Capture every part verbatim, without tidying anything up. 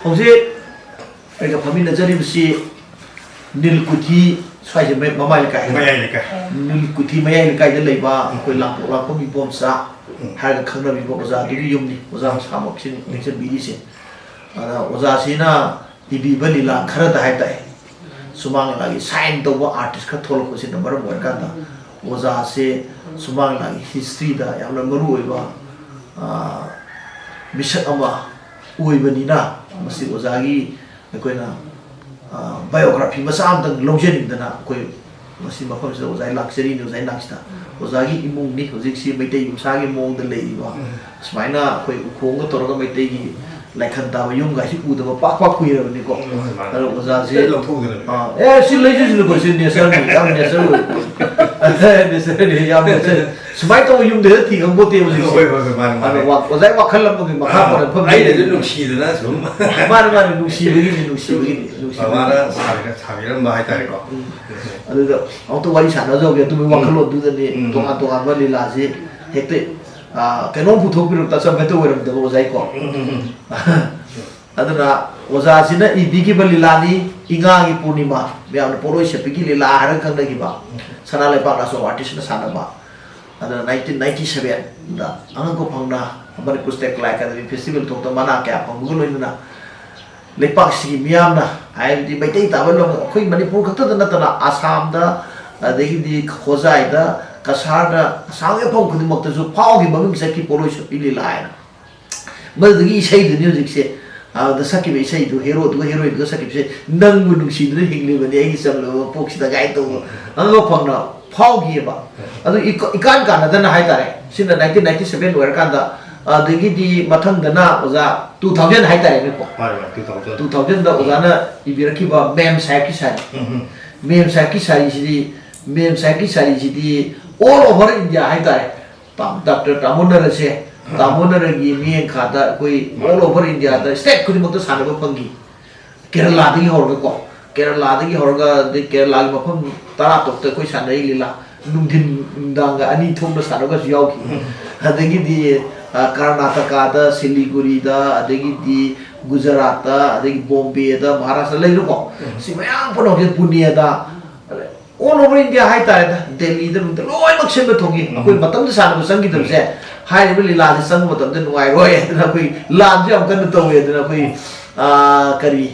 ꯍꯧꯖꯤꯛ ꯑꯩꯒ ꯐꯝꯃꯤꯟꯅꯖꯔꯤꯕꯁꯤ ꯅꯤꯜꯀꯨꯊꯤ ꯁ꯭ꯋꯥꯏꯁꯦ ꯃ- ꯃꯃꯥꯏ ꯂꯩꯀꯥꯏ ꯍꯥꯏꯕ? ꯃꯌꯥꯏ ꯂꯩꯀꯥꯏ꯫ ꯅꯤꯜꯀꯨꯊꯤ ꯃꯌꯥꯏ ꯂꯩꯀꯥꯏꯗ ꯂꯩꯕ ꯑꯩꯈꯣꯏ ꯂꯥꯡꯄꯣꯛ ꯂꯥꯡꯐꯝ ꯏꯕꯣꯝꯆꯥ ꯎꯝ꯫ ꯍꯥꯏꯔꯒ ꯈꯪꯅꯕ ꯏꯕꯣ ꯑꯣꯖꯥꯗꯨꯒꯤ ꯌꯨꯝꯅꯤ, ꯑꯣꯖꯥ ꯃꯁꯥꯃꯛꯁꯤꯅ ꯂꯦꯡꯁꯤꯟꯕꯤꯔꯤꯁꯦ꯫ ꯑꯗ ꯑꯣꯖꯥꯁꯤꯅ ꯏꯕꯤꯕ ꯂꯤꯂꯥ ꯈꯔꯗ ꯍꯥꯏꯇꯥꯔꯦ, ꯁꯨꯃꯥꯡ ꯂꯤꯂꯥꯒꯤ ꯁꯥꯏꯟ ꯇꯧꯕ ꯑꯥꯔꯇꯤꯁ ꯈꯔ ꯊꯣꯛꯂꯛꯄꯁꯤꯅ ꯃꯔꯝ ꯑꯣꯏꯔꯀꯥꯟꯗ ꯑꯣꯖꯥꯁꯦ ꯁꯨꯃꯥꯡ ꯂꯤꯂꯥꯒꯤ ꯍꯤꯁꯇ꯭ꯔꯤꯗ ꯌꯥꯝꯅ ꯃꯔꯨ ꯑꯣꯏꯕ, ꯑ, ꯃꯤꯁꯛ ꯑꯃ ꯑꯣꯏꯕꯅꯤꯅ ꯃꯁꯤ ꯑꯣꯖꯥꯒꯤ ꯑꯩꯈꯣꯏꯅ, ꯑ, ꯕꯥꯏꯑꯣꯒ꯭ꯔꯥꯐꯤ ꯃꯆꯥ ꯑꯃꯇꯪ ꯂꯧꯖꯅꯤꯡꯗꯅ ꯑꯩꯈꯣꯏ ꯉꯁꯤ ꯃꯐꯝꯁꯤꯗ ꯑꯣꯖꯥꯒꯤ ꯂꯥꯛꯆꯔꯤꯅꯤ꯫ ꯑꯣꯖꯥꯒꯤ ꯅꯥꯛꯁꯤꯗ ꯑꯣꯖꯥꯒꯤ ꯏꯃꯨꯡꯅꯤ ꯍꯧꯖꯤꯛꯁꯤ ꯃꯩꯇꯩ ꯌꯨꯝꯁꯥꯒꯤ ꯃꯑꯣꯡꯗ ꯂꯩꯔꯤꯕ, ꯁꯨꯃꯥꯏꯅ ꯑꯩꯈꯣꯏ ꯎꯈꯣꯡꯒ ꯇꯧꯔꯒ ꯃꯩꯇꯩꯒꯤ ꯂꯥꯏꯈꯟ ꯇꯥꯕ ꯌꯨꯝꯒ ꯑꯁꯤ ꯎꯗꯕ ꯄꯥꯛ ꯄꯥꯛ ꯀꯨꯏꯔꯕꯅꯤꯀꯣ꯫ ꯎꯝ, ꯃꯥꯅꯤ, ꯃꯥꯅꯤ꯫ ꯑꯗꯣ ꯑꯣꯖꯥꯁꯦ, ꯂꯣꯏ ꯂꯧꯊꯣꯛꯎꯗꯅ꯫ ꯑ, ꯑꯦ, ꯁꯤ ꯂꯩꯖꯁꯤꯅꯀꯣ, ꯁꯤ ꯅꯦꯆꯔꯅꯤ, ꯌꯥꯝ ꯅꯦꯆꯔ ꯑꯣꯏ꯫ ꯅꯦꯆꯔꯅꯤ, ꯌꯥꯝ ꯅꯦꯆꯔ꯫ ꯁꯨꯃꯥꯏꯅ ꯇꯧꯕ ꯌꯨꯝꯗ ꯍꯦꯛꯇ ꯊꯤꯈꯪ ꯄꯣꯠꯇꯦ ꯍꯧꯖꯤꯛꯁꯦ꯫ ꯍꯣꯏ, ꯍꯣꯏ, ꯍꯣꯏ, ꯃꯥꯅꯤ, ꯃꯥꯅꯤ꯫ ꯑꯗꯣ ꯋꯥ-, ꯑꯣꯖꯥꯒꯤ ꯋꯥꯈꯜ ꯑꯃꯒꯤ ꯃꯈꯥ ꯄꯣꯟꯅ ꯐꯝ ꯑꯩꯅꯁꯨ ꯅꯨꯡꯁꯤꯗꯅ ꯁꯨꯝ꯫ ꯃꯥꯅꯤ, ꯃꯥꯅꯤ, ꯅꯨꯡꯁꯤꯕꯒꯤꯅꯤ, ꯅꯨꯡꯁꯤꯕꯒꯤꯅꯤ, ꯅꯨꯡꯁꯤꯕꯒꯤꯅꯤ꯫ ꯕꯕꯥꯅ ꯁꯥꯕꯤꯔ-, ꯁꯥꯕꯤꯔꯝꯕ ꯍꯥꯏꯇꯥꯔꯦꯀꯣ꯫ ꯎꯝ꯫ ꯑꯗꯨꯗ ꯑꯃꯨꯛꯇ ꯋꯥꯔꯤ ꯁꯥꯟꯅꯖꯍꯧꯒꯦ, ꯑꯗꯨꯒꯤ ꯋꯥꯈꯜꯂꯣꯟꯗꯨꯗꯅꯤ ꯎꯝ꯫ ꯇꯣꯉꯥꯟ ꯇꯣꯉꯥꯟꯕ ꯂꯤꯂꯥꯁꯤ ꯍꯦꯛꯇ, ꯑ, ꯀꯩꯅꯣꯝ ꯄꯨꯊꯣꯛꯄꯤꯔꯛꯇ ꯆꯝ ꯍꯦꯛꯇ ꯑꯣꯏꯔꯝꯗꯕ ꯑꯣꯖꯥꯏꯀꯣ꯫ ꯎꯝ, ꯎꯝ, ꯎꯝ꯫ ꯑꯗꯨꯅ ꯑꯣꯖꯥꯁꯤꯅ ꯏꯕꯤꯈꯤꯕ ꯂꯤꯂꯥꯅꯤ, ꯏꯉꯥꯒꯤ ꯄꯨꯔꯅꯤꯃꯥ, ꯃꯌꯥꯝꯅ ꯄꯣꯠꯂꯣꯏ ꯁꯦꯠꯄꯤꯒꯤ ꯂꯤꯂꯥ ꯍꯥꯏꯔꯒ ꯈꯪꯅꯈꯤꯕ, ꯁꯅꯥ ꯂꯩꯄꯥꯛ ꯅꯥꯆꯣꯝ ꯑꯥꯔꯇꯤꯁꯅ ꯁꯥꯟꯅꯕ꯫ ꯑꯗꯨꯅ ꯅꯥꯏꯟꯇꯤꯟ ꯅꯥꯏꯟꯇꯤ ꯁꯚꯦꯟꯗ ꯑꯉꯛꯄ ꯐꯪꯅ ꯃꯅꯤꯄꯨꯔ ꯁ꯭ꯇꯦꯠ ꯀꯂꯥ ꯑꯦꯀꯥꯗꯃꯤ ꯐꯦꯁꯇꯤꯚꯦꯜ ꯊꯣꯛꯇ ꯃꯅꯥ ꯀꯌꯥ ꯐꯪꯕꯒ ꯂꯣꯏꯅꯅ ꯂꯩꯄꯥꯛꯁꯤꯒꯤ ꯃꯤꯌꯥꯝꯅ, ꯍꯥꯏꯕꯗꯤ ꯃꯩꯇꯩ ꯇꯥꯕ ꯂꯝ, ꯑꯩꯈꯣꯏ ꯃꯅꯤꯄꯨꯔ ꯈꯛꯇꯗ ꯅꯠꯇꯅ ꯑꯁꯥꯝꯗ, ꯑꯗꯒꯤꯗꯤ ꯍꯣꯖꯥꯏꯗ, ꯀꯁꯥꯔꯗ, ꯑꯁꯥꯝꯒꯤ ꯃꯐꯝ ꯈꯨꯗꯤꯡꯃꯛꯇꯁꯨ ꯐꯥꯎꯈꯤ ꯃꯃꯤꯡ ꯆꯠꯈꯤ ꯄꯣꯠꯂꯣꯏ ꯁꯦꯠꯄꯤ ꯂꯤꯂꯥ ꯍꯥꯏꯅ꯫ ꯃꯗꯨꯗꯒꯤ ꯏꯁꯩꯗꯨꯅꯤ ꯍꯧꯖꯤꯛꯁꯦ, ꯑꯗ ꯁꯛꯈꯤꯕ ꯏꯁꯩꯗꯨ, ꯍꯦꯔꯣꯗꯨꯒ ꯍꯦꯔꯣꯏꯟꯗꯨꯒ ꯁꯛꯈꯤꯕꯁꯦ, "ꯅꯪꯕꯨ ꯅꯨꯡꯁꯤꯗꯨꯅ ꯍꯤꯡꯂꯤꯕꯅꯤ ꯑꯩꯒꯤ ꯆꯝꯂꯕ ꯃꯄꯣꯛꯁꯤꯗ" ꯀꯥꯏꯅ ꯇꯧꯕ ꯑꯉꯛꯄ ꯐꯪꯅ ꯐꯥꯎꯈꯤꯑꯕ꯫ ꯑꯗꯨ ꯏꯀ-, ꯏꯀꯥꯟ ꯀꯥꯟꯅꯗꯅ ꯍꯥꯏꯇꯥꯔꯦ, ꯁꯤꯅ ꯅꯥꯏꯟꯇꯤꯟ ꯅꯥꯏꯟꯇꯤ ꯁꯚꯦꯟ ꯑꯣꯏꯔꯀꯥꯟꯗ, ꯑꯗꯒꯤꯗꯤ ꯃꯊꯪꯗꯅ ꯑꯣꯖꯥ ꯇꯨ ꯊꯥꯎꯖꯟ ꯍꯥꯏꯇꯥꯔꯦꯅꯦꯀꯣ꯫ ꯃꯥꯅꯤ, ꯃꯥꯅꯤ, ꯇꯨ ꯊꯥꯎꯖꯟ꯫ ꯇꯨ ꯊꯥꯎꯖꯟꯗ ꯑꯣꯖꯥꯅ ꯏꯕꯤꯔꯛꯈꯤꯕ ꯃꯦꯝ ꯁꯥꯍꯦꯕꯀꯤ ꯁꯥꯔꯤ꯫ ꯎꯝ, ꯎꯝ꯫ ꯃꯦꯝ ꯁꯥꯍꯦꯕꯀꯤ ꯁꯥꯔꯤꯁꯤꯗꯤ, ꯃꯦꯝ ꯁꯥꯍꯦꯕꯀꯤ ꯁꯥꯔꯤꯁꯤꯗꯤ all over India ꯍꯥꯏꯇꯥꯔꯦ꯫ ꯇꯥ-, ꯗꯥꯛꯇꯔ ꯇꯥꯃꯣ ꯅꯔꯁꯦ, ꯇꯥꯃꯣ ꯅꯔꯒꯤ ꯃꯤꯠꯌꯦꯡꯈꯥꯗ ꯑꯩꯈꯣꯏ all over Indiaꯗ state ꯈꯨꯗꯤꯡꯃꯛꯇ ꯁꯥꯟꯅꯕ ꯐꯪꯈꯤ꯫ ꯀꯦꯔꯂꯥꯗꯒꯤ ꯍꯧꯔꯒꯀꯣ, ꯀꯦꯔꯂꯥꯗꯒꯤ ꯍꯧꯔꯒ ꯑꯗꯩ ꯀꯦꯔꯂꯥꯒꯤ ꯃꯐꯝ ꯇꯔꯥ ꯇꯔꯨꯛꯇ ꯑꯩꯈꯣꯏ ꯁꯥꯟꯅꯔꯤ ꯂꯤꯂꯥ꯫ ꯅꯨꯡꯊꯤꯟ ꯅꯨꯡꯗꯥꯡꯒ ꯑꯅꯤ ꯊꯣꯛꯅ ꯁꯥꯟꯅꯕꯒꯁꯨ ꯌꯥꯎꯈꯤ꯫ ꯑꯗꯒꯤꯗꯤ, ꯑ, ꯀꯔꯅꯥꯇꯀꯥꯗ, ꯁꯤꯂꯤꯒꯨꯔꯤꯗ, ꯑꯗꯒꯤꯗꯤ ꯒꯨꯖꯔꯥꯠꯇ, ꯑꯗꯒꯤ ꯕꯣꯝꯕꯦꯗ, ꯃꯍꯥꯔꯥꯁꯇ꯭ꯔ ꯂꯩꯔꯣꯀꯣ꯫ ꯎꯝ꯫ ꯁꯤ ꯃꯌꯥꯝ ꯄꯨꯝꯅꯃꯛꯁꯦ, ꯄꯨꯅꯦꯗ, all over India ꯍꯥꯏꯇꯥꯔꯦꯗ, ꯗꯦꯜꯂꯤꯗ, ꯅꯨꯡꯗ ꯂꯣꯏꯅꯃꯛ ꯁꯤꯟꯕ ꯊꯨꯡꯉꯤ꯫ ꯎꯝ꯫ ꯑꯩꯈꯣꯏ ꯃꯇꯝꯗ ꯁꯥꯟꯅꯕ ꯆꯪꯈꯤꯗꯕꯁꯦ, ꯎꯝ꯫ ꯍꯥꯏꯔꯤꯕ ꯂꯤꯂꯥꯁꯦ ꯆꯪꯕ ꯃꯇꯝꯗ ꯅꯨꯡꯉꯥꯏꯔꯣꯏ ꯍꯥꯏꯗꯅ, ꯑꯩꯈꯣꯏ ꯂꯥꯟꯁꯨ ꯌꯥꯝ ꯀꯟꯅ ꯇꯧꯋꯦ ꯑꯗꯨꯅ, ꯑꯩꯈꯣꯏ, ꯑꯥ, ꯀꯔꯤ,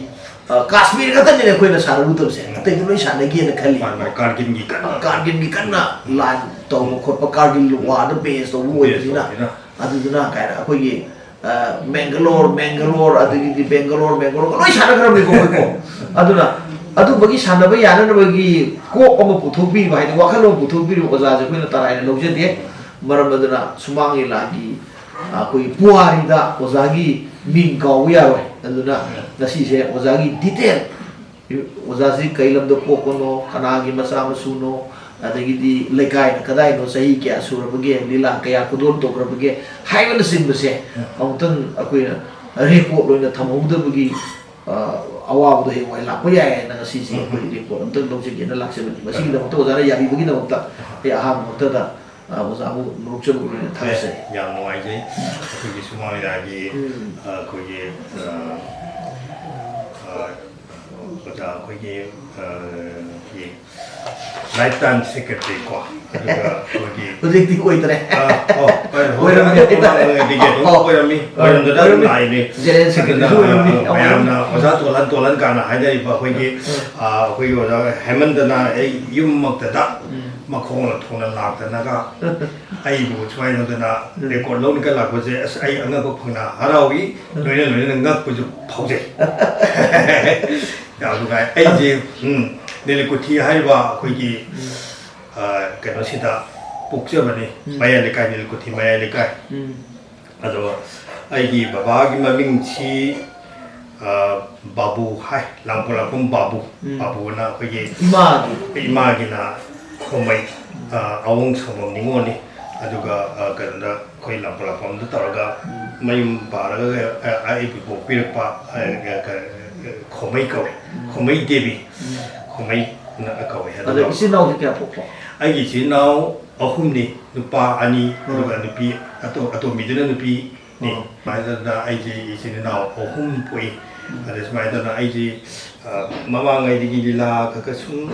ꯑꯥ, ꯀꯥꯁꯃꯤꯔ ꯈꯛꯇꯅꯤꯅꯦ ꯑꯩꯈꯣꯏꯅ ꯁꯥꯟꯅꯔꯨꯗꯕꯁꯦ, ꯎꯝ꯫ ꯑꯇꯩꯗꯤ ꯂꯣꯏ ꯁꯥꯟꯅꯈꯤꯑꯅ ꯈꯜꯂꯤ꯫ ꯃꯥꯅꯤ, ꯃꯥꯅꯤ, ꯀꯥꯔꯒꯤꯜꯒꯤ ꯀꯟꯅ꯫ ꯀꯥꯔꯒꯤꯜꯒꯤ ꯀꯟꯅ ꯂꯥꯟ ꯇꯧꯕ ꯈꯣꯠꯄ, ꯀꯥꯔꯒꯤꯜ ꯋꯥꯔꯗ ꯕꯦꯁ ꯇꯧꯕ ꯕꯦꯁ ꯑꯣꯏꯕꯅꯤꯅ, ꯇꯧꯕꯅꯤꯅ꯫ ꯑꯗꯨꯗꯨꯅ ꯀꯩ ꯍꯥꯏꯔꯦ, ꯑꯩꯈꯣꯏꯒꯤ ꯑ, ꯃꯦꯡꯒꯂꯣꯔ, ꯃꯦꯡꯒꯂꯣꯔ, ꯑꯗꯒꯤꯗꯤ ꯕꯦꯡꯒꯂꯣꯔ, ꯃꯦꯡꯒꯂꯣꯔ ꯂꯣꯏ ꯁꯥꯟꯅꯈ꯭ꯔꯕꯅꯤꯀꯣ ꯑꯩꯈꯣꯏꯀꯣ꯫ ꯑꯗꯨꯅ ꯑꯗꯨꯝꯕꯒꯤ ꯁꯥꯟꯅꯕ ꯌꯥꯅꯅꯕꯒꯤ ꯀꯣꯛ ꯑꯃ ꯄꯨꯊꯣꯛꯄꯤꯕ, ꯍꯥꯏꯗꯤ ꯋꯥꯈꯜꯂꯣꯟ ꯄꯨꯊꯣꯛꯄꯤꯔꯤꯕ ꯑꯣꯖꯥꯁꯦ ꯑꯩꯈꯣꯏꯅ ꯇꯔꯥꯏꯅ ꯂꯧꯖꯗꯦ꯫ ꯃꯔꯝ ꯑꯗꯨꯅ ꯁꯨꯃꯥꯡ ꯂꯤꯂꯥꯒꯤ, ꯑ, ꯑꯩꯈꯣꯏꯒꯤ ꯄꯨꯋꯥꯔꯤꯗ ꯑꯣꯖꯥꯒꯤ ꯃꯤꯡ ꯀꯥꯎꯕ ꯌꯥꯔꯣꯏ꯫ ꯑꯗꯨꯅ ꯉꯁꯤꯁꯦ ꯑꯣꯖꯥꯒꯤ ꯗꯤꯇꯦꯜ ꯑꯣꯖꯥꯁꯤ ꯀꯩ ꯂꯝꯗ ꯄꯣꯛꯄꯅꯣ, ꯀꯅꯥꯒꯤ ꯃꯆꯥ ꯃꯁꯨꯅꯣ, ꯑꯗꯒꯤꯗꯤ ꯂꯩꯀꯥꯏꯅ ꯀꯗꯥꯏꯅꯣ, ꯆꯍꯤ ꯀꯌꯥ ꯁꯨꯔꯕꯒꯦ, ꯂꯤꯂꯥ ꯀꯌꯥ ꯈꯨꯗꯣꯜ ꯇꯧꯈ꯭ꯔꯕꯒꯦ ꯍꯥꯏꯕꯅꯆꯤꯡꯕꯁꯦ ꯎꯝ꯫ ꯑꯃꯨꯛꯇꯪ ꯑꯩꯈꯣꯏꯅ ꯔꯦꯀꯣꯔꯗ ꯑꯣꯏꯅ ꯊꯝꯍꯧꯗꯕꯒꯤ, ꯑ, ꯑꯋꯥꯕꯗꯣ ꯍꯌꯦꯡꯋꯥꯏ ꯂꯥꯛꯄ ꯌꯥꯏ ꯍꯥꯏꯅ ꯉꯁꯤꯁꯦ ꯎꯝ꯫ ꯑꯩꯈꯣꯏ ꯔꯦꯀꯣꯔꯗ ꯑꯃꯨꯛꯇꯪ ꯂꯧꯖꯒꯦꯅ ꯂꯥꯛꯆꯕꯅꯤ꯫ ꯃꯁꯤꯒꯤꯗꯃꯛꯇ ꯑꯣꯖꯥꯅ ꯌꯥꯕꯤꯕꯒꯤꯗꯃꯛꯇ ꯑꯩ ꯑꯍꯥꯟꯕꯃꯛꯇꯗ, ꯑ, ꯑꯣꯖꯥꯕꯨ ꯅꯣꯛꯆꯕꯒꯤ ꯑꯣꯏꯅ ꯊꯥꯒꯠꯆꯔꯤ꯫ ꯌꯥꯝ ꯅꯨꯡꯉꯥꯏꯖꯩ꯫ ꯑꯩꯈꯣꯏꯒꯤ ꯁꯨꯃꯥꯡ ꯂꯤꯂꯥꯒꯤ, ꯎꯝ꯫ ꯑ, ꯑꯩꯈꯣꯏꯒꯤ, ꯑ, ꯑ, ꯑꯣꯖꯥ ꯑꯩꯈꯣꯏꯒꯤ, ꯑ, ꯒꯤ ꯂꯥꯏꯐ ꯇꯥꯏꯝ ꯁꯦꯀ꯭ꯔꯦꯇꯔꯤ ꯀꯣ, ꯑꯗꯨꯒ ꯑꯩꯈꯣꯏꯒꯤ ꯍꯧꯖꯤꯛꯇꯤ ꯑꯣꯏꯗ꯭ꯔꯦ꯫ ꯑ, ꯑꯣ, ꯍꯣꯏ, ꯍꯣꯏ, ꯑꯣꯏꯔꯝꯃꯦ ꯑꯗꯨ ꯍꯥꯏꯇꯥꯔꯦ꯫ ꯃꯃꯥꯡꯉꯩꯗꯒꯤ ꯑꯗꯨꯝ ꯑꯣ, ꯑꯣꯏꯔꯝꯃꯤ, ꯑꯣ, ꯑꯣꯏꯔꯝꯗꯅ ꯑꯗꯨꯝ ꯑꯣꯏꯔꯝꯃꯤ꯫ ꯂꯥꯛꯏꯅꯤ꯫ ꯖꯦꯅꯔꯦꯜ ꯑꯗꯨꯅ, ꯁꯦꯀ꯭ꯔꯦꯇꯔꯤꯁꯨ ꯑꯣꯏꯔꯝꯃꯤ꯫ ꯑ, ꯑꯃꯨꯛ ꯃꯌꯥꯝꯅ ꯑꯣꯏꯔꯝꯃꯤ꯫ ꯑꯣꯖꯥ ꯇꯣꯂꯟ, ꯇꯣꯂꯟ ꯀꯥꯏꯅ ꯍꯥꯏꯅꯔꯤꯕ ꯑꯩꯈꯣꯏꯒꯤ, ꯎꯝ꯫ ꯑ, ꯑꯩꯈꯣꯏꯒꯤ ꯑꯣꯖꯥ ꯍꯦꯃꯟꯇꯅ ꯑꯩ ꯌꯨꯝꯃꯛꯇꯗ ꯎꯝ꯫ ꯃꯈꯣꯡꯅ ꯊꯣꯡꯅ ꯂꯥꯛꯇꯅꯒ ꯑꯩꯕꯨ ꯁꯨꯃꯥꯏꯅ ꯇꯧꯗꯅ ꯎꯝ꯫ ꯔꯦꯀꯣꯔꯗ ꯂꯧꯅꯤꯒ ꯂꯥꯛꯄꯁꯦ, ꯑꯁ, ꯑꯩ ꯑꯉꯛꯄ ꯐꯪꯅ ꯍꯔꯥꯎꯏ, ꯎꯝ꯫ ꯂꯣꯏꯅ ꯂꯣꯏꯅꯅ ꯉꯛꯄꯁꯨ ꯐꯥꯎꯖꯩ꯫ ꯌꯥꯝ ꯅꯨꯡꯉꯥꯏ꯫ ꯑꯩꯁꯦ, ꯎꯝ, ꯅꯤꯂꯀꯨꯊꯤ ꯍꯥꯏꯔꯤꯕ ꯑꯩꯈꯣꯏꯒꯤ, ꯎꯝ꯫ ꯑ, ꯀꯩꯅꯣꯁꯤꯗ ꯄꯣꯛꯆꯕꯅꯤ, ꯎꯝ꯫ ꯃꯌꯥꯏ ꯂꯩꯀꯥꯏ, ꯅꯤꯂꯀꯨꯊꯤ ꯃꯌꯥꯏ ꯂꯩꯀꯥꯏ꯫ ꯎꯝ꯫ ꯑꯗꯣ ꯑꯩꯒꯤ ꯕꯕꯥꯒꯤ ꯃꯃꯤꯡꯁꯤ, ꯑ, ꯕꯥꯕꯨ ꯍꯥꯏ, ꯂꯥꯡꯒꯣꯜꯂꯥꯛꯄꯝ ꯕꯥꯕꯨ꯫ ꯎꯝ꯫ ꯕꯥꯕꯨꯅ ꯑꯩꯈꯣꯏꯒꯤ ꯏꯃꯥꯒꯤ? ꯏꯃꯥꯒꯤꯅ ꯈꯣꯃꯩ, ꯑ, ꯑꯋꯣꯡ ꯁꯪꯕꯝ ꯅꯤꯉꯣꯜꯅꯤ꯫ ꯑꯗꯨꯒ, ꯑ, ꯀꯩꯅꯣꯗ ꯑꯩꯈꯣꯏ ꯂꯥꯡꯒꯣꯜꯂꯥꯛꯄꯝꯗ ꯇꯧꯔꯒ ꯎꯝ꯫ ꯃꯌꯨꯝ ꯄꯥꯜꯂꯒ, ꯑ, ꯑꯩꯕꯨ ꯄꯣꯛꯄꯤꯔꯛꯄ, ꯑ, ꯎꯝ꯫ ꯑ, ꯈꯣꯃꯩ ꯀꯧꯋꯦ꯫ ꯎꯝ꯫ ꯈꯣꯃꯩ ꯗꯦꯕꯤ꯫ ꯎꯝ꯫ ꯈꯣꯃꯩꯅ ꯀꯧꯋꯦ꯫ ꯑꯗꯣ ꯑꯗꯨꯒ ꯏꯆꯤꯟ ꯏꯅꯥꯎꯗꯤ ꯀꯌꯥ ꯄꯣꯛꯄ? ꯑꯩꯒꯤ ꯏꯆꯤꯟ ꯏꯅꯥꯎ ꯑꯍꯨꯝꯅꯤ, ꯅꯨꯄꯥ ꯑꯅꯤ, ꯎꯝ꯫ ꯑꯗꯨꯒ ꯅꯨꯄꯤ ꯑꯇꯣ-, ꯑꯇꯣꯝꯕꯤꯗꯨꯅ ꯅꯨꯄꯤ ꯅꯤ꯫ ꯑꯣ꯫ ꯁꯨꯃꯥꯏꯅ ꯇꯧꯗꯅ ꯑꯩꯁꯦ ꯏꯆꯤꯟ ꯏꯅꯥꯎ ꯑꯍꯨꯝ ꯄꯣꯛꯏ꯫ ꯎꯝ꯫ ꯑꯗ ꯁꯨꯃꯥꯏꯅ ꯇꯧꯗꯅ ꯑꯩꯁꯦ, ꯑ, ꯃꯃꯥꯡꯉꯩꯗꯒꯤ ꯂꯤꯂꯥ ꯈꯔ ꯈꯔ ꯁꯨꯝ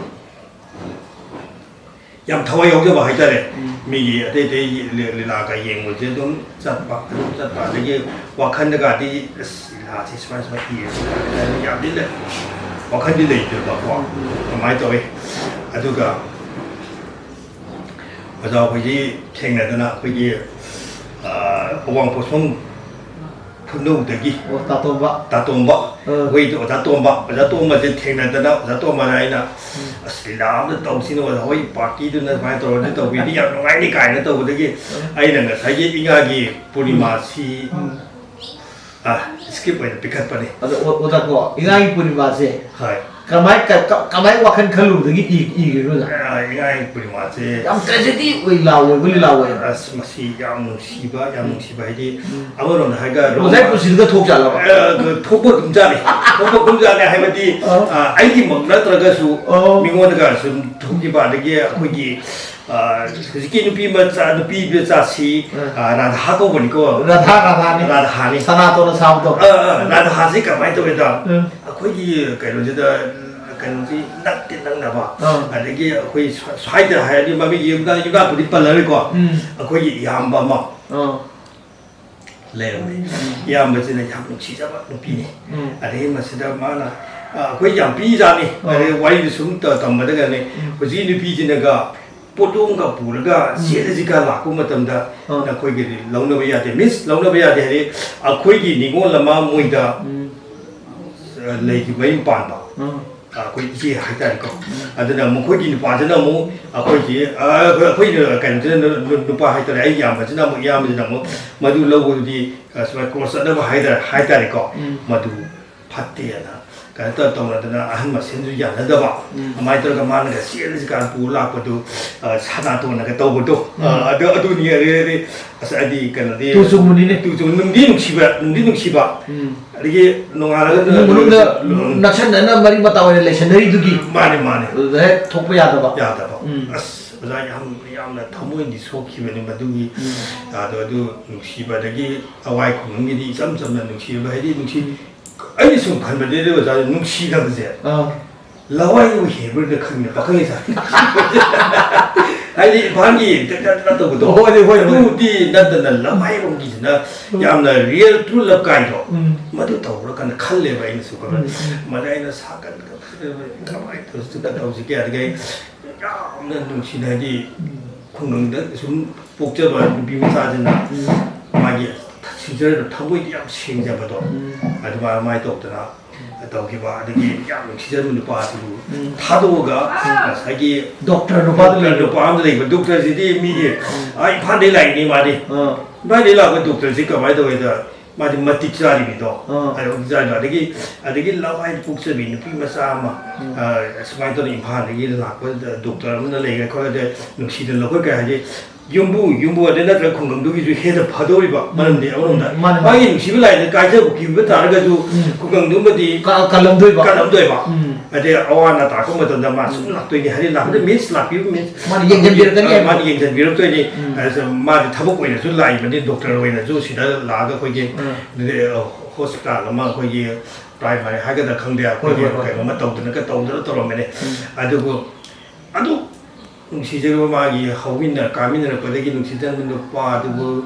ꯌꯥꯝ ꯊꯋꯥꯏ ꯌꯥꯎꯖꯕ ꯍꯥꯏꯇꯥꯔꯦ꯫ ꯎꯝ꯫ ꯃꯤꯒꯤ ꯑꯇꯩ ꯑꯇꯩ ꯂꯤ-, ꯂꯤꯂꯥꯒ ꯌꯦꯡꯕꯁꯦ ꯑꯗꯨꯝ ꯆꯠꯄ, ꯑꯗꯨꯝ ꯆꯠꯄ꯫ ꯑꯗꯒꯤ ꯋꯥꯈꯜꯗꯒꯗꯤ, "ꯑꯁ, ꯂꯤꯂꯥꯁꯦ ꯁꯨꯃꯥꯏ ꯁꯨꯃꯥꯏ ꯏꯔꯁꯤ" ꯍꯥꯏꯅ ꯌꯥꯝꯗꯤ ꯂꯩ꯫ ꯋꯥꯈꯜꯗꯤ ꯂꯩꯇꯦꯕꯀꯣ꯫ ꯎꯝ꯫ ꯑꯗꯨꯃꯥꯏꯅ ꯇꯧꯋꯤ꯫ ꯑꯗꯨꯒ ꯑꯣꯖꯥ ꯍꯣꯏꯒꯤ ꯊꯦꯡꯅꯗꯅ ꯑꯩꯈꯣꯏꯒꯤ, ꯑ, ꯑꯋꯥꯡꯄꯣꯠꯁꯪ ꯈꯨꯅꯧꯗꯒꯤ ꯑꯣ, ꯇꯥꯇꯣꯝꯕ꯫ ꯇꯥꯇꯣꯝꯕ꯫ ꯑꯥ꯫ ꯑꯩꯈꯣꯏ ꯑꯣꯖꯥ ꯇꯣꯝꯕ, ꯑꯣꯖꯥ ꯇꯣꯝꯕꯁꯦ ꯊꯦꯡꯅꯗꯅ, ꯑꯣꯖꯥ ꯇꯣꯝꯕꯅ ꯑꯩꯅ, ꯎꯝ꯫ "ꯑꯁ, ꯂꯤꯂꯥ ꯑꯝꯇ ꯇꯧꯁꯤꯅꯦ ꯑꯣꯖꯥ ꯍꯣꯏ, ꯄꯥꯔꯇꯤꯗꯨꯅ ꯁꯨꯃꯥꯏꯅ ꯇꯧꯔꯗꯤ ꯇꯧꯕꯤꯔꯗꯤ ꯌꯥꯝ ꯅꯨꯡꯉꯥꯏꯅꯤ" ꯀꯥꯏꯅ ꯇꯧꯕꯗꯒꯤ ꯎꯝ꯫ ꯑꯩꯅ ꯉꯁꯥꯏꯒꯤ ꯏꯉꯥꯒꯤ ꯄꯨꯔꯅꯤꯃꯥꯁꯤ, ꯎꯝ꯫ ꯑ, ꯁ꯭ꯀ꯭ꯔꯤꯞ ꯑꯣꯏꯅ ꯄꯤꯈꯠꯄꯅꯤ꯫ ꯑꯗꯣ ꯑꯣ-, ꯑꯣꯖꯥ ꯀꯣ, ꯏꯉꯥꯒꯤ ꯄꯨꯔꯅꯤꯃꯥꯁꯦ ꯍꯣꯏ꯫ ꯀꯃꯥꯏ, ꯀ-, ꯀ-, ꯀꯃꯥꯏ ꯋꯥꯈꯜ ꯈꯜꯂꯨꯕꯗꯒꯤ ꯏ-, ꯏꯈ꯭ꯔꯤꯅꯣ ꯑꯣꯖꯥ? ꯑ, ꯏꯉꯥꯒꯤ ꯄꯨꯔꯅꯤꯃꯥꯁꯦ ꯌꯥꯝ ꯇ꯭ꯔꯦꯖꯦꯗꯤ ꯑꯣꯏ ꯂꯥꯎ ꯑꯣꯏꯕ ꯂꯤꯂꯥ ꯑꯣꯏ꯫ ꯑꯁ, ꯃꯁꯤ ꯌꯥꯝ ꯅꯨꯡꯁꯤꯕ, ꯌꯥꯝ ꯎꯝ꯫ ꯅꯨꯡꯁꯤꯕ ꯍꯥꯏꯗꯤ ꯎꯝ꯫ ꯑꯃꯔꯣꯝꯗ ꯍꯥꯏꯔꯒ ꯑꯣꯖꯥꯒꯤ ꯄꯨꯟꯁꯤꯗꯨꯗ ꯊꯣꯛ ꯆꯠꯂꯕ? ꯑ, ꯊꯣꯛꯄ ꯑꯗꯨꯝ ꯆꯥꯅꯤ꯫ ꯊꯣꯛꯄ ꯑꯗꯨꯝ ꯆꯥꯅꯤ ꯍꯥꯏꯕꯗꯤ, ꯑꯣ꯫ ꯑ, ꯑꯩꯒꯤꯃꯛ ꯅꯠꯇ꯭ꯔꯒꯁꯨ ꯑꯣ꯫ ꯃꯤꯉꯣꯟꯗꯒ ꯁꯨꯝ ꯊꯣꯛꯈꯤꯕ, ꯑꯗꯒꯤ ꯑꯩꯈꯣꯏꯒꯤ, ꯑ, ꯍꯧꯖꯤꯛꯀꯤ ꯅꯨꯄꯤ ꯃꯆꯥ, ꯅꯨꯄꯤ ꯃꯆꯥꯁꯤ, ꯎꯝ꯫ ꯑ, ꯔꯥꯙꯥ ꯀꯧꯕꯅꯤꯀꯣ꯫ ꯔꯥꯙꯥ, ꯔꯥꯙꯥꯅꯤ꯫ ꯔꯥꯙꯥꯅꯤ꯫ ꯁꯅꯥꯇꯣꯟꯅ ꯁꯥꯕꯗꯣ꯫ ꯑ, ꯑ, ꯔꯥꯙꯥꯁꯤ ꯀꯃꯥꯏꯅ ꯇꯧꯒꯦꯗ? ꯎꯝ꯫ ꯑꯩꯈꯣꯏꯒꯤ ꯀꯩꯅꯣꯁꯤꯗ, ꯀꯩꯅꯣꯁꯤ ꯅꯛꯇꯤ ꯅꯛꯅꯕ, ꯑꯥ꯫ ꯑꯗꯒꯤ ꯑꯩꯈꯣꯏ ꯁ꯭ꯋꯥ-, ꯁ꯭ꯋꯥꯏꯗ ꯍꯥꯏꯔꯗꯤ ꯃꯃꯤꯡ ꯌꯨꯝꯗ, ꯌꯨꯝꯅꯥꯛꯄꯨꯗꯤ ꯄꯜꯂꯔꯣꯏꯀꯣ꯫ ꯎꯝ꯫ ꯑꯩꯈꯣꯏꯒꯤ ꯏꯌꯥꯝꯕ ꯑꯃ ꯑꯥ꯫ ꯂꯩꯔꯝꯃꯤ꯫ ꯎꯝ꯫ ꯏꯌꯥꯝꯕꯁꯤꯅ ꯌꯥꯝ ꯅꯨꯡꯁꯤꯖꯕ ꯅꯨꯄꯤꯅꯤ꯫ ꯎꯝ꯫ ꯑꯗꯒꯤ ꯃꯁꯤꯗ ꯃꯥꯅ, ꯑ, ꯑꯩꯈꯣꯏ ꯌꯥꯝ ꯄꯤꯖꯥꯠꯅꯤ꯫ ꯑꯥ꯫ ꯑꯗꯩ ꯋꯥꯔꯤꯗꯨ ꯁꯨꯝ ꯇ-, ꯇꯝꯕꯗꯒꯅꯦ, ꯎꯝ꯫ ꯍꯧꯖꯤꯛ ꯅꯨꯄꯤꯁꯤꯅꯒ ꯄꯣꯠꯂꯣꯝꯒ ꯄꯨꯔꯒ ꯎꯝ꯫ ꯆꯦꯜꯂꯁꯤꯒ ꯂꯥꯛꯄ ꯃꯇꯝꯗ ꯑꯥ꯫ ꯅꯈꯣꯏꯒꯤꯗꯤ ꯂꯧꯅꯕ ꯌꯥꯗꯦ꯫ ꯃꯤꯟꯁ, ꯂꯧꯅꯕ ꯌꯥꯗꯦ ꯍꯥꯏꯗꯤ ꯑꯩꯈꯣꯏꯒꯤ ꯅꯤꯉꯣꯜ ꯑꯃ ꯃꯣꯏꯗ, ꯎꯝ꯫ ꯑ, ꯂꯩꯒꯤ ꯃꯌꯨꯝ ꯄꯥꯟꯕ, ꯑꯥ꯫ ꯑ, ꯑꯩꯈꯣꯏ ꯏꯆꯦ ꯍꯥꯏꯇꯥꯔꯦꯀꯣ꯫ ꯎꯝ꯫ ꯑꯗꯨꯅ ꯃꯈꯣꯏꯒꯤ ꯅꯨꯄꯥꯁꯤꯅ ꯑꯃꯨꯛ ꯑꯩꯈꯣꯏꯒꯤ, ꯑ, ꯑꯩꯈꯣꯏ, ꯑꯩꯈꯣꯏꯅ ꯀꯩꯅꯣꯁꯤꯅ ꯅꯨ-, ꯅꯨ-, ꯅꯨꯄꯥ ꯍꯥꯏꯇꯥꯔꯦ, ꯑꯩꯒꯤ ꯏꯌꯥꯝꯕꯁꯤꯅ ꯑꯃꯨꯛ, ꯏꯌꯥꯝꯕꯁꯤꯅ ꯑꯃꯨꯛ ꯃꯗꯨ ꯂꯧꯕꯗꯨꯗꯤ, ꯑ, ꯁꯨꯃꯥꯏꯅ ꯀ꯭ꯔꯣꯁ ꯆꯠꯅꯕ ꯍꯥꯏꯇꯥꯔꯦ, ꯍꯥꯏꯇꯥꯔꯦꯀꯣ꯫ ꯎꯝ꯫ ꯃꯗꯨ ꯐꯠꯇꯦꯅ ꯀꯩꯅꯣ ꯇꯧ-, ꯇꯧꯅꯗꯅ ꯑꯍꯟ ꯃꯁꯦꯟꯁꯨ ꯌꯥꯅꯗꯕ, ꯎꯝ꯫ ꯑꯗꯨꯃꯥꯏꯅ ꯇꯧꯔꯒ ꯃꯥꯅꯒ ꯆꯦꯜꯂꯁꯤ ꯀꯥꯟ ꯄꯨꯔ ꯂꯥꯛꯄꯗꯨ, ꯑ, ꯁꯅꯥꯇꯣꯟꯅꯒ ꯇꯧꯕꯗꯣ, ꯑ, ꯎꯝ꯫ ꯑꯗꯨ, ꯑꯗꯨꯅꯤ꯫ ꯑꯗꯩꯗꯤ, ꯑꯁ, ꯍꯥꯏꯗꯤ ꯀꯩꯅꯣꯗꯤ, ꯇꯨ ꯆꯨꯝꯕꯅꯤꯅꯦ꯫ ꯇꯨ ꯆꯨꯝ-, ꯅꯨꯡꯗꯤ ꯅꯨꯡꯁꯤꯕ, ꯅꯨꯡꯗꯤ ꯅꯨꯡꯁꯤꯕ꯫ ꯎꯝ꯫ ꯑꯗꯒꯤ ꯅꯣꯡꯉꯥꯜꯂꯒ ꯏꯃꯨꯡ ꯃꯅꯨꯡꯗ ꯎꯝ꯫ ꯅꯛꯁꯟꯅꯅ ꯃꯔꯤ ꯃꯇꯥ ꯑꯣꯏꯅ ꯂꯩꯁꯟꯅꯔꯤꯗꯨꯒꯤ ꯃꯥꯅꯦ, ꯃꯥꯅꯦ꯫ ꯑꯗꯨꯗ ꯍꯦꯛ ꯊꯣꯛꯄ ꯌꯥꯗꯕ꯫ ꯌꯥꯗꯕ꯫ ꯎꯝ꯫ ꯑꯁ, ꯑꯣꯖꯥ, ꯌꯥꯝ, ꯌꯥꯝꯅ ꯊꯃꯣꯏꯗꯤ ꯁꯣꯛꯈꯤꯕꯅꯤ ꯃꯗꯨꯒꯤ꯫ ꯑꯗꯣ ꯑꯗꯨ ꯅꯨꯡꯁꯤꯕꯗꯒꯤ ꯂꯋꯥꯏ ꯈꯨꯡꯒꯪꯒꯤꯗꯤ ꯏꯆꯝ ꯆꯝꯅ ꯅꯨꯡꯁꯤꯕ ꯍꯥꯏꯗꯤ ꯅꯨꯡꯁꯤ-, ꯑꯩꯅ ꯁꯨꯝ ꯈꯟꯕꯗꯗꯤ ꯑꯣꯖꯥ, ꯅꯨꯡꯁꯤꯅꯕꯁꯦ ꯑꯥ꯫ ꯂꯋꯥꯏꯅꯕꯨ ꯍꯦꯟꯕ꯭ꯔꯥ ꯈꯪꯉꯦ ꯄꯥꯈꯪ ꯂꯩꯁꯥꯕꯤ꯫ ꯍꯥꯏꯗꯤ ꯏꯝꯐꯥꯜꯒꯤ ꯇꯠ ꯇꯠ ꯇꯠ ꯇꯧꯕꯗꯣ꯫ ꯍꯣꯏ, ꯍꯣꯏ, ꯍꯣꯏ꯫ ꯑꯗꯨꯕꯨꯗꯤ ꯅꯠꯇꯅ ꯂꯋꯥꯏꯔꯣꯝꯒꯤꯁꯤꯅ ꯎꯝ꯫ ꯌꯥꯝꯅ real true love ꯀꯥꯏꯗꯣ ꯎꯝ꯫ ꯃꯗꯨ ꯇꯧꯕ꯭ꯔꯥ ꯀꯥꯏꯅ ꯈꯜꯂꯦꯕ ꯑꯩꯅꯁꯨ ꯈꯜꯂꯦ꯫ ꯎꯝ, ꯎꯝ꯫ ꯃꯗ ꯑꯩꯅ ꯁꯥꯒꯟ ꯀꯃꯥꯏꯅ ꯇꯧꯁꯤ ꯇꯧꯁꯤꯒꯦ ꯑꯗꯒꯤ ꯌꯥꯝꯅ ꯅꯨꯡꯁꯤꯅ ꯍꯥꯏꯗꯤ ꯎꯝ꯫ ꯈꯨꯡꯒꯪꯗ ꯁꯨꯝ ꯄꯣꯛꯆꯕ ꯅꯨꯄꯤ ꯃꯆꯥꯁꯤꯅ ꯎꯝ꯫ ꯃꯥꯒꯤ ꯁꯤꯖꯔꯗ ꯊꯃꯣꯏꯗꯤ ꯌꯥꯝ ꯁꯦꯡꯖꯕꯗꯣ ꯎꯝ꯫ ꯑꯗꯨꯃꯥꯏꯅ ꯃꯥꯏ ꯇꯧꯗꯅ ꯇꯧꯈꯤꯕ ꯑꯗꯒꯤ ꯌꯥꯝ ꯅꯨꯡꯁꯤꯖꯕ ꯅꯨꯄꯥꯗꯨ ꯎꯝ꯫ ꯊꯥꯗꯣꯛꯑꯒ ꯎꯝ꯫ ꯉꯁꯥꯏꯒꯤ doctor ꯅꯨꯄꯥꯗꯨ ꯗꯣꯛꯇꯔ ꯂꯩꯕꯗꯣ꯫ ꯅꯨꯄꯥ ꯑꯃ ꯂꯩꯕ ꯗꯣꯛꯇꯔꯁꯤꯗꯤ ꯃꯤꯒꯤ ꯎꯝ꯫ ꯑꯥ ꯏꯝꯐꯥꯜꯗꯩ ꯂꯥꯛꯏꯅꯤ ꯃꯥꯗꯤ ꯑꯥ꯫ ꯏꯝꯐꯥꯜꯗꯩ ꯂꯥꯛꯄ ꯗꯣꯛꯇꯔꯁꯤ ꯀꯃꯥꯏꯅ ꯇꯧꯒꯦꯗ ꯃꯥꯗꯤ ꯃꯇꯤꯛ ꯆꯥꯔꯤꯕꯗꯣ ꯑꯥ꯫ ꯍꯥꯏꯕ ꯃꯇꯤꯛ ꯆꯥꯔꯤꯕꯗꯣ ꯑꯗꯒꯤ ꯑꯗꯒꯤ ꯂꯋꯥꯏꯗ ꯄꯣꯛꯆꯕꯤ ꯅꯨꯄꯤ ꯃꯆꯥ ꯑꯃ ꯎꯝ꯫ ꯑ, ꯁꯨꯃꯥꯏꯅ ꯇꯧꯗꯅ ꯏꯝꯐꯥꯜꯗꯒꯤ ꯂꯥꯛꯄ ꯗꯣꯛꯇꯔ ꯑꯃꯅ ꯂꯩꯔꯦ ꯈꯣꯠꯂꯦ ꯅꯨꯡꯁꯤꯗꯅ ꯂꯧꯈꯠꯈ꯭ꯔꯦ ꯍꯥꯏꯗꯤ ꯌꯨꯝꯕꯨ ꯌꯨꯝꯕꯨ ꯑꯗꯩ ꯅꯠꯇ꯭ꯔꯒ ꯈꯨꯡꯒꯪꯗꯨꯒꯤꯁꯨ ꯍꯦꯟꯅ ꯐꯗꯧꯔꯤꯕ ꯃꯔꯝꯗꯤ ꯑꯃꯔꯣꯝꯗ ꯎꯝ, ꯃꯥꯅꯦ, ꯃꯥꯅꯦ꯫ ꯃꯥꯒꯤ ꯅꯨꯡꯁꯤꯕ ꯂꯥꯏꯗ ꯀꯥꯏꯖꯕ ꯄꯤꯕ ꯇꯥꯔꯒꯁꯨ ꯎꯝ꯫ ꯈꯨꯡꯒꯪꯗꯨꯃꯗꯤ ꯀ-, ꯀꯜꯂꯝꯗꯣꯏꯕ꯫ ꯀꯜꯂꯝꯗꯣꯏꯕ ꯎꯝ꯫ ꯑꯗꯩ ꯑꯋꯥ ꯑꯅꯥ ꯇꯥꯔꯛꯄ ꯃꯇꯝꯗ ꯃꯥ ꯁꯨꯝ ꯎꯝ꯫ ꯂꯥꯛꯇꯣꯏꯅꯤ ꯍꯥꯏꯗꯤ ꯂꯥꯛꯄꯗ ꯎꯝ꯫ ꯃꯤꯁ ꯂꯥꯛꯄꯤꯕ ꯃꯤꯁ ꯃꯥꯅ ꯌꯦꯡꯁꯤꯟꯕꯤꯔꯛꯀꯅꯤ ꯑ, ꯍꯥꯏꯕ꯫ ꯃꯥꯅ ꯌꯦꯡꯁꯤꯟꯕꯤꯔꯛꯇꯣꯏꯅꯤ ꯎꯝ꯫ ꯑꯗꯨꯁꯨ ꯃꯥꯗꯤ ꯊꯕꯛ ꯑꯣꯏꯅꯁꯨ ꯂꯥꯛꯏꯕꯅꯤ ꯗꯣꯛꯇꯔ ꯑꯣꯏꯅꯁꯨ ꯁꯤꯗ ꯂꯥꯛꯑꯒ ꯑꯩꯈꯣꯏꯒꯤ ꯎꯝ꯫ ꯑꯗꯨꯗꯤ, ꯑ, ꯍꯣꯁꯄꯤꯇꯥꯜ ꯑꯃ ꯑꯩꯈꯣꯏꯒꯤ ꯄ꯭ꯔꯥꯏꯃꯥꯔꯤ ꯍꯥꯏꯒꯗ꯭ꯔꯥ ꯈꯪꯗꯦ ꯍꯣꯏ, ꯑꯩꯈꯣꯏꯒꯤ ꯍꯣꯏ, ꯍꯣꯏ꯫ ꯀꯩꯅꯣꯝꯃ ꯇꯧꯗꯅꯒ ꯇꯧꯗꯅ ꯇꯧꯔꯝꯕꯅꯤ ꯎꯝ꯫ ꯑꯗꯨꯕꯨ ꯑꯗꯨ ꯅꯨꯡꯁꯤꯖꯔꯤꯕ ꯃꯥꯒꯤ ꯍꯧꯃꯤꯟꯅ ꯀꯥꯃꯤꯟꯅꯔꯛꯄꯗꯒꯤ ꯅꯨꯡꯁꯤꯖꯔꯝꯕ ꯅꯨꯄꯥ ꯑꯗꯨꯕꯨ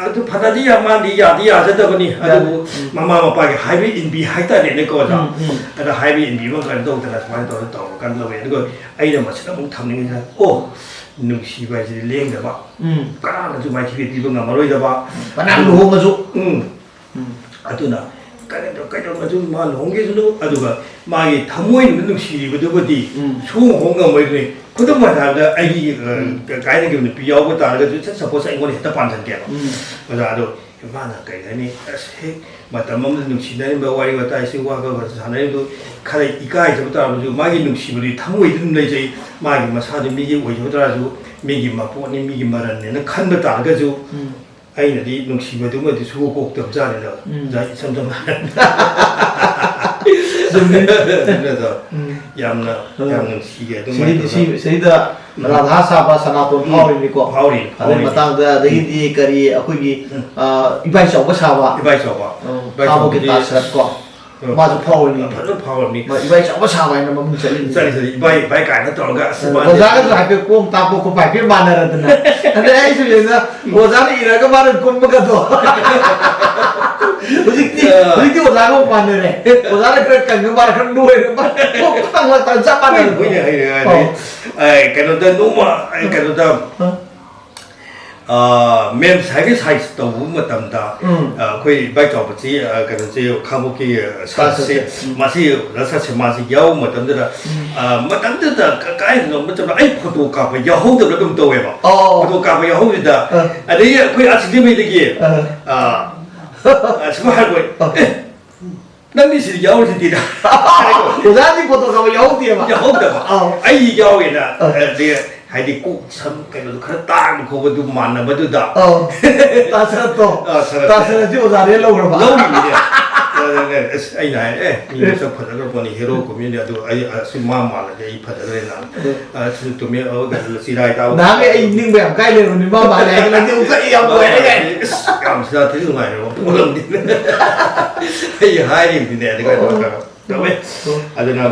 ꯑꯗꯨ ꯐꯅꯗꯤ ꯌꯥꯝ ꯃꯥꯗꯤ ꯌꯥꯗꯤ ꯌꯥꯖꯗꯕꯅꯤ ꯌꯥꯗꯦ꯫ ꯑꯗꯨꯕꯨ ꯎꯝ꯫ ꯃꯃꯥ ꯃꯄꯥꯒꯤ ꯍꯥꯏꯕ ꯏꯟꯕꯤ ꯍꯥꯏꯇꯥꯔꯦꯅꯦꯀꯣ ꯑꯣꯖꯥ ꯎꯝ, ꯎꯝ꯫ ꯑꯗ ꯍꯥꯏꯕ ꯏꯟꯕꯤꯕ ꯀꯩꯅꯣ ꯇꯧꯗꯅ ꯁꯨꯃꯥꯏꯅ ꯇꯧꯔ ꯇꯧꯔꯀꯥꯟꯗ ꯂꯧꯋꯦ ꯑꯗꯨꯒ ꯑꯩꯅ ꯃꯁꯤꯗ ꯑꯃꯨꯛ ꯊꯝꯅꯤꯡꯉꯤꯁꯤꯅ ꯑꯣ ꯅꯨꯡꯁꯤꯕ ꯍꯥꯏꯁꯤꯗꯤ ꯂꯦꯡꯗꯕ ꯎꯝ꯫ ꯀꯅꯥꯅꯁꯨ ꯃꯥꯏꯊꯤꯕ ꯄꯤꯕ ꯉꯝꯃꯔꯣꯏꯗꯕ ꯀꯅꯥ ꯑꯗꯨ ꯂꯨꯍꯣꯡꯉꯁꯨ ꯎꯝ꯫ ꯎꯝ꯫ ꯑꯗꯨꯅ ꯀꯩꯗꯧ-, ꯀꯩꯗꯧꯅꯁꯨ ꯃꯥ ꯂꯨꯍꯣꯡꯒꯦꯁꯨꯅꯨ, ꯑꯗꯨꯒ ꯃꯥꯒꯤ ꯊꯃꯣꯏꯅꯨꯡꯗ ꯅꯨꯡꯁꯤꯔꯤꯕꯗꯨꯕꯨꯗꯤ ꯎꯝ꯫ ꯁꯨꯡꯍꯣꯡ ꯍꯣꯡ ꯉꯝꯃꯣꯏꯗꯣꯏꯅꯤ꯫ ꯈꯨꯗꯝ ꯑꯣꯏꯅ ꯍꯥꯏꯔꯕꯗ ꯑꯩꯒꯤ, ꯑ, ꯎꯝ꯫ ꯀ-, ꯀꯥꯏꯅꯈꯤꯕ ꯅꯨꯄꯤ ꯌꯥꯎꯕ ꯇꯥꯔꯒꯁꯨ, ꯁꯠ ꯁꯄꯣꯁ ꯑꯩꯉꯣꯟꯗ ꯍꯦꯛꯇ ꯄꯥꯟꯁꯤꯟꯒꯦꯕ꯫ ꯎꯝ꯫ ꯑꯣꯖꯥ, ꯑꯗꯣ ꯃꯥꯅ ꯀꯩ ꯍꯥꯏꯅꯤ, ꯑꯁ, ꯍꯦꯛ ꯃꯇꯝ ꯑꯃꯗ ꯅꯨꯡꯁꯤꯅꯔꯤꯕ ꯋꯥꯔꯤ ꯋꯥꯇꯥꯏꯁꯤ ꯋꯥ ꯈꯔ ꯈꯔ ꯁꯥꯟꯅꯔꯤꯕꯗꯨ ꯈꯔ ꯏꯀꯥꯏꯖꯕ ꯇꯥꯔꯕꯁꯨ, ꯃꯥꯒꯤ ꯅꯨꯡꯁꯤꯕꯗꯤ ꯊꯃꯣꯏꯗ ꯑꯗꯨꯝ ꯂꯩꯖꯩ꯫ ꯃꯥꯒꯤ ꯃꯁꯥꯗꯨ ꯃꯤꯒꯤ ꯑꯣꯏꯖꯕ ꯇꯥꯔꯁꯨ, ꯃꯤꯒꯤ ꯃꯄꯣꯠꯅꯤ, ꯃꯤꯒꯤ ꯃꯔꯜꯅꯦꯅ ꯈꯟꯕ ꯇꯥꯔꯒꯁꯨ, ꯎꯝ꯫ ꯑꯩꯅꯗꯤ ꯅꯨꯡꯁꯤꯕꯗꯨꯃꯗꯤ ꯁꯨꯡꯀꯣꯛ ꯀꯣꯛꯇꯕꯖꯥꯠꯅꯤꯗ꯫ ꯎꯝ꯫ ꯏꯆꯝ ꯆꯝꯅ ꯍꯥꯏꯔꯕꯗ꯫ ꯆꯨꯝꯃꯤ꯫ ꯑꯗꯨꯅꯗꯣ ꯎꯝ꯫ ꯌꯥꯝꯅ, ꯎꯝ꯫ ꯌꯥꯝ ꯅꯨꯡꯁꯤꯌꯦ ꯑꯗꯨꯃꯥꯏꯅ ꯁꯤꯗꯤ, ꯇꯧꯗꯅ꯫ ꯁꯤ-, ꯁꯤꯗ ꯔꯥꯙꯥ ꯁꯥꯕ, ꯁꯅꯥꯇꯣꯟ ꯎꯝ꯫ ꯐꯥꯎꯔꯤꯅꯤꯀꯣ꯫ ꯐꯥꯎꯔꯤ, ꯑꯗꯩ ꯐꯥꯎꯔꯤ꯫ ꯃꯇꯥꯡꯗ, ꯑꯗꯒꯤꯗꯤ ꯀꯔꯤ ꯑꯩꯈꯣꯏꯒꯤ, ꯎꯝ꯫ ꯑ, ꯏꯕꯥꯏ ꯆꯥꯎꯕ ꯁꯥꯕ꯫ ꯏꯕꯥꯏ ꯆꯥꯎꯕ꯫ ꯎꯝ, ꯏꯕꯥꯏ ꯈꯥꯕꯣꯛꯀꯤ ꯆꯥꯎꯕꯗꯤ ꯇꯥꯁꯔꯠ ꯀꯣ꯫ ꯎꯝ꯫ ꯃꯥꯁꯨ ꯐꯥꯎꯔꯤꯅꯤ꯫ ꯐꯖꯅ ꯐꯥꯎꯔꯝꯅꯤ꯫ ꯃꯥ ꯏꯕꯥꯏ ꯆꯥꯎꯕ ꯁꯥꯕ ꯍꯥꯏꯅ ꯃꯃꯤꯡ ꯆꯠꯂꯤꯅꯤ꯫ ꯆꯠꯂꯤ, ꯆꯠꯂꯤ꯫ ꯏꯕꯥꯏ, ꯏꯕꯥꯏ ꯀꯥꯏꯅ ꯇꯧꯔꯒ ꯑꯁ ꯃꯥꯗꯤ ꯑꯣꯖꯥꯒꯁꯨ ꯍꯥꯏꯐꯦꯠ ꯀꯣꯝ ꯇꯥꯛꯄ ꯈꯣꯠꯄ ꯍꯥꯏꯐꯦꯠ ꯃꯥꯟꯅꯔꯗꯅ꯫ ꯑꯗꯩ ꯑꯩꯁꯨ ꯌꯦꯡꯉ ꯑꯣꯖꯥꯅ ꯏꯔꯒ ꯃꯥꯅ ꯀꯨꯝꯕꯒꯗꯣ꯫ ꯍꯧꯖꯤꯛꯇꯤ, ꯑ꯫ ꯍꯧꯖꯤꯛꯇꯤ ꯑꯣꯖꯥꯒ ꯑꯃꯨꯛ ꯃꯥꯟꯅꯔꯦ꯫ ꯑꯣꯖꯥꯅ ꯈꯔ ꯀꯪꯉ ꯃꯥꯅ ꯈꯔ ꯅꯣꯏꯔ ꯃꯥꯅ ꯀꯣꯛ ꯇꯥꯡ ꯂꯥꯛ ꯇꯥꯡ ꯆꯞ ꯃꯥꯟꯅꯔꯦ꯫ ꯍꯣꯏꯅꯦ, ꯍꯣꯏꯅꯦ, ꯍꯣꯏꯅꯦ꯫ ꯑꯧ꯫ ꯑꯦ, ꯀꯩꯅꯣꯗ ꯅꯣꯡꯃ, ꯑꯦ, ꯀꯩꯅꯣꯗ, ꯑ꯫ ꯑ, ꯃꯦꯝ ꯁꯥꯏꯒꯤ ꯁꯥꯏꯖ ꯇꯧꯕ ꯃꯇꯝꯗ, ꯎꯝ꯫ ꯑ, ꯑꯩꯈꯣꯏ ꯏꯕꯥꯏ ꯆꯥꯎꯕꯁꯤ, ꯑ, ꯀꯩꯅꯣꯁꯤ ꯈꯥꯡꯕꯣꯛꯀꯤ, ꯑ, ꯇꯥꯁ ꯁꯥꯏꯖꯁꯤ ꯁꯦ꯫ ꯎꯝ꯫ ꯃꯥꯁꯤ ꯑꯣꯖꯥ ꯁꯥꯁꯦ ꯃꯥꯁꯤ ꯌꯥꯎꯕ ꯃꯇꯝꯗꯨꯗ, ꯎꯝ꯫ ꯑ, ꯃꯇꯝꯗꯨꯗ ꯀ-, ꯀꯥꯏꯗꯅꯣ ꯃꯇꯝꯗ ꯑꯩ ꯐꯣꯇꯣ ꯀꯥꯞꯄ ꯌꯥꯎꯍꯧꯗꯕ꯭ꯔꯥ ꯀꯩꯅꯣꯝ ꯇꯧꯋꯦꯕ꯫ ꯑꯣ꯫ ꯐꯣꯇꯣ ꯀꯥꯞꯄ ꯌꯥꯎꯍꯧꯗꯨꯗ, ꯑ꯫ ꯑꯗꯒꯤ ꯑꯩꯈꯣꯏ ꯑꯥꯔ ꯁꯤ ꯗꯤ ꯕꯤꯗꯒꯤ, ꯑ꯫ ꯑ, ꯑ, ꯁꯨꯃꯥꯏꯅ ꯍꯥꯏꯔꯛꯄ, ꯑ꯫ "ꯑꯦ, ꯅꯪꯗꯤ ꯁꯤꯗꯤ ꯌꯥꯎꯔꯤꯁꯤꯗꯤꯅ"꯫ ꯑꯣꯖꯥꯗꯤ ꯐꯣꯇꯣ ꯀꯥꯞꯄ ꯌꯥꯎꯍꯧꯗꯦꯕ꯫ ꯌꯥꯎꯍꯧꯗꯕ꯫ ꯑꯧ꯫ ꯑꯩ ꯌꯥꯎꯋꯦꯅ, ꯑ꯫ ꯑ, ꯍꯥꯏꯗꯤ ꯀꯣꯛ ꯁꯝ ꯀꯩꯅꯣꯗꯣ ꯈꯔ ꯇꯥꯡꯕ ꯈꯣꯠꯄꯗꯨ ꯃꯥꯟꯅꯕꯗꯨꯗ꯫ ꯑꯧ꯫ ꯇꯥ ꯁꯔꯠꯇꯣ꯫ ꯑ, ꯁꯔꯠꯇꯣ꯫ ꯇꯥ ꯁꯔꯠꯁꯤ ꯑꯣꯖꯥꯗꯩ ꯂꯧꯈ꯭ꯔꯕ? ꯂꯧꯔꯤꯅꯤꯅꯦ꯫ ꯑꯗꯨꯅꯦ, ꯑꯁ, ꯑꯩꯅ ꯍꯥꯏ, "ꯑꯦ, ꯃꯤ ꯃꯁꯛ ꯐꯖꯈ꯭ꯔ ꯄꯣꯠꯅꯤ, ꯍꯦꯔꯣ ꯀꯨꯝꯃꯤꯅꯤ, ꯑꯗꯨ ꯑꯩ, ꯑꯁꯤ ꯃꯥ ꯃꯥꯜꯂꯗꯤ ꯑꯩ ꯐꯖꯔꯣꯏꯅ"꯫ ꯑꯗꯨ ꯑ, ꯁꯨꯝ ꯇꯨꯝꯃꯦ, ꯑ, ꯀꯩꯅꯣ, ꯆꯤꯔꯥꯏ ꯇꯥꯕ꯫ ꯅꯍꯥꯟꯒꯩ ꯑꯩ ꯅꯤꯡꯕ ꯌꯥꯝ ꯀꯥꯏ ꯂꯩꯔꯕꯅꯤ, ꯃꯥ ꯃꯥꯜꯂꯦ ꯍꯥꯏꯔꯒ ꯅꯪꯗꯤ ꯑꯃꯨꯛꯀ ꯑꯩ ꯌꯥꯝ ꯃꯥ ꯂꯣꯏꯔꯦ ꯀꯥꯏ꯫ ꯃꯥꯜꯂꯗꯤ, ꯑꯁ, ꯌꯥꯝ ꯁꯤꯗ ꯊꯤ ꯅꯨꯡꯉꯥꯏꯔꯦꯕ, ꯄꯣꯠ ꯑꯃꯅꯤ꯫ ꯑꯩ ꯍꯥꯏꯔꯤꯕꯅꯤꯅꯦ, ꯑꯗꯨꯒ ꯑꯣ꯫ ꯇꯧꯋꯦ꯫ ꯑꯣ꯫ ꯑꯗꯨꯅ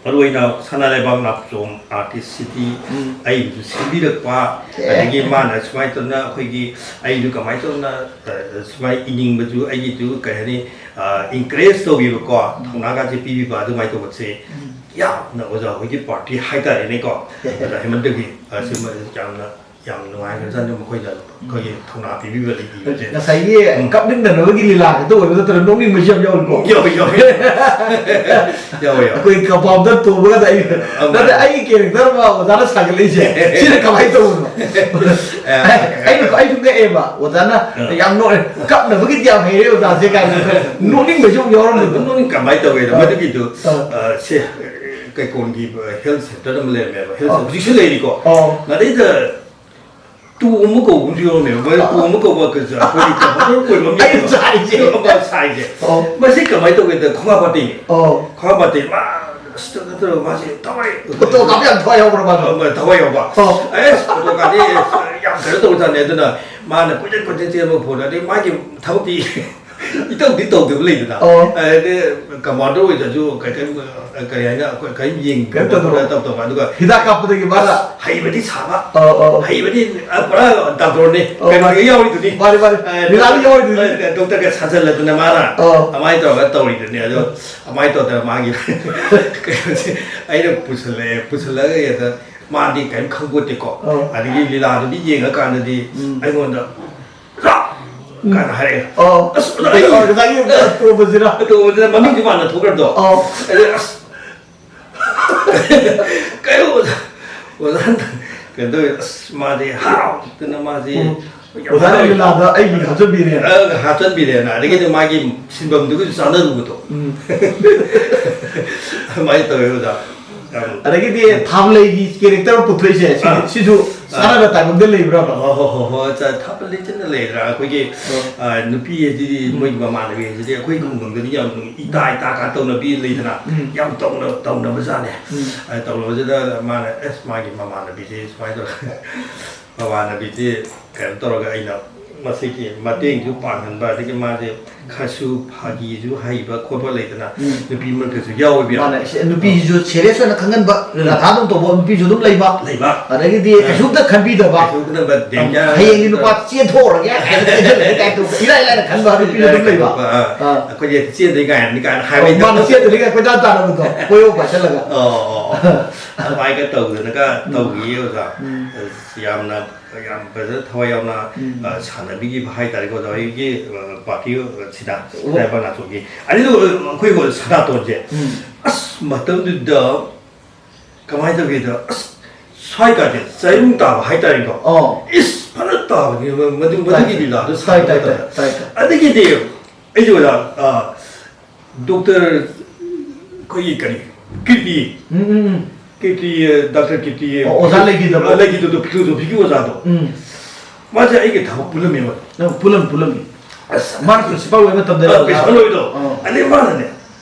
ꯃꯔꯨ ꯑꯣꯏꯅ ꯁꯅꯥ ꯂꯩꯕꯥꯛ ꯅꯥꯎꯆꯣꯝ ꯑꯥꯔꯇꯤꯁ ꯁꯤꯗꯤ ꯎꯝ꯫ ꯑꯩꯕꯨꯁꯨ ꯁꯤꯟꯕꯤꯔꯛꯄ, ꯑꯦ꯫ ꯑꯗꯒꯤ ꯃꯥꯅ ꯁꯨꯃꯥꯏꯅ ꯇꯧꯗꯅ ꯑꯩꯈꯣꯏꯒꯤ, ꯑꯩꯁꯨ ꯀꯃꯥꯏꯅ ꯇꯧꯗꯅ, ꯑ, ꯁꯨꯃꯥꯏꯅ ꯏꯅꯤꯡꯕꯁꯨ ꯑꯩꯒꯤꯁꯨ, ꯀꯩ ꯍꯥꯏꯅꯤ, ꯑ, encourage ꯇꯧꯕꯤꯕꯀꯣ, ꯎꯝ꯫ ꯊꯧꯅꯥꯒꯁꯦ ꯄꯤꯕꯤꯕ ꯑꯗꯨꯃꯥꯏꯅ ꯇꯧꯕꯁꯦ ꯎꯝ꯫ ꯌꯥꯝꯅ ꯑꯣꯖꯥ ꯍꯣꯏꯒꯤ ꯄꯥꯔꯇꯤ ꯍꯥꯏꯇꯥꯔꯦꯅꯦꯀꯣ, ꯑꯦ꯫ ꯑꯣꯖꯥ ꯍꯦꯃꯟꯇꯒꯤ, ꯑ, ꯁꯤꯃ ꯌꯥꯝꯅ ꯌꯥꯝ ꯅꯨꯡꯉꯥꯏꯈ꯭ꯔꯖꯥꯠꯅꯤ, ꯃꯈꯣꯏꯅ ꯑꯩꯈꯣꯏꯒꯤ ꯊꯧꯅꯥ ꯄꯤꯕꯤꯕ ꯂꯩꯕꯤꯕꯁꯦ꯫ ꯉꯁꯥꯏꯒꯤ ꯎꯝ꯫ ꯀꯞꯃꯤꯟꯅꯅꯕꯒꯤ ꯂꯤꯂꯥ ꯈꯛꯇ ꯑꯣꯏꯕ ꯅꯠꯇꯅ ꯅꯣꯛꯅꯤꯡꯕꯁꯨ ꯌꯥꯝ ꯌꯥꯎꯔꯤꯀꯣ꯫ ꯌꯥꯎꯋꯤ, ꯌꯥꯎꯋꯤ꯫ ꯌꯥꯎꯋꯤ, ꯌꯥꯎꯋꯤ꯫ ꯑꯩꯈꯣꯏ ꯀꯝꯄꯥꯎꯟꯗꯔ ꯇꯣꯡꯕꯒ ꯑꯩ, ꯑ, ꯅꯠꯇꯦ, ꯃꯥꯅꯦ꯫ ꯑꯩꯒꯤ ꯀꯦꯔꯦꯛꯇꯔ ꯑꯃ ꯑꯣꯖꯥꯅ ꯁꯥꯒꯠꯂꯛꯏꯁꯦ, ꯁꯤꯅ ꯀꯃꯥꯏꯅ ꯇꯧꯕꯅꯣ? ꯑ, ꯑꯩꯅ, ꯑꯩꯁꯨ ꯉꯛꯑꯦꯕ, ꯑꯣꯖꯥꯅ ꯑ꯫ ꯌꯥꯝ ꯅꯣꯛꯑꯦ, ꯀꯞꯅꯕꯒꯤꯗꯤ ꯌꯥꯝ ꯍꯩꯔꯦ ꯑꯣꯖꯥꯁꯦ ꯀꯥꯏꯅ ꯅꯣꯛꯅꯤꯡꯕꯁꯨ ꯑꯃꯨꯛ ꯌꯥꯎꯔꯝꯕꯗꯣ꯫ ꯅꯣꯛꯅꯤꯡ ꯀꯃꯥꯏꯅ ꯇꯧꯒꯦꯗ, ꯑ꯫ ꯃꯗꯨꯒꯤꯗꯨ, ꯑ꯫ ꯑ, ꯁꯦ, ꯀꯩꯀꯣꯟꯒꯤ ꯍꯦꯜꯊ ꯁꯦꯟꯇꯔ ꯑꯃ ꯂꯩꯔꯝꯃꯦꯕ, ꯍꯦꯜꯊ ꯑ꯫ ꯁꯦꯟꯇꯔ ꯍꯧꯖꯤꯛꯁꯨ ꯂꯩꯔꯤꯀꯣ꯫ ꯑ꯫ ꯃꯗꯩꯗ ꯇꯣꯝꯕ ꯀꯧꯕ ꯑꯃꯁꯨ ꯌꯥꯎꯔꯝꯃꯦꯕ꯫ ꯃꯣꯏ ꯇꯣꯝꯕ ꯀꯧꯕ ꯀ-, ꯑꯩꯈꯣꯏꯒꯤ ꯀꯃꯥꯟꯗꯔ ꯑꯣꯏꯕ ꯑꯃ ꯑꯩꯅ ꯌꯥꯎꯋꯦꯕ꯫ ꯁꯥꯏꯁꯦ꯫ ꯑꯗꯨ ꯑꯃ ꯁꯥꯏꯁꯦ꯫ ꯑꯣ꯫ ꯃꯁꯤ ꯀꯃꯥꯏꯅ ꯇꯧꯒꯦꯗ, ꯈꯣꯡꯉꯥꯝ ꯄꯥꯠꯇꯩꯅꯦ꯫ ꯑꯣ꯫ ꯈꯣꯡꯉꯥꯝ ꯄꯥꯠꯇꯩ ꯃꯥ ꯑꯁ ꯀꯩꯅꯣ ꯇꯧꯔꯒ ꯃꯥꯁꯦ ꯊꯋꯥꯏ ꯐꯣꯇꯣ ꯀꯥꯞꯄ ꯌꯥꯝ ꯊꯋꯥꯏ ꯌꯥꯎꯕ꯭ꯔꯥ ꯃꯥꯗꯣ? ꯑ, ꯊꯋꯥꯏ ꯌꯥꯎꯕ꯫ ꯑꯣ꯫ ꯑꯁ, ꯐꯣꯇꯣ ꯀꯥꯞꯄꯗꯤ ꯌꯥꯝ ꯀꯩꯅꯣ ꯇꯧꯕꯖꯥꯠꯅꯤ꯫ ꯑꯗꯨꯅ ꯃꯥꯅ ꯀꯣꯏꯆꯦꯟ ꯀꯣꯏꯆꯦꯟ ꯆꯦꯟꯕ ꯐꯣꯟ, ꯑꯗꯩ ꯃꯥꯒꯤ ꯊꯕꯛꯇꯤ ꯏꯇꯧꯗꯤ ꯇꯧꯗꯕ ꯂꯩꯗꯅ꯫ ꯑꯣ꯫ ꯑꯗꯩꯗꯤ ꯀꯃꯥꯟꯗꯔ ꯑꯣꯏꯗ꯭ꯔꯁꯨ ꯀꯩ-, ꯀꯩ-, ꯀꯔꯤ ꯍꯥꯏꯅ ꯑꯩꯈꯣꯏ ꯀꯔꯤꯝ ꯌꯦꯡꯗꯕ ꯀꯩꯝ ꯇꯧꯗꯕ꯫ ꯈꯣꯠꯇꯕ ꯇꯧꯗꯕ꯫ ꯑꯗꯨꯒ ꯍꯤꯗꯥꯛ ꯀꯥꯞꯄꯗꯒꯤ ꯃꯥꯅ ꯑꯁ, ꯍꯩꯕꯗꯤ ꯁꯥꯕ꯫ ꯑꯧ, ꯑꯧ꯫ ꯍꯩꯕꯗꯤ, ꯑ, ꯄꯨꯔꯥ ꯗꯥꯛꯇꯔꯅꯤ꯫ ꯑꯧ, ꯀꯩꯅꯣꯗꯒ ꯃꯥꯅꯤ꯫ ꯌꯥꯎꯔꯤꯗꯨꯗꯤ꯫ ꯃꯥꯅꯤ, ꯃꯥꯅꯤ꯫ ꯑ, ꯂꯤꯂꯥꯗ ꯌꯥꯎꯔꯤꯗꯨꯗꯤ꯫ ꯑ, ꯗꯣꯛꯇꯔꯒ ꯁꯥꯖꯜꯂꯗꯅ ꯃꯥꯅ ꯑꯧ꯫ ꯑꯗꯨꯃꯥꯏꯅ ꯇꯧꯔꯒ ꯇꯧꯔꯤꯗꯨꯅꯤ꯫ ꯑꯗꯣ ꯑꯗꯨꯃꯥꯏꯅ ꯇꯧꯗꯅ ꯃꯥꯒꯤ ꯀꯩꯅꯣꯁꯦ ꯑꯩꯅ ꯄꯨꯁꯜꯂꯛꯑꯦ꯫ ꯄꯨꯁꯜꯂꯛꯑꯒ ꯍꯦꯛꯇ ꯃꯥꯗꯤ ꯀꯔꯤꯝ ꯈꯪꯄꯣꯠꯇꯦꯀꯣ꯫ ꯑꯧ꯫ ꯑꯗꯒꯤ ꯂꯤꯂꯥꯗꯨꯗꯤ ꯌꯦꯡꯉꯀꯥꯟꯗꯗꯤ ꯎꯝ꯫ ꯑꯩꯉꯣꯟꯗ "ꯔꯥ!" ꯎꯝ꯫ ꯀꯥꯏꯅ ꯍꯥꯏꯔꯛꯑꯦ꯫ ꯑꯣ꯫ ꯑꯁ, ꯑꯗ ꯑꯩ ꯑꯣ, ꯉꯁꯥꯏꯒꯤ ꯇꯣꯝꯕꯁꯤꯔ? ꯇꯣꯝꯕꯁꯤꯔ? ꯃꯃꯤꯡꯗꯤ ꯃꯥꯟꯅ ꯊꯣꯛꯈ꯭ꯔꯗꯣ꯫ ꯑꯣ꯫ ꯑꯗ ꯑꯁ꯫ ꯀꯩꯅꯣ ꯑꯣꯖꯥ, ꯑꯣꯖꯥꯅ ꯀꯩꯅꯣ ꯇꯧꯋꯦ꯫ ꯑꯁ, ꯃꯥꯗꯤ ꯍꯔꯥꯎꯗꯅ ꯃꯥꯁꯤ ꯎꯝ꯫ ꯌꯥꯝ ꯑꯣꯖꯥꯅ ꯍꯔꯥꯎꯋꯦ꯫ ꯂꯤꯂꯥꯗ ꯑꯩꯒꯤ ꯍꯥꯞꯆꯤꯟꯕꯤꯔꯦ꯫ ꯑ, ꯍꯥꯞꯆꯤꯟꯕꯤꯔꯦꯅ꯫ ꯑꯗꯒꯤꯗꯤ ꯃꯥꯒꯤ ꯁꯤꯟꯐꯝꯗꯨꯒꯁꯨ ꯆꯥꯟꯅꯔꯨꯕꯗꯣ꯫ ꯎꯝ꯫ ꯑꯗꯨꯃꯥꯏꯅ ꯇꯧꯋꯦ ꯑꯣꯖꯥ꯫ ꯌꯥꯝ ꯑꯗꯒꯤꯗꯤ ꯊꯥꯕꯂꯩꯒꯤ character ꯑꯃ ꯄꯨꯊꯣꯛꯏꯁꯦ, ꯁꯤ-, ꯑꯥ꯫ ꯁꯤꯁꯨ ꯑꯥ꯫ ꯆꯥꯟꯅꯕ timing ꯗ ꯂꯩꯕ꯭ꯔꯕ? ꯍꯣꯏ, ꯍꯣꯏ, ꯍꯣꯏ, ꯍꯣꯏ, ꯆꯥ-, ꯊꯥꯕꯂꯩ ꯆꯤꯟꯅ ꯂꯩꯗ꯭ꯔꯥ? ꯑꯩꯈꯣꯏꯒꯤ, ꯑꯣ꯫ ꯑ, ꯅꯨꯄꯤ ꯍꯥꯏꯁꯤꯗꯤ ꯎꯝ꯫ ꯃꯣꯏꯒꯤ ꯃꯃꯥꯟꯅꯕꯤ ꯍꯥꯏꯁꯤꯗꯤ ꯑꯩꯈꯣꯏ ꯎꯝ꯫ ꯈꯨꯡꯒꯪꯗꯗꯤ ꯌꯥꯝ ꯏꯇꯥ ꯏꯇꯥ ꯀꯥ ꯇꯧꯅꯕꯤ ꯂꯩꯗꯅ, ꯎꯝ꯫ ꯌꯥꯝ ꯇꯧꯅ-, ꯇꯧꯅꯕꯖꯥꯠꯅꯦ꯫ ꯎꯝ꯫ ꯑ, ꯇꯧꯅꯕꯁꯤꯗ ꯃꯥꯅ, "ꯑꯁ, ꯃꯥꯒꯤ ꯃꯃꯥꯟꯅꯕꯤꯁꯦ ꯁꯨꯃꯥꯏꯅ ꯇꯧꯔꯒ ꯃꯃꯥꯟꯅꯕꯤꯁꯦ ꯀꯩꯅꯣ ꯇꯧꯔꯒ ꯑꯩꯅ ꯃꯁꯤꯒꯤ ꯃꯇꯦꯡꯁꯨ ꯄꯥꯡꯍꯟꯕ, ꯑꯗꯒꯤ ꯃꯥꯁꯦ ꯈꯔꯁꯨ ꯐꯥꯒꯤꯁꯨ ꯍꯩꯕ ꯈꯣꯠꯄ ꯂꯩꯗꯅ, ꯎꯝ꯫ ꯅꯨꯄꯤ ꯃꯔꯛꯇꯁꯨ ꯌꯥꯎꯋꯦꯕ ꯌꯥꯝ꯫ ꯃꯥꯅꯦ, ꯑꯁ, ꯅꯨꯄꯤꯁꯤꯁꯨ serious ꯑꯣꯏꯅ ꯈꯪꯍꯟꯕ, ꯎꯝ꯫ ꯔꯥꯙꯥꯗꯧ ꯇꯧꯕ ꯅꯨꯄꯤꯁꯨ ꯑꯗꯨꯝ ꯂꯩꯕ꯫ ꯂꯩꯕ꯫ ꯑꯗꯒꯤꯗꯤ ꯑꯥ꯫ ꯀꯩꯁꯨꯝꯇ ꯈꯟꯕꯤꯗꯕ꯫ ꯀꯩꯁꯨꯝ ꯈꯟꯕ, danger ꯍꯌꯦꯡꯗꯤ ꯅꯨꯄꯥ ꯆꯦꯟꯊꯣꯛꯎꯔꯒꯦ ꯍꯥꯏꯅ ꯆꯦꯟꯁꯤꯜꯂꯒꯦ ꯀꯥꯏꯅ ꯇꯧꯕ, ꯏꯔꯥꯏ ꯂꯥꯏꯅ ꯈꯟꯕ ꯅꯨꯄꯤꯁꯨ ꯑꯗꯨꯝ ꯂꯩꯕ꯫ ꯑꯥ꯫ ꯑꯥ꯫ ꯑꯩꯈꯣꯏꯗꯤ ꯆꯦꯟꯗꯣꯏ ꯉꯥꯏꯔꯝꯅꯤ ꯀꯥꯏꯅ ꯑꯣ, ꯍꯥꯏꯕꯩ ꯃꯥꯅ ꯇꯧꯕ꯫ ꯆꯦꯟꯗꯣꯏꯅꯤ ꯀꯥꯏꯅ ꯀꯣꯏꯇꯥꯟ ꯇꯥꯟꯅꯕꯗꯣ, ꯀꯣꯏꯌꯧ ꯄꯥꯏꯁꯜꯂꯒ꯫ ꯑꯣ, ꯑꯣ, ꯑꯣ꯫ ꯑꯗꯨꯃꯥꯏꯅ ꯇꯧꯗꯅꯒ ꯎꯝ꯫ ꯇꯧꯈꯤꯌꯦ ꯑꯣꯖꯥ꯫ ꯎꯝ꯫ ꯑꯁ, ꯌꯥꯝꯅ, ꯌꯥꯝ ꯐꯖꯅ ꯊꯋꯥꯏ ꯌꯥꯎꯅ, ꯎꯝ꯫ ꯑ, ꯁꯥꯟꯅꯕꯤꯈꯤꯕ ꯍꯥꯏꯇꯥꯔꯦꯀꯣ ꯑꯣꯖꯥ ꯍꯣꯏꯒꯤ, ꯑ, party ꯁꯤꯗ, ꯑꯣ꯫ ꯁꯤꯗ ꯕꯪꯒ꯭ꯂꯥꯗꯦꯁꯀꯤ꯫ ꯑꯗꯨꯒ ꯑꯩꯈꯣꯏ ꯁꯅꯥꯇꯣꯟꯁꯦ, ꯎꯝ꯫ ꯑꯁ, ꯃꯇꯝꯗꯨꯗ ꯀꯃꯥꯏꯅ ꯇꯧꯒꯦꯗ, ꯑꯁ, ꯁ꯭ꯋꯥꯏ ꯀꯥꯁꯦ ꯆꯩꯔꯨꯡ ꯇꯥꯕ ꯍꯥꯏꯇꯥꯔꯦꯀꯣ꯫ ꯑꯣ꯫ ꯏꯁ, ꯐꯖꯅ ꯇꯥꯕꯅꯤ ꯃꯗꯨ, ꯃꯗꯨꯒꯤ ꯇꯥꯏ, ꯂꯤꯂꯥꯗꯣ ꯇꯥꯏ, ꯁꯥꯟꯅꯕ ꯇꯥꯏ, ꯇꯥꯏ, ꯃꯇꯝꯗ꯫ ꯇꯥꯏ, ꯇꯥꯏ꯫ ꯑꯗꯒꯤꯗꯤ ꯑꯩꯁꯦ ꯑꯣꯖꯥ, ꯑ, ꯗꯣꯛꯇꯔ ꯑꯩꯈꯣꯏꯒꯤ ꯀꯔꯤ, ꯀꯤꯔꯇꯤ, ꯎꯝ, ꯎꯝ, ꯎꯝ꯫ ꯀꯤꯔꯇꯤ, ꯑ, ꯗꯥꯛꯇꯔ ꯀꯤꯔꯇꯤ, ꯑꯣ, ꯑꯣꯖꯥ ꯂꯩꯈꯤꯗꯕ꯫ ꯑ, ꯂꯩꯈꯤꯗꯕꯗꯣ, philosophyꯒꯤ ꯑꯣꯖꯥꯗꯣ꯫ ꯎꯝ꯫ ꯃꯥꯁꯦ ꯑꯩꯒ ꯊꯕꯛ ꯄꯨꯜꯂꯝꯃꯦꯕ꯫ ꯅꯪ ꯄꯨꯜꯂꯝ ꯄꯨꯜꯂꯝꯃꯤ꯫ ꯑꯁ, ꯃꯥꯅ ꯄ꯭ꯔꯤꯟꯁꯤꯄꯥꯜ ꯑꯣꯏꯕ ꯃꯇꯝꯗ ꯑ, ꯄ꯭ꯔꯤꯟꯁꯤꯄꯥꯜ ꯑꯣꯏꯕꯗꯣ꯫ ꯑꯥ꯫ ꯑꯗꯩ ꯃꯥꯅꯅꯦ,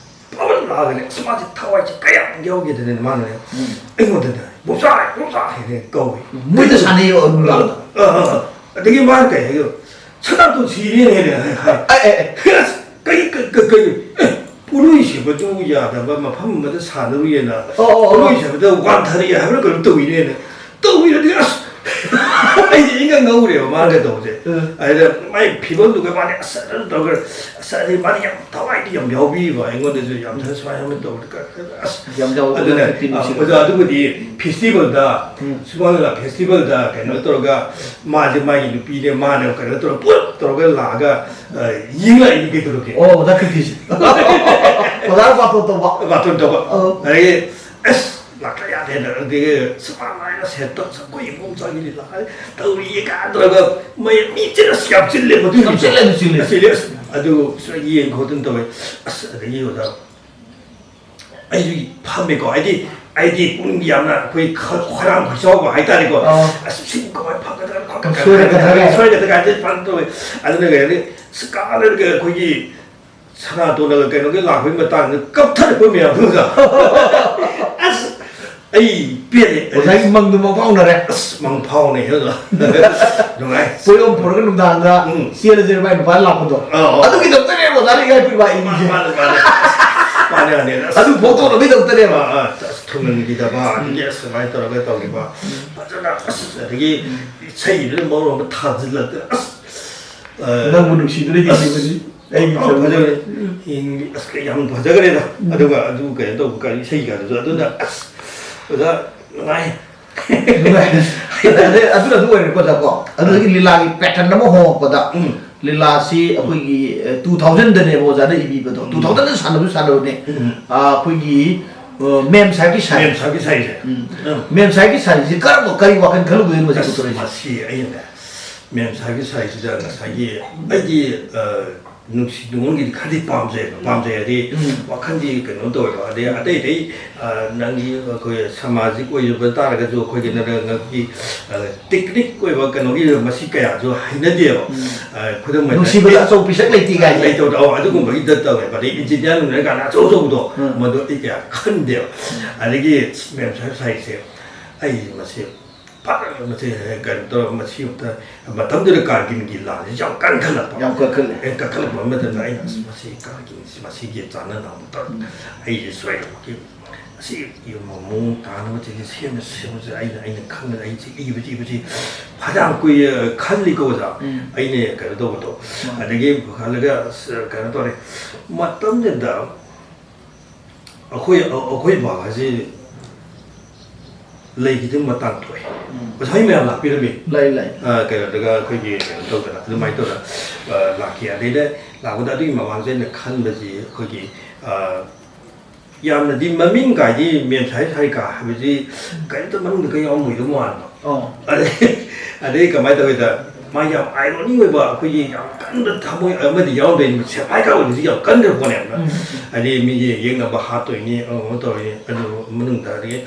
ꯐꯕ ꯂꯥꯛꯑꯒꯅꯦ, ꯑꯁ, ꯃꯥꯁꯦ ꯊꯋꯥꯏꯁꯦ ꯀꯌꯥꯝ ꯌꯥꯎꯒꯦꯗꯅꯦ, ꯃꯥꯅꯅꯦ꯫ ꯎꯝ꯫ ꯑꯩꯉꯣꯟꯗꯅꯦ, "ꯕꯣꯝꯆꯥ, ꯕꯣꯝꯆꯥ" ꯍꯥꯏꯅ ꯀꯧꯏ꯫ ꯃꯣꯏꯗ ꯁꯥꯟꯅꯩꯌꯦꯕ ꯅꯨꯡꯗꯥꯡꯗ꯫ ꯑ, ꯑ, ꯑ꯫ ꯑꯗꯒꯤ ꯃꯥꯅ ꯀꯩ ꯍꯥꯏꯒꯦ? "ꯁꯅꯥꯇꯣꯟ ꯁꯤꯔꯦꯅꯦ" ꯍꯥꯏꯅ ꯍꯥꯏ꯫ ꯑꯦ, ꯑꯦ, ꯑꯦ꯫ ꯑꯁ, ꯀꯩ, ꯀꯩ, ꯀꯩ, ꯀꯩ, ꯑꯦ, ꯄꯣꯠꯂꯣꯏ ꯁꯦꯝꯕꯗꯨ ꯌꯥꯗꯕ ꯃꯐꯝ ꯑꯃꯗ ꯁꯥꯟꯅꯔꯨꯏꯌꯦꯅ, ꯑꯣ, ꯑꯣ, ꯑꯣ꯫ ꯄꯣꯠꯂꯣꯏ ꯁꯦꯝꯕꯗ ꯋꯥꯟꯊꯔꯛꯑꯦ ꯍꯥꯏꯕ꯭ꯔꯥ ꯀꯩꯅꯣꯝ ꯇꯧꯋꯤꯅꯦꯅ꯫ ꯇꯧꯋꯤꯔꯗꯤ ꯑꯁ, ꯑꯩꯁꯦ ꯏꯉꯛ ꯉꯛꯎꯔꯦꯕ ꯃꯥꯒ ꯇꯧꯕꯁꯦ꯫ ꯎꯝ꯫ ꯑꯗꯨꯗ ꯃꯥꯏ ꯐꯤꯕꯝꯗꯨꯒ ꯃꯥꯗꯤ ꯑꯁ ꯑꯗꯨꯝ ꯇꯧꯈ꯭ꯔꯦ꯫ ꯑꯁ, ꯑꯗꯩ ꯃꯥꯗꯤ ꯌꯥꯝ ꯊꯋꯥꯏꯗꯤ ꯌꯥꯝ ꯌꯥꯎꯕꯤꯕ ꯑꯩꯉꯣꯟꯗꯁꯨ, ꯌꯥꯝ ꯁꯨꯃꯥꯏꯅ ꯑꯃ ꯇꯧꯕꯗ ꯑꯁ꯫ ꯌꯥꯝ ꯌꯥꯎꯕ ꯑꯗꯨꯅ, ꯅꯠꯇꯦ, ꯑ, ꯅꯨꯡꯁꯤꯕ꯫ ꯑꯣꯖꯥ, ꯑꯗꯨꯕꯨꯗꯤ ꯐꯦꯁꯇꯤꯚꯦꯜꯗ, ꯎꯝ꯫ ꯁꯨꯃꯥꯡ ꯂꯤꯂꯥ ꯐꯦꯁꯇꯤꯚꯦꯜꯗ ꯀꯩꯅꯣ ꯇꯧꯔꯒ, ꯃꯥꯁꯦ ꯃꯥꯒꯤ ꯅꯨꯄꯤꯅꯦ, ꯃꯥꯅꯦ ꯀꯩꯅꯣ ꯇꯧꯔꯒ, ꯄꯨꯂꯞ ꯇꯧꯔꯒ ꯂꯥꯛꯑꯒ, ꯑ, ꯌꯦꯡ ꯂꯥꯛꯏꯅꯤ ꯀꯩꯗꯧꯔꯒꯦ? ꯑꯣ, ꯑꯣꯖꯥ ꯀꯤꯔꯇꯤꯁꯦ꯫ ꯑꯣꯖꯥꯅ ꯕꯥꯇꯣꯟ ꯇꯧꯕ꯫ ꯕꯥꯇꯣꯟ ꯇꯧꯕ꯫ ꯑꯧ꯫ ꯑꯗꯒꯤ, ꯑꯁ, ꯂꯥꯛꯇ ꯌꯥꯗꯦꯅ, ꯑꯗꯒꯤ ꯁꯨꯃꯥꯡ ꯂꯥꯏꯅ ꯁꯦꯠꯇ ꯑꯩꯈꯣꯏ ꯏꯕꯣꯝꯆꯥꯒꯤ ꯂꯤꯂꯥ ꯇꯧꯔꯤꯌꯦ ꯀꯥꯏꯅ ꯇꯧꯔꯒ, ꯃꯩ ꯃꯤ ꯆꯤꯜ-, ꯑꯁ, ꯌꯥꯝ ꯆꯤꯜꯂꯦ ꯃꯗꯨꯒꯤ ꯌꯥꯝ ꯆꯤꯜꯂꯦ, ꯑꯗꯨ ꯆꯤꯜꯂꯦ꯫ ꯑꯁ, ꯆꯤꯜꯂꯦ, ꯑꯁ, ꯑꯗꯨ ꯌꯦꯡ ꯈꯣꯠꯇꯅ ꯇꯧꯋꯦ꯫ ꯑꯁ, ꯑꯗꯒꯤ ꯑꯣꯖꯥ ꯑꯩꯁꯨ ꯐꯝꯃꯦꯀꯣ, ꯍꯥꯏꯗꯤ, ꯍꯥꯏꯗꯤ ꯄꯨꯡ ꯌꯥꯝꯅ ꯑꯩꯈꯣꯏ ꯈ-, ꯈꯣꯏꯔꯥꯡ ꯈꯣꯏꯆꯥꯎꯕ ꯍꯥꯏꯇꯥꯔꯦꯀꯣ꯫ ꯑꯥ꯫ ꯑꯁ, ꯁꯤ ꯀꯃꯥꯏꯅ ꯐꯒꯗ꯭ꯔꯥ, ꯈꯣꯠꯀꯗ꯭ꯔꯥ, ꯁꯣꯏꯔꯛꯀꯗ꯭ꯔꯥ ꯀꯥꯏꯅ, ꯀꯥꯏꯅ꯫ ꯁꯣꯏꯔꯛꯀꯗ꯭ꯔꯥ ꯀꯥꯏꯅ ꯐꯖꯅ ꯇꯧꯋꯦ꯫ ꯑꯗꯨꯅ ꯀꯩ ꯍꯥꯏꯅꯤ, ꯑꯁ, ꯀꯥꯟꯅꯔꯒ ꯑꯩꯈꯣꯏꯒꯤ ꯁꯅꯥꯇꯣꯟꯒ ꯀꯩꯅꯣꯒꯤ ꯂꯥꯛꯄꯒꯤ ꯃꯇꯥꯡꯗ ꯀꯞꯊꯔꯛꯄ ꯃꯌꯥꯝꯗꯨꯒ꯫ ꯑꯁ, ꯑꯩ ꯄꯦꯜꯂꯦ꯫ ꯑꯣꯖꯥꯒꯤ ꯃꯪꯗꯨ ꯃꯪ ꯐꯥꯎꯅꯔꯦ꯫ ꯑꯁ, ꯃꯪ ꯐꯥꯎꯅꯩ ꯑꯗꯨꯒ꯫ ꯅꯨꯡꯉꯥꯏ꯫ ꯄꯣꯠꯌꯣꯝ ꯄꯨꯔꯒ ꯅꯨꯡꯗꯥꯡꯗ ꯎꯝ꯫ ꯆꯦꯜꯂꯁꯦ ꯚꯥꯏ ꯅꯨꯄꯥ ꯂꯥꯛꯄꯗꯣ꯫ ꯑꯧ, ꯑꯧ꯫ ꯑꯗꯨꯒꯤꯗꯃꯛꯇꯅꯦ ꯑꯣꯖꯥꯅ ꯏꯀꯥꯏ ꯄꯨꯔꯤꯕ ꯃꯥꯅꯦ, ꯏꯅꯤꯁꯦ꯫ ꯃꯥꯅꯦ, ꯃꯥꯅꯦ꯫ ꯃꯥꯅꯦ, ꯃꯥꯅꯦ꯫ ꯑꯁ, ꯑꯗꯨ ꯐꯣꯡꯗꯣꯛꯅꯕꯒꯤꯗꯃꯛꯇꯅꯦꯕ꯫ ꯑꯥ, ꯑꯥ, ꯑꯁ, ꯊꯨꯡꯍꯟꯈꯤꯗꯕ, ꯎꯝ꯫ ꯑꯗꯒꯤ ꯑꯁ, ꯁꯨꯃꯥꯏꯅ ꯇꯧꯔꯒ ꯇꯧꯈꯤꯕ꯫ ꯎꯝ꯫ ꯐꯖꯅ, ꯑꯁ, ꯑꯗꯒꯤ ꯎꯝ꯫ ꯏꯁꯩꯗꯨꯅ ꯃꯔꯣꯟ ꯑꯃ ꯊꯥꯖꯤꯜꯂꯛꯇꯅ, ꯑꯁ, ꯑ, ꯅꯪꯕꯨ ꯅꯨꯡꯁꯤꯗꯨꯅ ꯑꯁ, ꯍꯤꯡꯂꯤꯕꯅꯤ꯫ ꯑꯩꯒꯤ ꯑꯧ, ꯆꯪꯕ꯫ ꯐꯖꯕꯅꯦ꯫ ꯎꯝ꯫ ꯌꯦꯡ-, ꯑꯁ, ꯌꯥꯝ ꯐꯖꯈ꯭ꯔꯦꯗ꯫ ꯎꯝ꯫ ꯑꯗꯨꯒ ꯑꯗꯨ ꯀꯩꯅꯣ ꯇꯧꯕ ꯀꯥꯟꯗ ꯏꯁꯩꯒꯗꯨꯁꯨ꯫ ꯑꯗꯨꯅ, ꯑꯁ, ꯑꯣꯖꯥ, ꯅꯨꯡꯉꯥꯏ꯫ ꯅꯨꯡꯉꯥꯏ꯫ ꯑꯗꯩ ꯑꯗꯨꯅ ꯑꯗꯨ ꯑꯣꯏꯔꯦꯀꯣ, ꯑꯣꯖꯥꯀꯣ꯫ ꯑꯗꯨꯗꯒꯤ ꯎꯝ꯫ ꯂꯤꯂꯥꯒꯤ pattern ꯑꯃ ꯍꯣꯡꯉꯛꯄꯗ, ꯎꯝ꯫ ꯂꯤꯂꯥꯁꯤ ꯑꯩꯈꯣꯏꯒꯤ, ꯑ, two thousand ꯗꯅꯦꯕ ꯑꯣꯖꯥꯅ ꯏꯕꯤꯕꯗꯣ꯫ ꯎꯝ꯫ Two thousand ꯗ ꯁꯥꯟꯅꯕꯁꯨ ꯁꯥꯟꯅꯕꯅꯦ꯫ ꯎꯝ꯫ ꯑ, ꯑꯩꯈꯣꯏꯒꯤ, ꯑ, ꯃꯦꯝ ꯁꯥꯍꯦꯕꯀꯤ ꯁꯥꯏ꯫ ꯃꯦꯝ ꯁꯥꯍꯦꯕꯀꯤ ꯁꯥꯏꯁꯦ꯫ ꯎꯝ꯫ ꯎꯝ꯫ ꯃꯦꯝ ꯁꯥꯍꯦꯕꯀꯤ ꯁꯥꯏꯁꯦ ꯀꯔꯝꯕ, ꯀꯔꯤ ꯋꯥꯈꯜ ꯈꯜꯂꯨꯕꯗꯒꯤ ꯃꯁꯤ ꯑꯁ, ꯄꯨꯊꯣꯔꯛꯏꯁꯦ? ꯃꯁꯤ ꯑꯩꯅꯅꯦ, ꯃꯦꯝ ꯁꯥꯍꯦꯕꯀꯤ ꯁꯥꯏꯁꯤꯗ ꯉꯁꯥꯏꯒꯤ ꯑꯩꯗꯤ, ꯑ, ꯅꯨꯡꯁꯤ ꯅꯨꯡꯉꯣꯟꯒꯤꯗꯤ ꯈꯔꯗꯤ ꯄꯥꯝꯖꯩꯕ꯫ ꯎꯝ꯫ ꯄꯥꯝꯖꯩ ꯍꯥꯏꯗꯤ ꯎꯝ꯫ ꯋꯥꯈꯜꯗꯤ ꯀꯩꯅꯣ ꯇꯧꯋꯦꯕ꯫ ꯑꯗꯩ ꯑꯇꯩ ꯑꯇꯩ, ꯑ, ꯅꯪꯒꯤ ꯑꯩꯈꯣꯏ ꯁꯃꯥꯖꯤꯛ ꯑꯣꯏꯖꯕ ꯇꯥꯔꯒꯁꯨ ꯑꯩꯈꯣꯏꯒꯤ ꯅꯔꯒꯤ, ꯑ, ꯇꯦꯛꯅꯤꯛ ꯑꯣꯏꯕ ꯀꯩꯅꯣꯒꯤ ꯃꯁꯤ ꯀꯌꯥꯁꯨ ꯍꯩꯅꯗꯦꯕ꯫ ꯎꯝ꯫ ꯑ, ꯈꯨꯗꯝ ꯑꯣꯏꯅ ꯅꯨꯡꯁꯤꯕꯗ ꯑꯆꯧ ꯄꯤꯁꯛ ꯂꯩꯇꯦ ꯀꯥꯏꯁꯦ꯫ ꯂꯩꯇꯧꯗ-, ꯑꯧ, ꯑꯗꯨꯒꯨꯝꯕꯒꯤꯗ ꯇꯧꯋꯦꯕ꯫ ꯑꯗꯩ ꯏꯟꯖꯤꯅꯤꯌꯥꯔ ꯅꯨꯡꯅꯤꯌꯥꯔ ꯀꯥꯏꯅ ꯑꯆꯧ ꯑꯆꯧꯕꯗꯣ, ꯎꯝ꯫ ꯃꯗꯨ ꯑꯩ ꯀꯌꯥ ꯈꯟꯗꯦꯕ꯫ ꯑꯗꯒꯤ ꯃꯦꯝ ꯁꯥꯍꯦꯕ ꯁꯥꯏꯁꯦ ꯑꯩ ꯃꯁꯤ ꯐꯖꯅ ꯃꯁꯤ ꯀꯩꯅꯣ ꯇꯧꯔꯒ ꯃꯁꯤ ꯑꯝꯇ ꯃꯇꯝꯗꯨꯗ ꯀꯥꯔꯒꯤꯜꯒꯤ ꯂꯥꯟꯁꯤ ꯌꯥꯝ ꯀꯟꯈꯠꯂꯛꯄ꯫ ꯌꯥꯝ ꯀꯟꯈꯠꯂꯦ꯫ ꯑꯦ, ꯀꯟꯈꯠꯂꯛꯄ ꯃꯇꯝꯗ ꯑꯩꯅ, "ꯑꯁ, ꯃꯁꯤ ꯀꯥꯔꯒꯤꯜꯁꯤ ꯃꯁꯤꯒꯤ ꯆꯥꯟꯅꯅꯕ ꯑꯝꯇ ꯑꯩꯁꯦ ꯁꯣꯏꯗꯅꯃꯛꯀꯤ ꯑꯁꯤ ꯃꯑꯣꯡ ꯇꯥꯅꯕ ꯁꯤꯗꯤ ꯁꯦꯝꯅ ꯁꯦꯝꯕꯁꯦ ꯑꯩꯅ, ꯑꯩꯅ ꯈꯪꯕꯗ ꯑꯩꯁꯦ ꯏꯕꯁꯤ, ꯏꯕꯁꯤ ꯐꯅꯌꯥꯝ ꯀꯨꯏ ꯈꯜꯂꯤꯀꯣ ꯑꯣꯖꯥ꯫ ꯎꯝ꯫ ꯑꯩꯅ ꯀꯩꯅꯣ ꯇꯧꯕꯗꯣ꯫ ꯎꯝ꯫ ꯑꯗꯒꯤ ꯈꯜꯂꯒ ꯑꯁ, ꯀꯩꯅꯣ ꯇꯧꯔꯦ꯫ ꯃꯇꯝꯗꯨꯗ ꯑꯩꯈꯣꯏ, ꯑꯩꯈꯣꯏ ꯕꯥꯁꯤ ꯂꯩꯈꯤꯗꯕ ꯃꯇꯥꯡ ꯊꯣꯛꯑꯦ꯫ ꯎꯝ꯫ ꯑꯣꯖꯥ ꯍꯣꯏ ꯃꯌꯥꯝ ꯂꯥꯛꯄꯤꯔꯝꯃꯤ꯫ ꯂꯩ, ꯂꯩ꯫ ꯑ, ꯀꯩꯅꯣꯗꯒ ꯑꯩꯈꯣꯏꯒꯤ ꯀꯩꯅꯣ ꯇꯧꯗꯅ ꯑꯗꯨꯃꯥꯏꯅ ꯇꯧꯗꯅ, ꯑ, ꯂꯥꯛꯈꯤ꯫ ꯑꯗꯩꯗ ꯂꯥꯛꯄꯗ ꯑꯗꯨꯒꯤ ꯃꯃꯥꯡꯗ ꯑꯩꯅ ꯈꯟꯕꯁꯤ ꯑꯩꯈꯣꯏꯒꯤ, ꯑ, ꯌꯥꯝꯅꯗꯤ ꯃꯃꯤꯡ ꯀꯥꯏꯗꯤ ꯃꯦꯝ ꯁꯥꯍꯦꯕ ꯁꯥꯔꯤꯀꯥ ꯍꯥꯏꯕꯁꯤ ꯀꯔꯤꯝꯇ ꯃꯅꯨꯡꯗ ꯀꯩ ꯌꯥꯎꯔꯝꯃꯣꯏꯗꯧ ꯃꯥꯟꯕ꯫ ꯑꯣ꯫ ꯑꯗꯩ, ꯑꯗꯩ ꯀꯃꯥꯏꯅ ꯇꯧꯒꯦꯗ, ꯃꯥ ꯌꯥꯝ irony ꯑꯣꯏꯕ, ꯑꯩꯈꯣꯏꯒꯤ ꯌꯥꯝ ꯀꯟꯕ ꯊꯃꯣꯏ ꯑꯃꯗꯤ ꯌꯥꯎꯔꯝꯗꯣꯏꯅꯤ, ꯁꯦꯐꯥꯏꯒ ꯑꯣꯏꯕꯁꯤ ꯌꯥꯝ ꯀꯟꯈ꯭ꯔ ꯄꯣꯠꯅꯦꯕ꯫ ꯎꯝ꯫ ꯍꯥꯏꯗꯤ ꯃꯤꯁꯦ ꯌꯦꯛꯅꯕ ꯍꯥꯠꯇꯣꯏꯅꯤ, ꯑꯃ ꯑꯃ ꯇꯧꯔꯤꯅꯤ, ꯑꯗꯨ ꯃꯅꯨꯡꯗ ꯑꯗꯒꯤ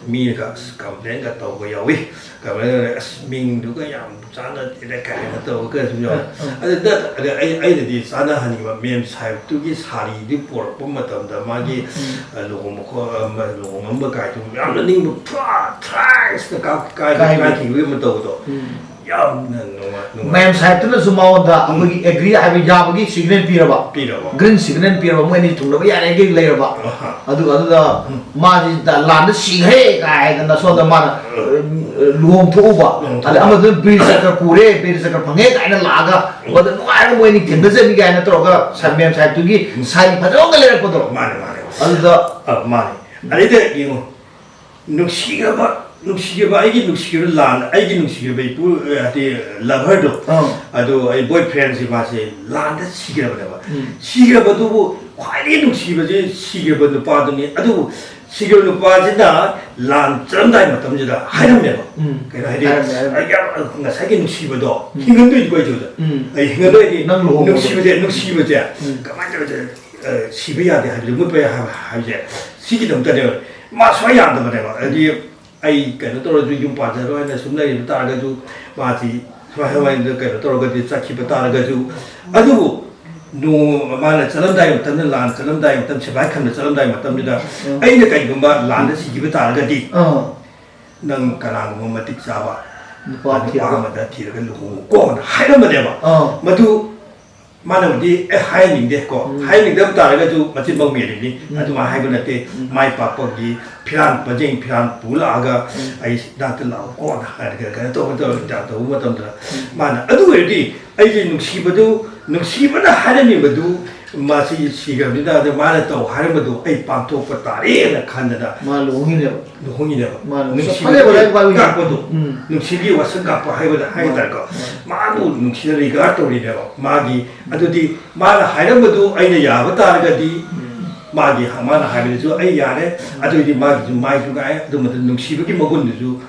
ꯃꯤꯅꯒ ꯑꯁ ꯀꯝꯄ꯭ꯂꯦꯟꯒ ꯇꯧꯕ ꯌꯥꯎꯏ꯫ ꯀꯝꯄ꯭ꯂꯦꯟ ꯇꯧꯔꯦ, "ꯑꯁ, ꯃꯤꯡꯗꯨꯒ ꯌꯥꯝ ꯆꯥꯟꯅꯗꯦꯗ" ꯀꯥꯏꯅ ꯇꯧꯔꯒ ꯁꯨꯝ ꯌꯥꯎꯋꯦ꯫ ꯎꯝ, ꯎꯝ꯫ ꯑꯗꯨꯗ ꯑꯗ ꯑꯩ, ꯑꯩꯅꯗꯤ ꯆꯥꯟꯅꯍꯟꯅꯤꯡꯕ ꯃꯦꯝ ꯁꯥꯍꯦꯕꯇꯨꯒꯤ ꯁꯥꯔꯤꯗꯨ ꯄꯣꯔꯛꯄ ꯃꯇꯝꯗ ꯃꯥꯒꯤ, ꯎꯝ꯫ ꯑ, ꯂꯨꯍꯣꯡꯕ ꯈꯣ-, ꯑ, ꯃ-, ꯂꯨꯍꯣꯡꯉꯝꯕ ꯀꯥꯏꯗꯨ ꯌꯥꯝꯅ ꯅꯤꯡꯕ ꯊ꯭ꯔꯥ-, ꯊ꯭ꯔꯥꯏꯁꯅ ꯀꯥꯞ-, ꯀꯥꯏ-, ꯀꯥꯏꯕ꯫ ꯀꯥꯏꯈꯤꯕꯒꯤ ꯃꯇꯧꯗꯣ ꯎꯝ꯫ ꯌꯥꯝꯅ ꯅꯨꯡꯉꯥꯏ, ꯅꯨꯡꯉꯥꯏ꯫ ꯃꯦꯝ ꯁꯥꯍꯦꯕꯇꯨꯅꯁꯨ ꯃꯉꯣꯟꯗ ꯎꯝ꯫ ꯑꯩꯈꯣꯏꯒꯤ ꯑꯦꯒ꯭ꯔꯤ ꯍꯥꯏꯕ ꯌꯥꯕꯒꯤ ꯁꯤꯒꯅꯦꯜ ꯄꯤꯔꯕ꯫ ꯄꯤꯔꯕ꯫ ꯒ꯭ꯔꯤꯟ ꯁꯤꯒꯅꯦꯜ ꯄꯤꯔꯕ, ꯃꯣꯏ ꯑꯅꯤ ꯊꯨꯡꯅꯕ ꯌꯥꯔꯦꯒꯤ ꯂꯩꯔꯕ꯫ ꯑꯍꯥ꯫ ꯑꯗꯨꯒ ꯑꯗꯨꯗ ꯎꯝ꯫ ꯃꯥꯁꯤ ꯂꯥꯟꯗ ꯁꯤꯈ꯭ꯔꯦ ꯀꯥꯏꯗꯅ ꯁꯣꯝꯗ ꯃꯥꯅ, ꯎꯝ꯫ ꯎꯝ, ꯂꯨꯍꯣꯡꯊꯣꯛꯎꯕ꯫ ꯂꯨꯍꯣꯡꯊꯣꯛꯎꯕ꯫ ꯑꯗꯩ ꯑꯃꯗꯨꯅ ꯕꯤꯔ ꯆꯀ꯭ꯔ ꯄꯨꯔꯦ, ꯕꯤꯔ ꯆꯀ꯭ꯔ ꯐꯪꯉꯦ ꯀꯥꯏꯅ ꯂꯥꯛꯑꯒ ꯃꯗꯨ ꯅꯨꯡꯉꯥꯏꯅ ꯃꯣꯏ ꯑꯅꯤ ꯊꯦꯡꯅꯖꯅꯤ ꯀꯥꯏꯅ ꯇꯧꯔꯒ ꯁꯥ-, ꯃꯦꯝ ꯁꯥꯍꯦꯕꯇꯨꯒꯤ ꯎꯝ꯫ ꯁꯥꯔꯤ ꯐꯖꯕ ꯑꯃꯒ ꯂꯩꯔꯛꯄꯗꯣ꯫ ꯃꯥꯅꯦ, ꯃꯥꯅꯦ꯫ ꯑꯗꯨꯗ ꯑ, ꯃꯥꯅꯦ꯫ ꯑꯗꯩꯗ ꯌꯦꯡꯉꯣ, ꯅꯨꯡꯁꯤꯈ꯭ꯔꯕ ꯅꯨꯡꯁꯤꯈ꯭ꯔꯕ, ꯑꯩꯒꯤ ꯅꯨꯡꯁꯤꯈ꯭ꯔꯕ ꯂꯥꯟ, ꯑꯩꯒꯤ ꯅꯨꯡꯁꯤꯈ꯭ꯔꯕ ꯏꯄꯨ, ꯍꯥꯏꯗꯤ lover ꯗꯣ, ꯑꯥ꯫ ꯑꯗꯣ ꯑꯩ boyfriend ꯁꯦ ꯃꯥꯁꯦ ꯂꯥꯟꯗ ꯁꯤꯈ꯭ꯔꯕꯅꯦꯕ꯫ ꯎꯝ꯫ ꯁꯤꯈ꯭ꯔꯕꯗꯨꯕꯨ ꯈ꯭ꯋꯥꯏꯗꯒꯤ ꯅꯨꯡꯁꯤꯕꯁꯦ ꯁꯤꯈ꯭ꯔꯕ ꯅꯨꯄꯥꯗꯨꯅꯤ꯫ ꯑꯗꯨꯕꯨ ꯁꯤꯈ꯭ꯔꯕ ꯅꯨꯄꯥꯁꯤꯅ ꯂꯥꯟ ꯆꯠꯂꯝꯗꯥꯏ ꯃꯇꯝꯁꯤꯗ ꯍꯥꯏꯔꯝꯃꯦꯕ꯫ ꯎꯝ꯫ ꯀꯩꯅꯣ ꯍꯥꯏꯗꯤ, ꯍꯥꯏꯔꯝꯃꯦ, ꯍꯥꯏꯔꯝꯃꯦ꯫ ꯑ, ꯌꯥꯝ, ꯉꯁꯥꯏꯒꯤ ꯅꯨꯡꯁꯤꯕꯗꯣ ꯎꯝ꯫ ꯍꯤꯡꯍꯟꯗꯣꯏꯅꯤꯀꯣ ꯑꯩꯁꯨ꯫ ꯎꯝ꯫ ꯑꯩ ꯍꯤꯡꯍꯟꯗꯣꯏꯗꯤ ꯅꯪ ꯂꯨꯍꯣꯡꯕꯗꯣ꯫ ꯅꯨꯡꯁꯤꯕꯁꯦ, ꯅꯨꯡꯁꯤꯕꯁꯦ ꯎꯝ꯫ ꯀꯃꯥꯏꯅ ꯇꯧꯔꯁꯦ, ꯑ, ꯁꯤꯕ ꯌꯥꯗꯦ ꯍꯥꯏꯕꯁꯦ, ꯃꯨꯠꯄ ꯌꯥꯏ ꯍꯥꯏꯕ, ꯍꯥꯏꯕꯁꯦ ꯁꯤꯒꯤꯗꯃꯛꯇꯅꯦꯕ꯫ ꯃꯥ ꯁꯨꯡꯌꯥ ꯌꯥꯗꯕꯅꯦꯕ꯫ ꯍꯥꯏꯗꯤ ꯑꯩ ꯀꯩꯅꯣ ꯇꯧꯔꯁꯨ, ꯌꯨꯝ ꯄꯥꯟꯖꯔꯣꯏ ꯍꯥꯏꯅ ꯁꯨꯝ ꯂꯩꯔꯝ ꯇꯥꯔꯒꯁꯨ, ꯃꯥꯁꯤ ꯁꯨꯃꯥꯏ ꯁꯨꯃꯥꯏꯅ ꯀꯩꯅꯣ ꯇꯧꯔꯒꯗꯤ ꯆꯠꯈꯤꯕ ꯇꯥꯔꯒꯁꯨ, ꯑꯗꯨꯕꯨ ꯅꯣꯡꯃ ꯃꯥꯅ ꯆꯠꯂꯝꯗꯥꯏ ꯃꯇꯝꯗ, ꯂꯥꯟ ꯆꯠꯂꯝꯗꯥꯏ ꯃꯇꯝ, ꯁꯤꯐꯥꯏ ꯈꯟꯕ ꯆꯠꯂꯝꯗꯥꯏ ꯃꯇꯝꯗꯨꯗ, ꯎꯝ꯫ ꯑꯩꯅ ꯀꯩꯒꯨꯝꯕ ꯂꯥꯟꯗ ꯁꯤꯈꯤꯕ ꯇꯥꯔꯒꯗꯤ, ꯑꯥ꯫ ꯅꯪ ꯀꯅꯥꯒꯨꯝꯕ ꯃꯇꯤꯛ ꯆꯥꯕ ꯅꯨꯄꯥ ꯅꯨꯄꯥ ꯊꯤꯔꯒ꯫ ꯑꯃꯗ ꯊꯤꯔꯒ ꯂꯨꯍꯣꯡꯉꯨꯀꯣꯅ ꯍꯥꯏꯔꯝꯕꯅꯦꯕ꯫ ꯑꯥ꯫ ꯃꯗꯨ ꯃꯥꯅꯕꯨꯗꯤ, "ꯑꯦ, ꯍꯥꯏꯍꯟꯅꯤꯡꯗꯦ ꯀꯣ, ꯎꯝ꯫ ꯍꯥꯏꯍꯟꯅꯤꯡꯗꯕ ꯇꯥꯔꯒꯁꯨ ꯃꯆꯤꯟ ꯃꯧ ꯃꯦꯜꯂꯤꯅꯤ", ꯎꯝ꯫ ꯑꯗꯨꯃꯥꯏꯅ ꯍꯥꯏꯕ ꯅꯠꯇꯦ꯫ ꯎꯝ꯫ ꯃꯥꯏ ꯄꯥꯛꯄꯒꯤ ꯐꯤꯔꯥꯟ ꯄꯖꯦꯡ ꯐꯤꯔꯥꯟ ꯄꯨꯔꯛꯑꯒ, ꯎꯝ꯫ "ꯑꯩ ꯅꯥꯛꯇ ꯂꯥꯛꯑꯣ ꯀꯣꯅ" ꯍꯥꯏꯔꯒ ꯀꯩꯅꯣ ꯇꯧꯕ ꯇꯧꯔ ꯇꯧꯕ ꯃꯇꯝꯗ, ꯎꯝ꯫ ꯃꯥꯅ ꯑꯗꯨ ꯑꯣꯏꯔꯗꯤ ꯑꯩꯒꯤ ꯅꯨꯡꯁꯤꯕꯗꯨ, ꯅꯨꯡꯁꯤꯕꯅ ꯍꯥꯏꯔꯝꯃꯤꯕꯗꯨ, ꯃꯥꯁꯤ ꯁꯤꯈ꯭ꯔꯕꯅꯤꯅ, ꯑꯗ ꯃꯥꯅ ꯇꯧ ꯍꯥꯏꯔꯝꯕꯗꯨ ꯑꯩ ꯄꯥꯡꯊꯣꯛꯄ ꯇꯥꯔꯦꯅ ꯈꯟꯗꯅ ꯃꯥ ꯂꯨꯍꯣꯡꯉꯤꯅꯦꯕ꯫ ꯂꯨꯍꯣꯡꯉꯤꯅꯦꯕ꯫ ꯃꯥꯅ ꯅꯨꯡꯁꯤꯕꯒꯤ ꯐꯅꯦꯕ ꯂꯥꯏꯔꯤꯛ ꯄꯥꯕꯤ꯫ ꯀꯥꯛꯄꯗꯣ, ꯎꯝ꯫ ꯅꯨꯡꯁꯤꯕꯒꯤ ꯋꯥꯁꯛ ꯀꯥꯛꯄ ꯍꯥꯏꯕꯗ ꯍꯥꯏ ꯃꯥꯅ꯫ ꯇꯥꯔꯦꯀꯣ꯫ ꯃꯥꯅ꯫ ꯃꯥꯕꯨ ꯅꯨꯡꯁꯤꯅ regard ꯇꯧꯔꯤꯅꯦꯕ꯫ ꯃꯥꯒꯤ, ꯑꯗꯨꯗꯤ ꯃꯥꯅ ꯍꯥꯏꯔꯝꯕꯗꯨ ꯑꯩꯅ ꯌꯥꯕ ꯇꯥꯔꯒꯗꯤ, ꯎꯝ꯫ ꯃꯥꯒꯤ, ꯃꯥꯅ ꯍꯥꯏꯕꯗꯨꯁꯨ ꯑꯩ ꯌꯥꯔꯦ꯫ ꯎꯝ꯫ ꯑꯗꯨꯑꯣꯏꯗꯤ ꯃꯥꯒꯤꯁꯨ ꯃꯥꯏꯁꯨ ꯉꯥꯏ, ꯑꯗꯨ ꯃꯇꯝꯗ ꯅꯨꯡꯁꯤꯕꯒꯤ ꯃꯒꯨꯟꯗꯨꯁꯨ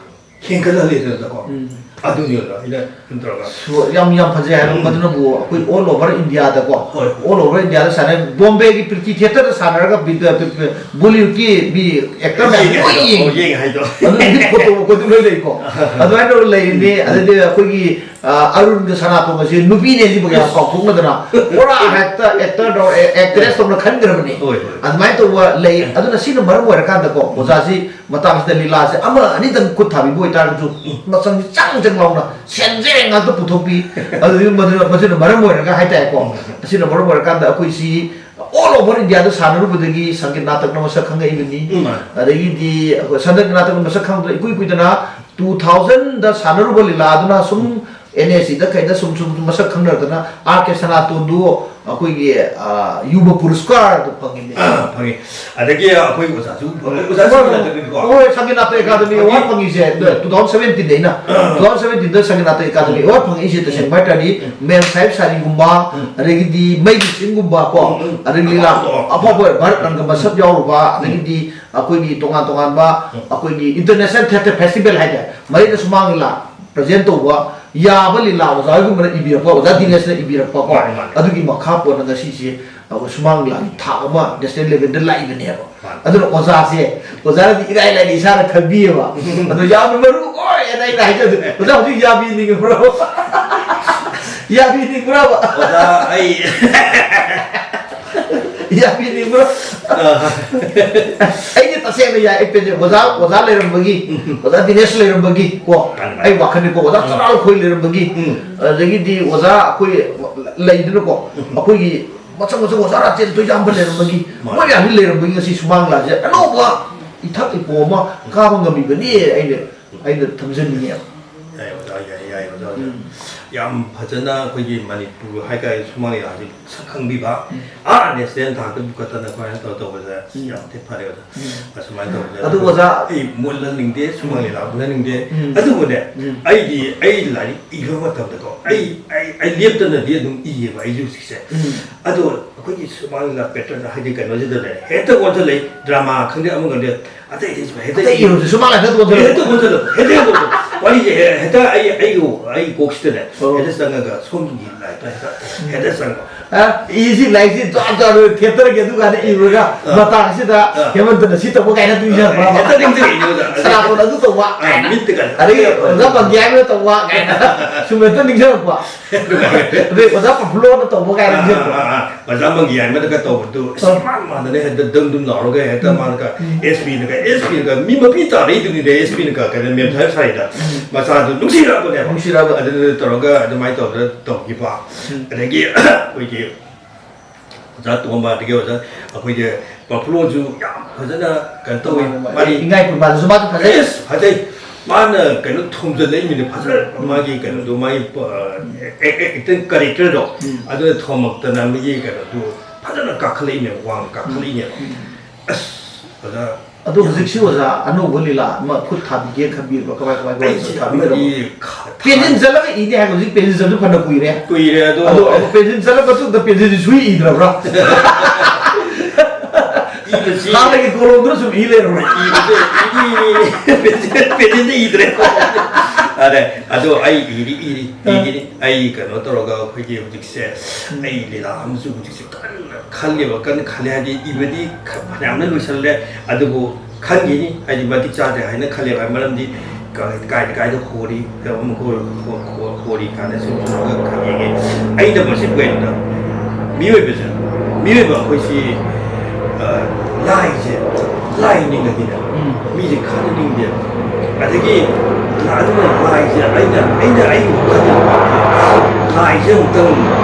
ꯍꯦꯟꯒꯠꯍꯜꯂꯦꯗꯅꯀꯣ꯫ ꯎꯝ꯫ ꯑꯗꯨꯅꯦꯕ ꯑꯩꯅ ꯀꯩꯅꯣ ꯇꯧꯔꯒ꯫ ꯁꯨ-, ꯌꯥꯝ, ꯌꯥꯝ ꯐꯖꯩ ꯍꯥꯏꯕ꯫ ꯎꯝ꯫ ꯃꯗꯨꯅꯕꯨ ꯑꯩꯈꯣꯏ all over India ꯗꯀꯣ, ꯍꯣꯏ꯫ All over India ꯗ ꯁꯥꯟꯅꯩ꯫ ꯕꯣꯝꯕꯦꯒꯤ ꯄ꯭ꯔꯤꯇꯤ ꯊꯤꯌꯦꯇꯔꯗ ꯁꯥꯟꯅꯔꯒ ꯕꯤ-, ꯕꯤ-, ꯕꯤ-, ꯕꯣꯂꯤꯋꯨꯗꯀꯤ ꯃꯤ ꯑꯦꯛꯇꯔ ꯃꯌꯥꯝ ꯌꯦꯡꯉꯦ ꯂꯣꯏ ꯍꯥꯏꯗꯣ, ꯌꯦꯡꯉꯤ꯫ ꯌꯦꯡꯉꯦ ꯍꯥꯏꯗꯣ꯫ ꯑꯗꯨ ꯍꯤꯠ ꯐꯣꯇꯣ ꯃꯈꯣꯏꯗꯨ ꯂꯣꯏ ꯂꯩꯀꯣ꯫ ꯑꯗꯨꯃꯥꯏꯅ ꯇꯧꯔꯒ ꯂꯩꯔꯤꯅꯤ꯫ ꯑꯗꯩꯗꯤ ꯑꯩꯈꯣꯏꯒꯤ, ꯑ, ꯑꯔꯨꯟꯒ ꯁꯅꯥꯇꯣꯝꯕꯁꯦ ꯅꯨꯄꯤꯅꯦ ꯁꯤꯕꯨ ꯌꯥꯝ ꯆꯥꯎꯊꯣꯛꯅꯗꯅ ꯄꯨꯔꯥ ꯍꯦꯛꯇ ꯑꯦꯛꯇꯔ ꯗꯧ-, ꯑꯦ-, ꯑꯦꯛꯇ꯭ꯔꯦꯁ ꯇꯧꯅ ꯈꯟꯈ꯭ꯔꯕꯅꯤ꯫ ꯍꯣꯏ, ꯍꯣꯏ꯫ ꯑꯗꯨꯃꯥꯏꯅ ꯇꯧꯕ ꯂꯩ꯫ ꯑꯗꯨꯅ ꯁꯤꯅ ꯃꯔꯝ ꯑꯣꯏꯔꯀꯥꯟꯗꯀꯣ, ꯑꯣꯖꯥꯁꯤ ꯃꯇꯥꯡꯁꯤꯗ ꯂꯤꯂꯥꯁꯦ ꯑꯃ ꯑꯅꯤꯗꯪ ꯈꯨꯠ ꯊꯥꯕꯤꯕ ꯑꯣꯏꯇꯥꯔꯒꯁꯨ, ꯎꯝ꯫ ꯃꯆꯪꯁꯤ ꯆꯥꯡ ꯆꯪ ꯂꯥꯎꯅ ꯁꯦꯟꯖꯦꯡ ꯉꯥꯛꯇ ꯄꯨꯊꯣꯛꯄꯤ꯫ ꯑꯗꯨꯗꯒꯤ ꯃꯗꯨꯅ, ꯃꯁꯤꯅ ꯃꯔꯝ ꯑꯣꯏꯔꯒ ꯍꯥꯏꯇꯥꯔꯦꯀꯣ, ꯎꯝ꯫ ꯑꯁꯤꯅ ꯃꯔꯝ ꯑꯣꯏꯔꯀꯥꯟꯗ ꯑꯩꯈꯣꯏꯁꯤ all over India ꯗ ꯁꯥꯟꯅꯔꯨꯕꯗꯒꯤ ꯁꯪꯒꯤꯠ ꯅꯥꯇꯛꯅ ꯃꯁꯛ ꯈꯪꯉꯛꯏꯕꯅꯤ꯫ ꯎꯝ꯫ ꯑꯗꯒꯤꯗꯤ ꯑꯩꯈꯣꯏ ꯁꯪꯒꯤꯠ ꯅꯥꯇꯛꯅ ꯃꯁꯛ ꯈꯪꯕꯗ ꯏꯀꯨꯏ ꯀꯨꯏꯗꯅ two thousand ꯗ ꯁꯥꯟꯅꯔꯨꯕ ꯂꯤꯂꯥ ꯑꯗꯨꯅ ꯁꯨꯝ ꯑꯦꯟ ꯑꯦꯁ ꯁꯤꯗ ꯀꯩꯗ ꯁꯨꯝ ꯁꯨꯝ ꯃꯁꯛ ꯈꯪꯅꯔꯛꯇꯅ ꯑꯥꯔ ꯀꯦ ꯁꯅꯥꯇꯣꯟꯗꯨ ꯑꯩꯈꯣꯏꯒꯤ, ꯑ, ꯌꯨꯕ ꯄꯨꯔꯁꯀꯥꯔꯗꯨ ꯐꯪꯉꯤꯅꯦ꯫ ꯐꯪꯉꯤ꯫ ꯑꯗꯒꯤ ꯑꯩꯈꯣꯏ ꯑꯣꯖꯥꯁꯨ ꯐꯪꯉꯤ꯫ ꯑꯣꯖꯥꯁꯨ ꯐꯪꯅꯗꯕꯅꯤꯀꯣ꯫ ꯍꯣꯏ, ꯁꯪꯒꯤꯅꯥꯇꯣ ꯑꯦꯀꯥꯗꯃꯤ ꯑꯦꯋꯥꯔꯗ ꯐꯪꯉꯤꯁꯦ ꯇꯨ ꯊꯥꯎꯖꯟ ꯁꯚꯦꯟꯇꯤꯟꯗ ꯑꯩꯅ, ꯇꯨ ꯊꯥꯎꯖꯟ ꯁꯚꯦꯟꯇꯤꯟꯗ ꯁꯪꯒꯤꯅꯥꯇꯣ ꯑꯦꯀꯥꯗꯃꯤ ꯑꯦꯋꯥꯔꯗ ꯐꯪꯉꯛꯏꯁꯦ ꯇꯁꯦꯡꯕ ꯍꯥꯏ ꯇꯥꯔꯗꯤ ꯃꯦꯝ ꯁꯥꯍꯤꯕ ꯁꯥꯔꯤꯒꯨꯝꯕ, ꯑꯗꯒꯤꯗꯤ ꯃꯩꯒꯤ ꯆꯤꯡꯒꯨꯝꯕ ꯀꯣ, ꯑꯗꯒꯤ ꯂꯤꯂꯥ ꯑꯐꯥꯎꯕ ꯚꯥꯔꯠ ꯔꯪꯒ ꯃꯁꯞ ꯌꯥꯎꯔꯨꯕ, ꯑꯗꯒꯤꯗꯤ ꯑꯩꯈꯣꯏꯒꯤ ꯇꯣꯉꯥꯟ ꯇꯣꯉꯥꯟꯕ ꯑꯩꯈꯣꯏꯒꯤ ꯏꯟꯇꯔꯅꯦꯁꯅꯦꯜ ꯊꯤꯌꯦꯇꯔ ꯐꯦꯁꯇꯤꯚꯦꯜ ꯍꯥꯏꯇꯥꯔꯦ, ꯃꯔꯤꯗ ꯁꯨꯃꯥꯡ ꯂꯤꯂꯥ ꯄ꯭ꯔꯖꯦꯟ ꯇꯧꯕ ꯌꯥꯕ ꯂꯤꯂꯥ ꯑꯣꯖꯥ ꯍꯣꯏꯒꯨꯝꯕꯅ ꯏꯕꯤꯔꯛꯄ, ꯑꯣꯖꯥ ꯗꯤꯅꯦꯁꯅ ꯏꯕꯤꯔꯛꯄ ꯀꯣ, ꯃꯥꯅꯤ, ꯃꯥꯅꯤ꯫ ꯑꯗꯨꯒꯤ ꯃꯈꯥ ꯄꯣꯟꯅ ꯉꯁꯤꯁꯦ ꯑꯩꯈꯣꯏ ꯁꯨꯃꯥꯡ ꯂꯤꯂꯥꯒꯤ ꯊꯥꯛ ꯑꯃ ꯅꯦꯁꯅꯦꯜ ꯂꯦꯚꯦꯜꯗ ꯂꯥꯛꯏꯕꯅꯦꯕ꯫ ꯃꯥꯅꯤ꯫ ꯑꯗꯨꯅ ꯑꯣꯖꯥꯁꯦ, ꯑꯣꯖꯥꯅꯗꯤ ꯏꯔꯥꯏ ꯂꯥꯏꯅ ꯏꯁꯥꯅ ꯈꯟꯕꯤꯌꯦꯕ꯫ ꯑꯗꯣ ꯌꯥꯝꯅ ꯃꯔꯨ ꯑꯣꯏ ꯍꯥꯏꯅ ꯑꯩꯅ ꯍꯥꯏꯖꯕꯗꯣ, ꯑꯣꯖꯥ ꯍꯧꯖꯤꯛ ꯌꯥꯕꯤꯅꯤꯡꯕ꯭ꯔꯣ? ꯌꯥꯕꯤꯅꯤꯡꯕ꯭ꯔꯕ? ꯑꯣꯖꯥ ꯑꯩ ꯌꯥꯕꯤꯅꯤꯡꯕ꯭ꯔꯣ? ꯑꯩꯗꯤ ꯇꯁꯦꯡꯅ ꯌꯥꯏ, ꯑꯩ ꯄꯦꯟꯖꯩ꯫ ꯑꯣꯖꯥ, ꯑꯣꯖꯥ ꯂꯩꯔꯝꯕꯒꯤ, ꯑꯣꯖꯥ ꯗꯤꯅꯦꯁ ꯂꯩꯔꯝꯕꯒꯤ ꯀꯣ, ꯃꯥꯅꯤ, ꯃꯥꯅꯤ꯫ ꯑꯩ ꯋꯥꯈꯜꯅꯤꯀꯣ, ꯑꯣꯖꯥ ꯆꯔꯥ ꯑꯩꯈꯣꯏ ꯂꯩꯔꯝꯕꯒꯤ, ꯎꯝ꯫ ꯑꯗꯒꯤꯗꯤ ꯑꯣꯖꯥ ꯑꯩꯈꯣꯏ ꯂꯩꯗꯅꯀꯣ, ꯑꯩꯈꯣꯏꯒꯤ ꯃꯆꯪ ꯃꯆꯪ ꯑꯣꯖꯥ ꯔꯥꯖꯦꯟ ꯇꯣꯏꯖꯥꯝꯕ ꯂꯩꯔꯝꯕꯒꯤ, ꯃꯥꯅꯤ꯫ ꯃꯣꯏ ꯃꯌꯥꯝꯁꯤ ꯂꯩꯔꯝꯕꯒꯤ ꯉꯁꯤ ꯁꯨꯃꯥꯡ ꯂꯤꯂꯥꯁꯦ ꯑꯅꯧꯕ ꯏꯊꯛ ꯏꯄꯣ ꯑꯃ ꯀꯥꯕ ꯉꯝꯃꯤꯕꯅꯤ ꯑꯩꯅ, ꯑꯩꯅ ꯊꯝꯖꯅꯤꯡꯉꯦꯕ꯫ ꯌꯥꯏ ꯑꯣꯖꯥ, ꯌꯥꯏ, ꯌꯥꯏ ꯑꯣꯖꯥ, ꯑꯣꯖꯥ꯫ ꯌꯥꯝ ꯐꯖꯅ ꯑꯩꯈꯣꯏꯒꯤ ꯃꯅꯤꯄꯨꯔ ꯍꯥꯏꯇꯥꯔꯦ ꯁꯨꯃꯥꯡ ꯂꯤꯂꯥꯁꯤ ꯁꯛ ꯈꯪꯕꯤꯕ, ꯑꯥ ꯅꯦꯁꯅꯦꯜ ꯊꯥꯛꯇ ꯄꯨꯈꯠꯇꯅ ꯑꯩꯈꯣꯏꯅ ꯇꯧ-, ꯇꯧꯕꯁꯦ ꯌꯥꯝ ꯊꯤ ꯐꯔꯦ ꯑꯣꯖꯥ꯫ ꯑꯁꯨꯃꯥꯏꯅ ꯇꯧꯕꯁꯦ ꯑꯗꯨ ꯑꯣꯖꯥ ꯑꯩ ꯃꯨꯠꯍꯟꯅꯤꯡꯗꯦ, ꯁꯨꯃꯥꯡ ꯂꯤꯂꯥ ꯃꯨꯠꯍꯟꯅꯤꯡꯗꯦ꯫ ꯎꯝ꯫ ꯑꯗꯨꯕꯨꯅꯦ, ꯎꯝ꯫ ꯑꯩꯗꯤ ꯑꯩ ꯂꯥꯏꯔꯤꯛ ꯏꯕ ꯃꯇꯝꯗꯀꯣ, ꯑꯩ, ꯑꯩ, ꯑꯩ ꯂꯦꯞꯇꯅꯗꯤ ꯑꯗꯨꯝ ꯏꯌꯦꯕ ꯑꯩꯁꯨ ꯍꯧꯖꯤꯛꯁꯦ꯫ ꯎꯝ꯫ ꯑꯗꯣ ꯑꯩꯈꯣꯏꯒꯤ ꯁꯨꯃꯥꯡ ꯂꯤꯂꯥ ꯄꯦꯇꯔꯟ ꯍꯥꯏꯗꯤ ꯀꯩꯅꯣꯁꯤꯗꯅꯦ ꯍꯦꯛꯇ ꯑꯣꯟꯁꯤꯜꯂꯛꯏ, ꯗ꯭ꯔꯃꯥ ꯈꯪꯗꯦ ꯑꯃ ꯈꯪꯗꯦ, ꯑꯇꯩ ꯑꯇꯩꯁꯨ ꯍꯦꯛꯇ ꯑꯇꯩ ꯏꯔꯨꯁꯨ ꯁꯨꯃꯥꯡ ꯂꯤꯂꯥ ꯍꯦꯛꯇ ꯑꯣꯟꯁꯤꯜꯂꯛꯏ꯫ ꯍꯦꯛꯇ ꯑꯣꯟꯁꯤꯜꯂꯛꯏ, ꯍꯦꯛꯇ ꯑꯣꯟꯁꯤꯜꯂꯛꯏ꯫ ꯋꯥꯔꯤꯁꯦ ꯍꯦ-, ꯍꯦꯛꯇ ꯑꯩ, ꯑꯩꯒꯤ, ꯑꯩ ꯀꯣꯛꯁꯤꯗꯅꯦ ꯑꯣ꯫ ꯍꯦꯛꯇ ꯆꯪꯉꯒ ꯁꯣꯝꯒꯤ ꯂꯥꯏꯐꯇ ꯍꯦꯛꯇ, ꯍꯦꯛꯇ ꯆꯪꯕ꯫ ꯑ, ꯏꯁꯤ ꯂꯥꯏꯔꯤꯛꯁꯤ ꯖꯥꯠ ꯖꯥꯠ ꯑꯣꯏ ꯊꯦꯠꯇꯔꯒꯦ ꯑꯗꯨ ꯀꯥꯟꯗ ꯏꯔꯨꯔꯒ ꯑ꯫ ꯃꯇꯥꯡꯁꯤꯗ ꯑ꯫ ꯍꯦꯃꯟꯇꯅ ꯁꯤ ꯇꯧꯕ ꯀꯥꯏꯅ ꯅꯤꯡꯁꯤꯡꯉꯛꯄ꯭ꯔꯕ? ꯍꯦꯛꯇ ꯅꯤꯡꯁꯤꯡꯉꯛꯏꯅꯦ ꯑꯣꯖꯥ꯫ ꯁꯅꯥꯇꯣꯟ ꯑꯗꯨ ꯇꯧꯕ ꯑ, ꯀꯥꯏꯅ꯫ ꯃꯤꯠꯇꯒ ꯑꯗꯒꯤ ꯍꯦꯛꯇ ꯑꯣꯖꯥ ꯄꯟꯗ꯭ꯌꯥ ꯑꯃ ꯇꯧꯕ ꯀꯥꯏꯅ ꯁꯨꯝ ꯍꯦꯛꯇ ꯅꯤꯡꯁꯤꯡꯉꯛꯄ꯫ ꯑꯗꯩ ꯑꯣꯖꯥ ꯄ꯭ꯔꯐꯨꯜꯂꯣꯅ ꯇꯧꯕ ꯀꯥꯏꯅ ꯅꯤꯡꯁꯤꯡꯉꯛꯄ꯫ ꯑꯥ, ꯑꯥ, ꯑꯥ꯫ ꯑꯣꯖꯥ ꯃꯪꯒꯤ ꯍꯥꯏꯃꯗꯒ ꯇꯧꯕꯗꯨ ꯑꯁ ꯑ꯫ ꯏꯃꯥꯟ ꯃꯥꯟꯗꯅ ꯍꯦꯛꯇ ꯗꯪ ꯗꯨꯝ ꯂꯥꯎꯔꯒ ꯍꯦꯛꯇ ꯃꯥꯅꯒ ꯑꯦꯁ ꯄꯤꯅꯒ, ꯑꯦꯁ ꯄꯤꯅꯒ ꯃꯤ ꯃꯄꯤ ꯇꯥꯔꯛꯏꯗꯨꯅꯤꯅꯦ, ꯑꯦꯁ ꯄꯤꯅꯒ ꯀꯩꯅꯣ ꯃꯦꯝ ꯁꯥꯍꯦꯕ ꯁꯥꯏꯗ ꯃꯆꯥꯗꯨ ꯅꯨꯡꯁꯤꯔꯛꯑꯕꯅꯦꯕ꯫ ꯅꯨꯡꯁꯤꯔꯛꯑꯕ꯫ ꯑꯗꯨꯗ ꯇꯧꯔꯒ ꯑꯗꯨꯃꯥꯏꯅ ꯇꯧꯗꯅ ꯇꯧꯈꯤꯕ꯫ ꯎꯝ꯫ ꯑꯗꯒꯤ ꯑꯩꯈꯣꯏꯒꯤ ꯑꯣꯖꯥ ꯇꯣꯝꯕ, ꯑꯗꯒꯤ ꯑꯣꯖꯥ ꯑꯩꯈꯣꯏꯒꯤ ꯄ꯭ꯔꯐꯨꯜꯂꯣꯁꯨ ꯌꯥꯝ ꯐꯖꯅ ꯀꯩꯅꯣ ꯇꯧꯋꯤ꯫ ꯃꯥꯅꯤ, ꯃꯥꯅꯤ꯫ ꯃꯥꯗꯤ ꯏꯉꯥꯏ ꯄꯨꯔꯃꯥꯗꯁꯨ ꯃꯥꯁꯨ ꯐꯖꯩ꯫ ꯑꯦꯁ, ꯐꯖꯩ꯫ ꯃꯥꯅ ꯀꯩꯅꯣ ꯊꯣꯝꯖꯤꯜꯂꯛꯏꯅꯤꯅꯦ ꯐꯖꯅ, ꯃꯥꯒꯤ ꯀꯩꯅꯣꯗꯣ, ꯃꯥꯒꯤ ꯑꯦꯛꯇꯤꯡ ꯀꯦꯔꯦꯛꯇꯔꯗꯣ, ꯎꯝ꯫ ꯑꯗꯨꯅ ꯊꯣꯝꯃꯛꯇꯅ ꯃꯤꯒꯤ ꯀꯩꯅꯣꯗꯣ ꯐꯖꯅ ꯀꯥꯈꯠꯂꯛꯏꯅꯦꯕ, ꯋꯥꯡ ꯀꯥꯈꯠꯂꯛꯏꯅꯦꯕ꯫ ꯎꯝ꯫ ꯑꯁ, ꯑꯣꯖꯥ꯫ ꯑꯗꯣ ꯍꯧꯖꯤꯛꯁꯤ ꯑꯣꯖꯥ ꯑꯅꯧꯕ ꯂꯤꯂꯥ ꯑꯃ ꯈꯨꯠ ꯊꯥꯕꯤꯒꯦ ꯈꯟꯕꯤꯕ꯭ꯔꯣ? ꯀꯃꯥꯏ, ꯀꯃꯥꯏ, ꯀꯃꯥꯏ ꯑꯩꯁꯦ ꯊꯥꯕꯤꯗ꯭ꯔꯕꯣ? ꯑꯃꯗꯤ ꯈ-, ꯄꯦꯟꯁꯤꯟ ꯆꯠꯂꯒ ꯏꯅꯦ ꯍꯥꯏꯕ, ꯍꯧꯖꯤꯛ ꯄꯦꯟꯁꯤꯟ ꯆꯠꯄ ꯐꯅ ꯀꯨꯏꯔꯦ꯫ ꯀꯨꯏꯔꯦ ꯑꯗꯣ꯫ ꯑꯗꯣ ꯄꯦꯟꯁꯤꯟ ꯆꯠꯂ ꯃꯇꯨꯡꯗ ꯄꯦꯟꯁꯤꯟꯁꯤ ꯁꯨꯏ ꯏꯗ꯭ꯔꯕ꯭ꯔꯥ? ꯏꯕꯁꯤ ꯍꯥꯟꯅꯒꯤ ꯀꯣꯂꯣꯝꯗꯨꯅ ꯁꯨꯝ ꯏ ꯂꯩꯔꯕ꯭ꯔꯥ? ꯏꯕꯁꯦ ꯏꯗꯤ ꯏ-, ꯄꯦꯟꯁꯤꯟ, ꯄꯦꯟꯁꯤꯟꯗ ꯏꯗ꯭ꯔꯦ꯫ ꯑꯗ, ꯑꯗꯣ ꯑꯩ ꯏꯗꯤ ꯏꯔꯤ, ꯑꯥ꯫ ꯏꯒꯤꯅꯤ꯫ ꯑꯩ ꯀꯩꯅꯣ ꯇꯧꯔꯒ ꯑꯩꯈꯣꯏꯒꯤ ꯍꯧꯖꯤꯛꯁꯦ, ꯎꯝ꯫ ꯑꯩ ꯂꯤꯂꯥ ꯑꯃꯁꯨ ꯍꯧꯖꯤꯛꯁꯦ ꯀꯟꯅ ꯈꯜꯂꯦꯕ, ꯀꯟꯅ ꯈꯜꯂꯦ ꯍꯥꯏꯗꯤ ꯏꯕꯗꯤ ꯈ-, ꯐꯅꯌꯥꯝꯅ ꯂꯣꯏꯁꯜꯂꯦ, ꯑꯗꯨꯕꯨ ꯈꯟꯈꯤꯅꯤ, ꯍꯥꯏꯗꯤ ꯃꯇꯤꯛ ꯆꯥꯗ꯭ꯔꯦ ꯍꯥꯏꯅ ꯈꯜꯂꯦꯕ, ꯃꯔꯝꯗꯤ ꯀ-, ꯀꯥꯏꯗ ꯀꯥꯏꯗ ꯍꯣꯔꯤ, ꯑꯃꯨꯛ ꯍꯣ-, ꯍꯣ-, ꯍꯣ-, ꯍꯣꯔꯤ ꯀꯥꯟꯗ ꯁꯨꯝ ꯁꯨꯝ ꯈꯔ ꯌꯦꯡꯉꯦ꯫ ꯑꯩꯅ ꯃꯁꯤ ꯀꯩꯅꯣꯗ, ꯃꯤꯑꯣꯏꯕꯁꯦ, ꯃꯤꯑꯣꯏꯕ ꯑꯩꯈꯣꯏꯁꯤ, ꯑ, ꯂꯥꯏꯁꯦ, ꯂꯥꯏ ꯅꯤꯡꯉꯗꯤꯅꯦ, ꯎꯝ꯫ ꯃꯤꯁꯦ ꯈꯟꯅꯅꯤꯡꯗꯦꯕ꯫ ꯑꯗꯒꯤ ꯑꯗꯨꯅ ꯂꯥꯏꯁꯦ ꯑꯩꯅ, ꯑꯩꯅ ꯑꯩꯒꯤ ꯋꯥꯈꯜꯗ ꯂꯥꯏꯁꯦ ꯑꯃꯨꯛꯇꯪ,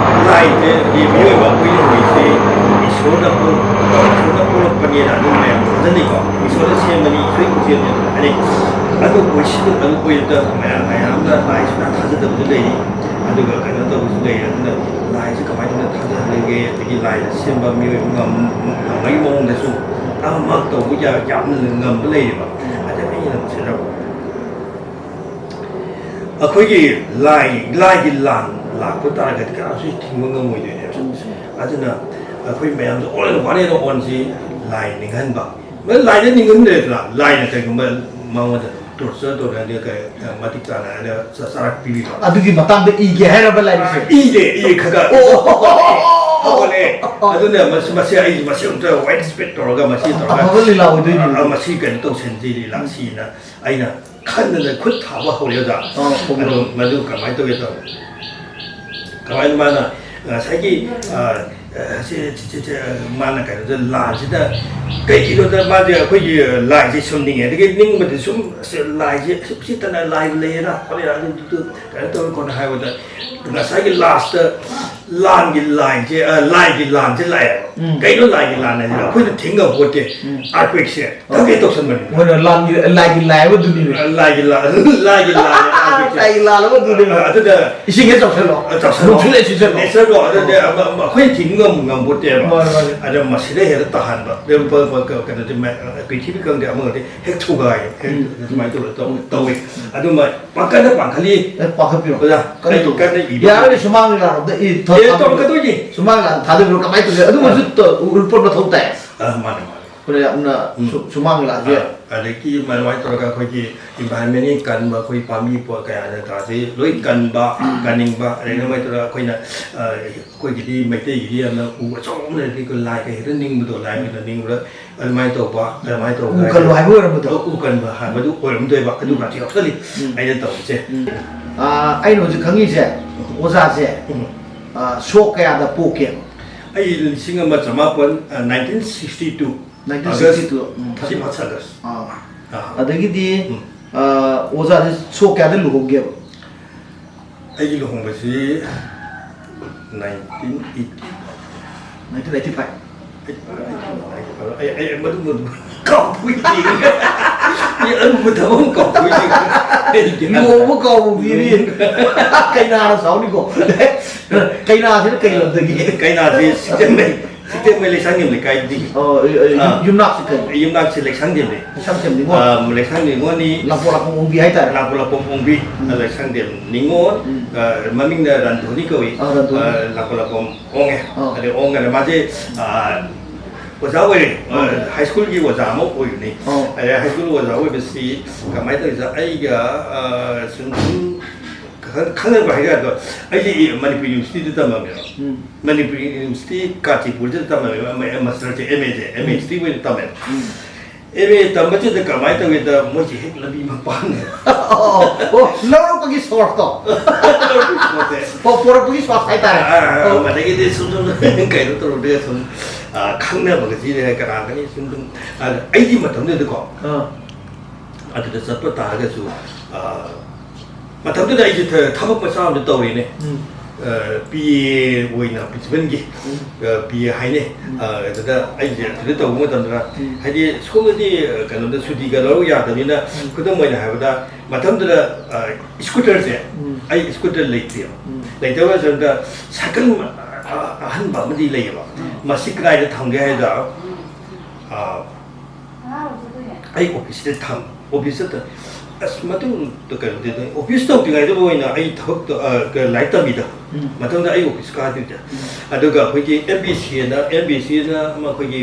ꯂꯥꯏꯁꯦ ꯃꯤꯑꯣꯏꯕ ꯑꯩꯈꯣꯏꯅ ꯍꯧꯖꯤꯛꯁꯦ ꯏꯁꯣꯔꯅ ꯄꯣꯛ-, ꯏꯁꯣꯔꯅ ꯄꯣꯛꯂꯛꯄꯅꯦꯅ ꯑꯗꯨꯝ ꯃꯌꯥꯝ ꯊꯥꯖꯅꯩꯀꯣ꯫ ꯏꯁꯣꯔꯅ ꯁꯦꯝꯕꯅꯤ, ꯏꯁꯣꯔꯒꯤ ꯈꯨꯠꯁꯦꯝꯅꯦꯅ ꯍꯥꯏꯅꯩ꯫ ꯑꯗꯣ ꯑꯣꯏꯁꯤꯜꯂꯨ-, ꯑꯗꯨ ꯑꯣꯏꯕꯗ ꯃꯌꯥꯝ, ꯃꯌꯥꯝꯅ ꯂꯥꯏ ꯁꯨꯡꯊꯥ ꯊꯥꯖꯗꯕꯁꯨ ꯂꯩꯔꯤ꯫ ꯑꯗꯨꯒ ꯀꯩꯅꯣ ꯇꯧꯕꯁꯨ ꯂꯩꯔꯦ꯫ ꯑꯗꯨꯅ ꯂꯥꯏꯁꯦ ꯀꯃꯥꯏꯅ ꯇꯧꯅ ꯊꯥꯖꯍꯟꯒꯦ, ꯑꯗꯒꯤ ꯂꯥꯏꯅ ꯁꯦꯝꯕ ꯃꯤꯑꯣꯏꯕ ꯉꯝ-, ꯉꯝꯕꯒꯤ ꯃꯑꯣꯡꯗꯁꯨ ꯑꯃꯃꯛ ꯇꯧꯕ ꯌꯥ-, ꯌꯥꯝꯅ ꯉꯝꯕ ꯂꯩꯔꯦꯕ꯫ ꯑꯗ ꯑꯩꯅ ꯃꯁꯤꯗ ꯑꯩꯈꯣꯏꯒꯤ ꯂꯥꯏ, ꯂꯥꯏꯒꯤ ꯂꯥꯟ ꯂꯥꯛꯄ ꯇꯥꯔꯒꯗꯤ ꯀꯅꯥꯁꯨ ꯊꯤꯡꯕ ꯉꯝꯃꯣꯏꯗꯣꯏꯅꯦꯕ꯫ ꯆꯨꯝꯃꯤ, ꯆꯨꯝꯃꯤ꯫ ꯑꯗꯨꯅ ꯑꯩꯈꯣꯏ ꯃꯌꯥꯝꯁꯨ all in one and all ꯁꯤ ꯂꯥꯏ ꯅꯤꯡꯍꯟꯕ꯫ ꯃ-, ꯂꯥꯏꯗ ꯅꯤꯡꯍꯟꯗ꯭ꯔꯦꯗꯅ, ꯂꯥꯏꯅ ꯀꯩꯒꯨꯝꯕ ꯃꯉꯣꯟꯗ torture ꯇꯧꯔꯦ ꯍꯥꯏꯔꯗꯤ ꯀꯩ-, ꯃꯇꯤꯛ ꯆꯥꯅ ꯍꯥꯏꯅ ꯆ-, ꯆꯥꯔꯛ ꯄꯤꯕꯤꯕ꯫ ꯑꯗꯨꯒꯤ ꯃꯇꯥꯡꯗ ꯏꯒꯦ ꯍꯥꯏꯔꯕ ꯂꯥꯏꯔꯤꯛꯁꯦ? ꯏꯗꯦ, ꯏ ꯈꯔ ꯈꯔ ꯑꯣ꯫ ꯍꯧꯒꯠꯂꯛꯑꯦ꯫ ꯑꯗꯨꯅ ꯃꯁꯤ, ꯃꯁꯤ ꯑꯩ ꯃꯁꯤ ꯑꯝꯇ wide spread ꯇꯧꯔꯒ ꯃꯁꯤ ꯇꯧꯔꯒ ꯑꯐꯕ ꯂꯤꯂꯥ ꯑꯣꯏꯗꯣꯏꯅꯤ꯫ ꯑ, ꯃꯁꯤ ꯀꯩꯅꯣ ꯇꯧꯁꯟꯁꯤ ꯂꯤꯂꯥꯁꯤꯅ ꯑꯩꯅ ꯈꯟꯗꯅ ꯈꯨꯠ ꯊꯥꯕ ꯍꯧꯔꯦ ꯑꯣꯖꯥ꯫ ꯑꯥ, ꯍꯧꯔꯦ꯫ ꯑꯗꯣ ꯃꯗꯨ ꯀꯃꯥꯏꯅ ꯇꯧꯒꯦ ꯇꯧ-, ꯀꯃꯥꯏꯅ ꯃꯥꯅ ꯉꯁꯥꯏꯒꯤ, ꯑ, ꯑ, ꯁꯤ, ꯁꯤ, ꯁꯤ, ꯁꯤ, ꯃꯥꯅ ꯀꯩꯅꯣꯗ ꯂꯥꯟꯁꯤꯗ ꯀꯩꯒꯤꯅꯣꯗ ꯃꯥꯁꯦ ꯑꯩꯈꯣꯏꯒꯤ ꯂꯥꯏꯁꯦ ꯁꯨꯝ ꯅꯤꯡꯉꯦ, ꯑꯗꯒꯤ ꯅꯤꯡꯕꯗ ꯁꯨꯝ ꯑꯁ ꯂꯥꯏꯁꯦ ꯑꯁꯨꯛ ꯁꯤꯠꯇꯅ ꯂꯥꯏ ꯂꯩꯌꯦꯅ ꯈꯣꯠꯂꯦꯅ ꯑꯗꯨ, ꯑꯗꯨ ꯀꯩꯅꯣ ꯇꯧꯋꯤ ꯈꯣꯠꯅ ꯍꯥꯏꯕꯗ ꯉꯁꯥꯏꯒꯤ last ꯂꯥꯟꯒꯤ ꯂꯥꯏꯟꯁꯦ, ꯑ, ꯂꯥꯏꯒꯤ ꯂꯥꯟꯁꯦ ꯂꯥꯛꯑꯦꯕ꯫ ꯎꯝ꯫ ꯀꯩꯅꯣ ꯂꯥꯏꯒꯤ ꯂꯥꯟ ꯍꯥꯏꯁꯤꯅ? ꯑꯩꯈꯣꯏꯅ ꯊꯤꯡꯉꯝꯄꯣꯠꯇꯦ꯫ ꯎꯝ꯫ Earthquakeꯁꯦ ꯊꯪꯒꯦ ꯇꯧꯁꯟꯕꯅꯤ꯫ ꯃꯣꯏꯅ ꯂꯥꯟꯒꯤ, ꯂꯥꯏꯒꯤ ꯂꯥꯏ ꯑꯃ ꯑꯗꯨꯅꯤꯅꯦ꯫ ꯂꯥꯏꯒꯤ ꯂꯥꯟ, ꯂꯥꯏꯒꯤ ꯂꯥꯟ, earthquakeꯁꯦ꯫ ꯂꯥꯏꯒꯤ ꯂꯥꯟ ꯑꯃ ꯑꯗꯨꯅꯤꯅꯦ꯫ ꯑ, ꯑꯗꯨꯗ ꯏꯁꯤꯡ ꯍꯦꯛ ꯆꯥꯎꯁꯜꯂꯣ꯫ ꯑ, ꯆꯥꯎꯁꯜꯂꯣ꯫ ꯅꯨꯡꯁꯤꯠ ꯍꯦꯛ ꯁꯤꯠꯆꯜꯂꯣ꯫ Natureꯗꯣ ꯑꯗꯨꯗꯤ ꯑꯃ, ꯑꯃ ꯑꯩꯈꯣꯏꯅ ꯊꯤꯡꯕ ꯉꯝ-, ꯉꯝꯄꯣꯠꯇꯦꯕ꯫ ꯃꯥꯅꯤ, ꯃꯥꯅꯤ꯫ ꯑꯗ ꯃꯁꯤꯗ ꯍꯦꯛꯇ ꯇꯥꯍꯟꯕ꯫ ꯀꯩꯅꯣꯗꯤ ꯃ-, ꯄ꯭ꯔꯤꯊꯤꯕꯤ ꯈꯪꯗꯦ, ꯑꯃ ꯈꯪꯗꯦ, ꯍꯦꯛ ꯊꯨꯒꯥꯏ, ꯍꯦꯛ ꯎꯝ꯫ ꯑꯗꯨꯃꯥꯏꯅ ꯇꯧꯔ ꯇꯧ-, ꯎꯝ꯫ ꯇꯧꯋꯤ꯫ ꯑꯗꯨꯃ ꯄꯥꯡꯀꯠꯇ ꯄꯥꯡꯈꯠꯂꯤ꯫ ꯑꯦ, ꯄꯥꯡꯈꯠꯄꯤꯔꯣ꯫ ꯑꯣꯖꯥ, ꯀꯟꯅ ꯑꯩ ꯇꯧ꯫ ꯀꯟꯅ ꯏꯕ꯫ ꯌꯥꯔꯒꯗꯤ ꯁꯨꯃꯥꯡ ꯂꯤꯂꯥꯔꯣꯝꯗ ꯏ ꯊ-, ꯑꯦ, ꯊꯥꯗꯣꯏꯕꯤꯔꯣ꯫ ꯇꯧꯔꯛꯀꯗꯣꯏꯅꯤ꯫ ꯁꯨꯃꯥꯡ ꯂꯤꯂꯥ ꯊꯥꯗꯣꯏꯕꯤꯔꯣ, ꯀꯃꯥꯏꯅ ꯇꯧꯒꯦ? ꯑꯗꯨꯃꯁꯨ ꯑꯥ꯫ ꯇ-, report ꯃꯊꯧ ꯇꯥꯏ꯫ ꯑꯥ, ꯃꯥꯅꯦ, ꯃꯥꯅꯦ꯫ ꯑꯩꯈꯣꯏꯅ ꯌꯥꯝꯅ ꯎꯝ꯫ ꯁꯨ-, ꯁꯨꯃꯥꯡ ꯂꯤꯂꯥꯁꯦ꯫ ꯑꯥ, ꯑꯗꯒꯤ ꯑꯗꯨꯃꯥꯏꯅ ꯇꯧꯔꯒ ꯑꯩꯈꯣꯏꯒꯤ environmentꯒꯤ ꯀꯟꯕ, ꯑꯩꯈꯣꯏ ꯄꯥꯝꯕꯤ ꯄꯣꯠ ꯀꯌꯥ ꯖꯒꯥꯁꯦ ꯂꯣꯏ ꯀꯟꯕ, ꯎꯝ꯫ ꯀꯟꯅꯤꯡꯕ, ꯑꯗꯩ ꯎꯝ꯫ ꯑꯗꯨꯃꯥꯏꯅ ꯇꯧꯔꯒ ꯑꯩꯈꯣꯏꯅ, ꯑ, ꯑꯩꯈꯣꯏꯒꯤꯗꯤ ꯃꯩꯇꯩꯒꯤꯗꯤ ꯌꯥꯝꯅ ꯎ ꯑꯆꯧꯕ ꯑꯃ ꯂꯩꯔꯗꯤ ꯑꯩꯈꯣꯏ ꯂꯥꯏꯒ ꯍꯦꯛꯇ ꯅꯤꯡꯕꯗꯣ, ꯂꯥꯏ ꯑꯣꯏꯅ ꯅꯤꯡꯕꯗ ꯑꯗꯨꯃꯥꯏꯅ ꯇꯧꯕ, ꯑꯗꯨꯃꯥꯏꯅ ꯇꯧꯕ ꯎ ꯀꯜꯂꯣ ꯍꯥꯏꯕ ꯑꯣꯏꯔꯝꯕꯗꯣ? ꯎ ꯀꯟꯕ ꯍꯥꯏꯕꯗꯨ ꯑꯣꯏꯔꯝꯗꯣꯏꯕ, ꯑꯗꯨꯒ ꯎꯝ꯫ ꯌꯥꯎꯁꯜꯂꯤ ꯎꯝ꯫ ꯑꯩꯅ ꯇꯧꯕꯁꯦ꯫ ꯎꯝ꯫ ꯑꯥ, ꯑꯩꯅ ꯍꯧꯖꯤꯛ ꯈꯪꯉꯤꯁꯦ, ꯎꯝ꯫ ꯑꯣꯖꯥꯁꯦ, ꯎꯝ꯫ ꯑꯥ, ꯁꯣꯛ ꯀꯌꯥꯗ ꯄꯣꯛꯀꯦ? ꯑꯩ ꯂꯤꯁꯤꯡ ꯑꯃ ꯆꯃꯥꯄꯟ, ꯑ, nineteen sixty two, nineteen sixty two, August, ꯎꯝ, thirty first August꯫ ꯑꯥ꯫ ꯑꯥ꯫ ꯑꯗꯒꯤꯗꯤ, ꯎꯝ꯫ ꯑꯥ, ꯑꯣꯖꯥꯁꯦ ꯁꯣꯛ ꯀꯌꯥꯗ ꯂꯨꯍꯣꯡꯒꯦꯕ? ꯑꯩꯒꯤ ꯂꯨꯍꯣꯡꯕꯁꯤ nineteen eighty꯫ Nineteen eighty five꯫ ꯑꯩ, ꯑꯩ, ꯑꯩ, ꯑꯩ ꯃꯗꯨ, ꯃꯗꯨ ꯀꯥꯎꯊꯣꯛꯏ꯫ ꯑꯩ ꯑꯔꯨꯕ ꯊꯕꯛ ꯑꯃ ꯀꯥꯎꯊꯣꯛꯏ꯫ ꯑꯩ ꯒ꯭ꯌꯥꯟ ꯂꯨꯍꯣꯡꯕ ꯀꯥꯎꯕ ꯃꯤꯅꯤ꯫ ꯀꯩꯅꯥꯅ ꯁꯥꯎꯅꯤꯀꯣ꯫ ꯀꯩꯅꯥꯁꯤꯅ ꯀꯩ ꯂꯝꯗꯒꯤ? ꯀꯩꯅꯥꯁꯤ ꯁꯤꯡꯖꯃꯩ꯫ ꯁꯤꯇꯦꯝꯃꯩ ꯂꯩꯁꯥꯡꯊꯦꯝ ꯂꯩꯀꯥꯏꯗꯒꯤ꯫ ꯑꯣ, ꯑ, ꯑ, ꯑꯥ꯫ ꯌꯨꯝꯅꯥꯛꯁꯤ ꯀꯩꯅꯣ? ꯌꯨꯝꯅꯥꯛꯁꯤ ꯂꯩꯁꯥꯡꯊꯦꯝꯅꯤ꯫ ꯂꯩꯁꯥꯡꯊꯦꯝ ꯅꯤꯉꯣꯜ꯫ ꯑ, ꯂꯩꯁꯥꯡꯊꯦꯝ ꯅꯤꯉꯣꯜꯅꯤ꯫ ꯂꯥꯡꯄꯣꯛ ꯂꯥꯛꯄꯝ ꯑꯣꯡꯕꯤ ꯍꯥꯏꯇꯥꯔꯦ꯫ ꯂꯥꯡꯄꯣꯛ ꯂꯥꯛꯄꯝ ꯑꯣꯡꯕꯤ, ꯎꯝ꯫ ꯂꯩꯁꯥꯡꯊꯦꯝ ꯅꯤꯉꯣꯜ, ꯎꯝ꯫ ꯑ, ꯃꯃꯤꯡꯅ ꯔꯟꯙꯣꯅꯤ ꯀꯧꯏ꯫ ꯑ, ꯔꯟꯙꯣꯅꯤ꯫ ꯑ, ꯂꯥꯡꯄꯣꯛ ꯂꯥꯛꯄꯝ ꯑꯣꯡꯉꯦ꯫ ꯑ꯫ ꯑꯗꯩ ꯑꯣꯡꯉꯒ ꯃꯥꯁꯦ, ꯑ, ꯑꯣꯖꯥ ꯑꯣꯏꯔꯦ꯫ ꯑ, ꯑꯣ꯫ High schoolꯒꯤ ꯑꯣꯖꯥ ꯑꯃ ꯑꯣꯏꯕꯅꯤ꯫ ꯑꯣ꯫ ꯑꯗꯩ high school ꯑꯣꯖꯥ ꯑꯣꯏꯕꯁꯤ ꯀꯃꯥꯏꯅ ꯇꯧꯔꯤꯁꯥ? ꯑꯩꯒ, ꯑ, ꯁꯨꯝ, ꯁꯨꯝ ꯈꯪ-, ꯈꯪꯅꯕ ꯍꯥꯏꯒꯗ꯭ꯔꯥ? ꯑꯩꯁꯦ ꯃꯅꯤꯄꯨꯔ Universityꯗ ꯇꯝꯃꯝꯃꯦꯕ꯫ ꯎꯝ꯫ ꯃꯅꯤꯄꯨꯔ University ꯀꯥꯟꯆꯤꯄꯨꯔꯗ ꯇꯝꯃꯝꯃꯦꯕ, ꯑꯃ, ꯃꯥꯁꯇꯔꯁꯦ, ꯑꯦꯝ ꯑꯦꯁꯦ, ꯑꯦꯝ ꯑꯦ ꯎꯝ꯫ History ꯑꯣꯏꯅ ꯇꯝꯃꯦꯕ꯫ ꯎꯝ꯫ ꯑꯦꯝ ꯑꯦ ꯇꯝꯕꯁꯤꯗ ꯀꯃꯥꯏꯅ ꯇꯧꯒꯦꯗ, ꯃꯣꯏꯁꯦ ꯍꯦꯛ ꯂꯝꯕꯤ ꯃꯄꯥꯟꯗ꯫ ꯑꯣ, ꯑꯣ, ꯂꯧꯔꯛꯄꯒꯤ sourceꯇꯣ꯫ ꯂꯧꯔꯛꯄꯒꯤ sourceꯁꯦ꯫ ꯑꯣ, ꯄꯣꯔꯛꯄꯒꯤ source ꯍꯥꯏꯇꯥꯔꯦ꯫ ꯑꯥ, ꯑꯥ, ꯑꯣ꯫ ꯑꯗꯒꯤꯗꯤ ꯁꯨꯝ, ꯁꯨꯝ ꯀꯩꯅꯣ ꯇꯧꯔꯨꯔꯒ ꯁꯨꯝ, ꯑꯥ, ꯈꯪꯅꯕꯒꯁꯤ ꯀꯅꯥ ꯈꯪꯅꯤ ꯁꯨꯝ, ꯁꯨꯝ, ꯑꯥ, ꯑꯩꯗꯤ ꯃꯇꯝꯗꯨꯗꯀꯣ, ꯑꯥ꯫ ꯑꯗꯨꯗ ꯆꯠꯄ ꯇꯥꯔꯒꯁꯨ, ꯑꯥ, ꯃꯇꯝꯗꯨꯗ ꯑꯩꯁꯦ ꯊ-, ꯊꯕꯛ ꯃꯆꯥ ꯑꯃ ꯇꯧꯔꯤꯅꯦ꯫ ꯎꯝ꯫ ꯄꯤ ꯑꯦ ꯑꯣꯏꯅ ꯄ꯭ꯔꯤꯟꯁꯤꯄꯜꯒꯤ ꯄꯤ ꯑꯦ ꯍꯥꯏꯅꯩ꯫ ꯑꯗꯨꯗ ꯑꯩꯁꯦ ꯑꯗꯨꯗ ꯇꯧꯕ ꯃꯇꯝꯗ, ꯍꯥꯏꯗꯤ ꯁ꯭ꯀꯨꯜꯗꯗꯤ ꯀꯩꯅꯣꯗ ꯁꯨꯇꯤꯒ ꯂꯧꯔꯛ ꯌꯥꯗꯕꯅꯤꯅ, ꯈꯨꯗꯝ ꯑꯣꯏꯅ ꯍꯥꯏꯔꯕꯗ, ꯃꯇꯝꯗꯨꯗ ꯁ꯭ꯀꯨꯇꯔꯁꯦ, ꯑꯩ ꯁ꯭ꯀꯨꯇꯔ ꯂꯩꯇꯦꯕ꯫ ꯂꯩꯇꯕ ꯃꯇꯝꯗ ꯁꯥꯏꯀꯜ ꯑꯍꯟꯕ ꯑꯃꯗꯤ ꯂꯩꯌꯦꯕ꯫ ꯃꯁꯤ ꯀꯗꯥꯏꯗ ꯊꯝꯒꯦ ꯍꯥꯏꯗ, ꯑꯩ ꯑꯣꯐꯤꯁꯇ ꯊꯝꯃꯤ꯫ ꯑꯣꯐꯤꯁꯇ, ꯑꯁ, ꯃꯇꯨꯡ ꯀꯩꯅꯣꯗꯤ, ꯑꯣꯐꯤꯁ ꯇꯧꯗ꯭ꯔꯤꯉꯩꯗꯕꯨ ꯑꯣꯏꯅ ꯑꯩ ꯊꯕꯛꯇꯣ, ꯂꯥꯏꯔꯤꯛ ꯇꯝꯕꯤꯗ ꯃꯇꯝꯗ ꯑꯩ ꯑꯣꯐꯤꯁ ꯀꯥꯗꯣꯏꯗ꯫ ꯑꯗꯨꯒ ꯑꯩꯈꯣꯏꯒꯤ ꯑꯦꯝ ꯕꯤ ꯁꯤ ꯑꯅ, ꯑꯦꯝ ꯕꯤ ꯁꯤ ꯑꯅ ꯑꯃ ꯑꯩꯈꯣꯏꯒꯤ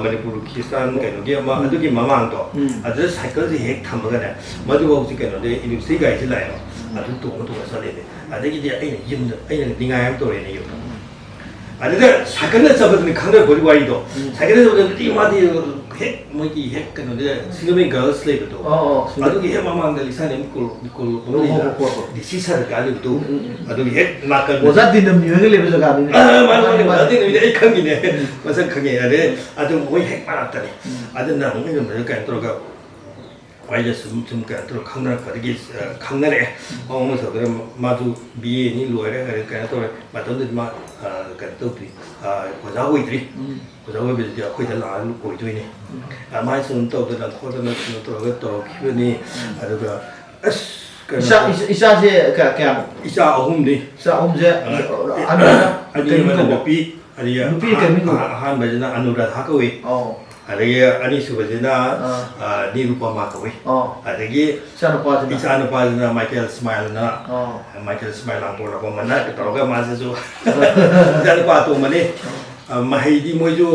ꯃꯅꯤꯄꯨꯔ ꯈ꯭ꯔꯤꯁꯇꯥꯟ ꯀꯩꯅꯣꯒꯤ ꯑꯃ, ꯑꯗꯨꯒꯤ ꯃꯃꯥꯡꯗꯣ, ꯑꯗꯨꯗ ꯁꯥꯏꯀꯜꯁꯦ ꯍꯦꯛ ꯊꯝꯃꯒꯅꯦ, ꯃꯗꯨꯐꯥꯎꯁꯤ ꯀꯩꯅꯣꯗ ꯌꯨꯅꯤꯚꯔꯁꯤꯇꯤ ꯒꯥꯔꯤꯁꯦ ꯂꯥꯛꯑꯦꯕ, ꯑꯗꯨ ꯇꯣꯡꯉ ꯇꯣꯡꯉ ꯆꯠꯂꯦꯅꯦ꯫ ꯑꯗꯒꯤꯗꯤ ꯑꯩꯅ ꯌꯨꯝꯗ, ꯑꯩꯅ ꯅꯤꯡꯉꯥꯏ ꯑꯃ ꯇꯧꯔꯦꯅꯦ ꯌꯨꯝꯗ꯫ ꯑꯗꯨꯗ ꯁꯥꯏꯀꯜꯗ ꯆꯠꯄꯗꯨꯅꯤ ꯈꯪꯅꯔꯛꯄꯒꯤ ꯋꯥꯔꯤꯗꯣ꯫ ꯁꯥꯏꯀꯜꯗ ꯆꯠꯄꯗ ꯅꯨꯄꯤ ꯃꯥꯗꯤ ꯍꯦꯛ ꯃꯣꯏꯒꯤ ꯍꯦꯛ ꯀꯩꯅꯣꯗ ꯁꯤꯡꯖꯃꯩ ꯒꯔꯜꯁ ꯂꯩꯕꯗꯣ, ꯑꯗꯨꯒꯤ ꯍꯦꯛ ꯃꯃꯥꯡꯗ ꯂꯩꯁꯥꯅꯦꯝ ꯀꯣꯂꯦꯖ ꯑꯃ ꯂꯩꯗꯅ, ꯗꯤ ꯁꯤ ꯁꯔꯀꯥꯔ ꯂꯩꯕꯗꯣ, ꯑꯗꯨꯒꯤ ꯍꯦꯛ ꯅꯥꯀꯟꯗ꯫ ꯑꯣꯖꯥ ꯇꯤꯟꯅꯝ ꯃꯤꯑꯣꯏꯒ ꯂꯩꯕ ꯖꯒꯥꯗꯨꯅꯤ꯫ ꯑ, ꯃꯥꯅꯦ, ꯃꯥꯅꯦ, ꯑꯣꯖꯥ ꯇꯤꯟꯅꯝꯗꯤ ꯑꯩ ꯈꯪꯉꯤꯅꯦ꯫ ꯃꯁꯛ ꯈꯪꯉꯦ꯫ ꯑꯗꯩ ꯑꯗꯨ ꯃꯣꯏ ꯍꯦꯛ ꯃꯅꯥꯛꯇꯅꯤ꯫ ꯑꯗꯨꯅ ꯑꯃꯨꯛ ꯑꯩꯅ ꯀꯩꯅꯣ ꯇꯧꯔꯒ, ꯋꯥꯔꯤꯗ ꯁꯨꯝ ꯁꯨꯝ ꯀꯩꯅꯣ ꯇꯧꯔ ꯈꯪꯅꯔꯛꯄꯗꯒꯤ, ꯑ, ꯈꯪꯅꯔꯛꯑꯦ꯫ ꯃꯑꯣꯡ ꯃꯇꯧꯗꯨꯅ ꯃꯥꯁꯨ ꯕꯤ ꯑꯦ ꯑꯅꯤ ꯂꯣꯏꯔꯦ, ꯀꯩꯅꯣ ꯇꯧꯔꯦ꯫ ꯃꯇꯝꯗꯨꯗꯤ ꯃꯥ, ꯑ, ꯀꯩꯅꯣ ꯇꯧꯗ꯭ꯔꯤ, ꯑ, ꯑꯣꯖꯥ ꯑꯣꯏꯗ꯭ꯔꯤ꯫ ꯑꯣꯖꯥ ꯑꯣꯏꯕꯗꯨꯗꯤ ꯑꯩꯈꯣꯏꯗ ꯂꯥꯛꯑꯒ ꯑꯣꯏꯗꯣꯏꯅꯦ꯫ ꯑꯗꯨꯃꯥꯏꯅ ꯁꯨꯝ ꯇꯧꯗꯅ ꯈꯣꯠꯇꯅ ꯁꯨꯝ ꯇꯧꯔꯒ ꯇꯧꯔꯛꯈꯤꯕꯅꯤ꯫ ꯑꯗꯨꯒ ꯑꯁ, ꯀꯩꯅꯣ ꯏꯆꯥ, ꯇꯧ- ꯏꯆꯥ-, ꯏꯆꯥꯁꯦ ꯀꯌꯥ-, ꯀꯌꯥꯅꯣ? ꯏꯆꯥ ꯑꯍꯨꯝꯅꯤ꯫ ꯏꯆꯥ ꯑꯍꯨꯝꯁꯦ, ꯑ, ꯑꯍꯟꯗꯨꯅ ꯑꯅꯤ ꯀꯩꯅꯣ ꯑꯃꯅ ꯇꯧꯕ? ꯅꯨꯄꯤ, ꯑꯗꯒꯤ ꯅꯨꯄꯤ ꯑꯍꯥ-, ꯀꯩ ꯃꯤꯡ ꯀꯧꯕ? ꯑꯍꯥ-, ꯑꯍꯥꯟꯕꯁꯤꯅ ꯑꯅꯨꯔꯥꯙꯥ ꯀꯧꯏ꯫ ꯑꯣ꯫ ꯑꯗꯒꯤ ꯑꯅꯤꯁꯨꯕꯁꯤꯅ, ꯑꯥ꯫ ꯑ, ꯅꯤꯔꯨꯄꯃꯥ ꯀꯧꯏ꯫ ꯑꯣ꯫ ꯑꯗꯒꯤ ꯏꯆꯥꯅꯨꯄꯥꯁꯤꯅ? ꯏꯆꯥꯅꯨꯄꯥꯁꯤꯅ ꯃꯥꯏꯀꯦꯜ ꯁ꯭ꯃꯥꯏꯜꯅ, ꯑꯣ꯫ ꯃꯥꯏꯀꯦꯜ ꯁ꯭ꯃꯥꯏꯜ ꯂꯥꯡꯒꯣꯜ ꯍꯥꯏꯕ ꯑꯃꯅ ꯇꯧꯔꯒ ꯃꯥꯁꯤꯁꯨ ꯏꯆꯥꯅꯨꯄꯥ ꯑꯇꯣꯝꯕꯅꯤ꯫ ꯑ, ꯃꯍꯩꯗꯤ ꯃꯣꯏꯁꯨ,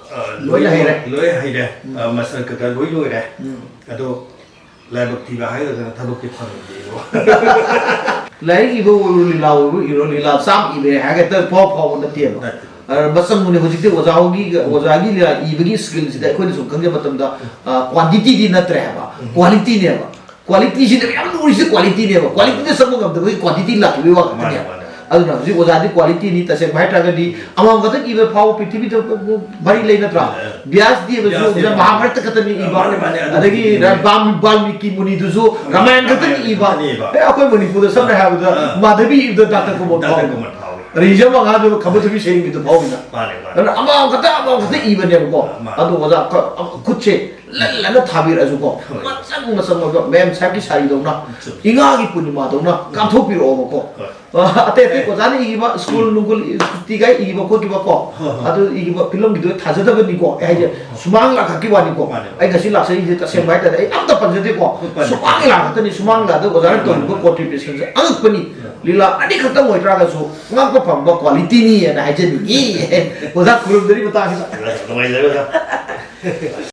ꯑ, ꯂꯣꯏꯅ ꯂꯣꯏ, ꯍꯩꯔꯦ꯫ ꯂꯣꯏ ꯍꯩꯔꯦ꯫ ꯎꯝ꯫ ꯑ, ꯃꯁꯇꯔ ꯀꯩꯀꯥ ꯂꯣꯏ ꯂꯣꯏꯔꯦ꯫ ꯎꯝ꯫ ꯑꯗꯣ ꯂꯥꯏꯕꯛ ꯊꯤꯕ ꯍꯥꯏꯒꯗ꯭ꯔꯥ, ꯊꯕꯛꯇꯤ ꯐꯪꯗꯦ꯫ ꯂꯥꯏꯔꯤꯛ ꯏꯕ ꯑꯣꯏꯔꯣ, ꯂꯤꯂꯥ ꯑꯣꯏꯔꯣ ꯏꯔꯣ, ꯂꯤꯂꯥ ꯆꯥꯝ ꯏꯕ ꯍꯥꯏꯔꯒ ꯍꯦꯛꯇ ꯐꯥꯎ ꯐꯥꯎꯕ ꯅꯠꯇꯦꯕ꯫ ꯅꯠꯇꯦ꯫ ꯑ, ꯃꯆꯪꯕꯨꯅꯤ꯫ ꯍꯧꯖꯤꯛꯇꯤ ꯑꯣꯖꯥ ꯍꯣꯏꯒꯤ, ꯑꯣꯖꯥꯒꯤ ꯂꯤꯂꯥ ꯏꯕꯒꯤ ꯁ꯭ꯀꯤꯜꯁꯤꯗ ꯑꯩꯈꯣꯏꯅ ꯁꯨꯝ ꯈꯪꯖꯕ ꯃꯇꯝꯗ, ꯑ, ꯀ꯭ꯋꯥꯟꯇꯤꯇꯤꯗꯤ ꯅꯠꯇ꯭ꯔꯦ ꯍꯥꯏꯕ, ꯎꯝ꯫ ꯀ꯭ꯋꯥꯂꯤꯇꯤꯅꯦꯕ꯫ ꯀ꯭ꯋꯥꯂꯤꯇꯤꯁꯤꯅꯦꯕ ꯌꯥꯝ ꯂꯨꯔꯤꯁꯦ, ꯀ꯭ꯋꯥꯂꯤꯇꯤꯅꯦꯕ꯫ ꯀ꯭ꯋꯥꯂꯤꯇꯤꯗ ꯆꯪꯕ ꯉꯝꯗꯕꯒꯤ ꯀ꯭ꯋꯥꯟꯇꯤꯇꯤ ꯂꯥꯛꯈꯤꯕꯒꯤ ꯋꯥ ꯃꯥꯅꯦ, ꯈꯛꯇꯅꯦꯕ꯫ ꯃꯥꯅꯦ꯫ ꯑꯗꯨꯅ ꯍꯧꯖꯤꯛ ꯑꯣꯖꯥꯗꯤ ꯀ꯭ꯋꯥꯂꯤꯇꯤꯅꯤ꯫ ꯇꯁꯦꯡꯕ ꯍꯥꯏꯇꯥꯔꯒꯗꯤ ꯑꯃꯃꯝ ꯈꯛꯇꯪ ꯏꯕ ꯐꯥꯎꯕ ꯄ꯭ꯔꯤꯊꯤꯕꯤꯗ ꯃꯔꯤ ꯂꯩ ꯅꯠꯇ꯭ꯔꯥ? ꯑ, ꯑ꯫ ꯕ꯭ꯌꯥꯁꯇꯤ ꯏꯕꯁꯨ ꯕ꯭ꯌꯥꯁꯇꯤ ꯃꯍꯥꯚꯥꯔꯠꯇ ꯈꯛꯇꯅꯤ ꯏꯕ꯫ ꯃꯥꯅꯦ, ꯃꯥꯅꯦ, ꯑꯗꯨ ꯑꯗꯒꯤ ꯏꯕ꯫ ꯕꯥꯜ-, ꯕꯥꯜꯃꯤꯀꯤ ꯃꯨꯅꯤꯗꯨꯁꯨ ꯔꯥꯃꯥꯌꯟ ꯈꯛꯇꯅꯤ ꯏꯕ꯫ ꯈꯛꯇꯅꯤ ꯏꯕ꯫ ꯑꯦ, ꯑꯩꯈꯣꯏ ꯃꯅꯤꯄꯨꯔꯗ ꯁꯝꯅ ꯍꯥꯏꯔꯕꯗ ꯑ꯫ ꯃꯥꯙꯕꯤ ꯏꯕꯗ ꯗꯥꯛꯇꯔ ꯀꯨꯃꯥꯔ ꯗꯥꯛꯇꯔ ꯐꯥꯎꯏ꯫ ꯀꯨꯃꯥꯔ ꯐꯥꯎꯏ꯫ ꯔꯤꯖ ꯃꯉꯥꯗꯨ ꯈꯝꯕ ꯊꯣꯏꯕꯤ ꯁꯩꯔꯦꯡꯒꯤꯗꯨ ꯐꯥꯎꯏꯅ꯫ ꯃꯥꯅꯦ, ꯃꯥꯅꯦ꯫ ꯑꯗꯨꯅ ꯑꯃꯃꯝ ꯈꯛꯇ, ꯑꯃꯃꯝ ꯈꯛꯇ ꯏꯕꯅꯦꯕꯀꯣ꯫ ꯃꯥꯅꯦ꯫ ꯑꯗꯣ ꯑꯣꯖꯥ, ꯈ-, ꯈꯨꯠꯁꯦ ꯂꯜꯂꯅ ꯊꯥꯕꯤꯔꯛꯑꯁꯨꯀꯣ꯫ ꯍꯣꯏ꯫ ꯃꯆꯪ ꯃꯆꯪ ꯑꯣꯏꯕ ꯃꯦꯝ ꯁꯥꯍꯦꯕꯀꯤ ꯁꯥꯔꯤꯗꯧꯅ, ꯆꯨꯝꯃꯤ꯫ ꯏꯉꯥꯒꯤ ꯄꯨꯔꯅꯤꯃꯥꯗꯧꯅ ꯀꯥꯞꯊꯣꯛꯄꯤꯔꯛꯑꯣꯕꯀꯣ꯫ ꯍꯣꯏ꯫ ꯑ, ꯑꯇꯩ ꯑꯇꯩ ꯑꯣꯖꯥꯅ ꯏꯈꯤꯕ ꯁ꯭ꯀꯨꯜ ꯅꯨꯡꯒꯨꯜ ꯁꯨꯇꯤꯒ ꯏꯈꯤꯕ ꯈꯣꯠꯈꯤꯕꯀꯣ, ꯍꯣꯏ, ꯍꯣꯏ꯫ ꯑꯗꯨ ꯏꯈꯤꯕ ꯐꯤꯂꯝꯒꯤꯗꯣ ꯊꯥꯖꯗꯕꯅꯤꯀꯣ꯫ ꯑꯩ ꯍꯥꯏꯁꯦ ꯍꯣꯏ, ꯍꯣꯏ꯫ ꯁꯨꯃꯥꯡ ꯂꯥꯛꯈꯛꯀꯤ ꯋꯥꯅꯤꯀꯣ꯫ ꯃꯥꯅꯦ꯫ ꯑꯩ ꯉꯁꯤ ꯂꯥꯛꯆꯔꯤꯁꯦ ꯇꯁꯦꯡꯕ ꯍꯥꯏꯇꯥꯔꯦ ꯑꯩ ꯑꯝꯇ ꯄꯟꯖꯗꯦꯀꯣ꯫ ꯍꯣꯏ, ꯄꯟꯖꯗꯦ꯫ ꯁꯨꯃꯥꯡ ꯂꯤꯂꯥ ꯈꯛꯇꯅꯤ, ꯁꯨꯃꯥꯡ ꯂꯤꯂꯥꯗ ꯑꯣꯖꯥꯅ ꯍꯣꯏ, ꯍꯣꯏ, ꯇꯧꯔꯤꯕ ꯍꯣꯏ꯫ Contributionꯁꯦ ꯑꯉꯛꯄꯅꯤ꯫ ꯍꯣꯏ꯫ ꯂꯤꯂꯥ ꯑꯅꯤꯈꯛꯇꯪ ꯑꯣꯏꯇꯥꯔꯒꯁꯨ ꯉꯥꯛꯄ ꯐꯪꯕ qualityꯅꯤ ꯍꯥꯏꯅ ꯍꯥꯏꯖꯅꯤꯡꯉꯤ꯫ ꯑꯣꯖꯥ ꯈꯨꯔꯨꯝꯖꯔꯤ ꯃꯇꯥꯡꯁꯤꯗ꯫ ꯅꯨꯡꯉꯥꯏꯖꯔꯦ ꯑꯣꯖꯥ꯫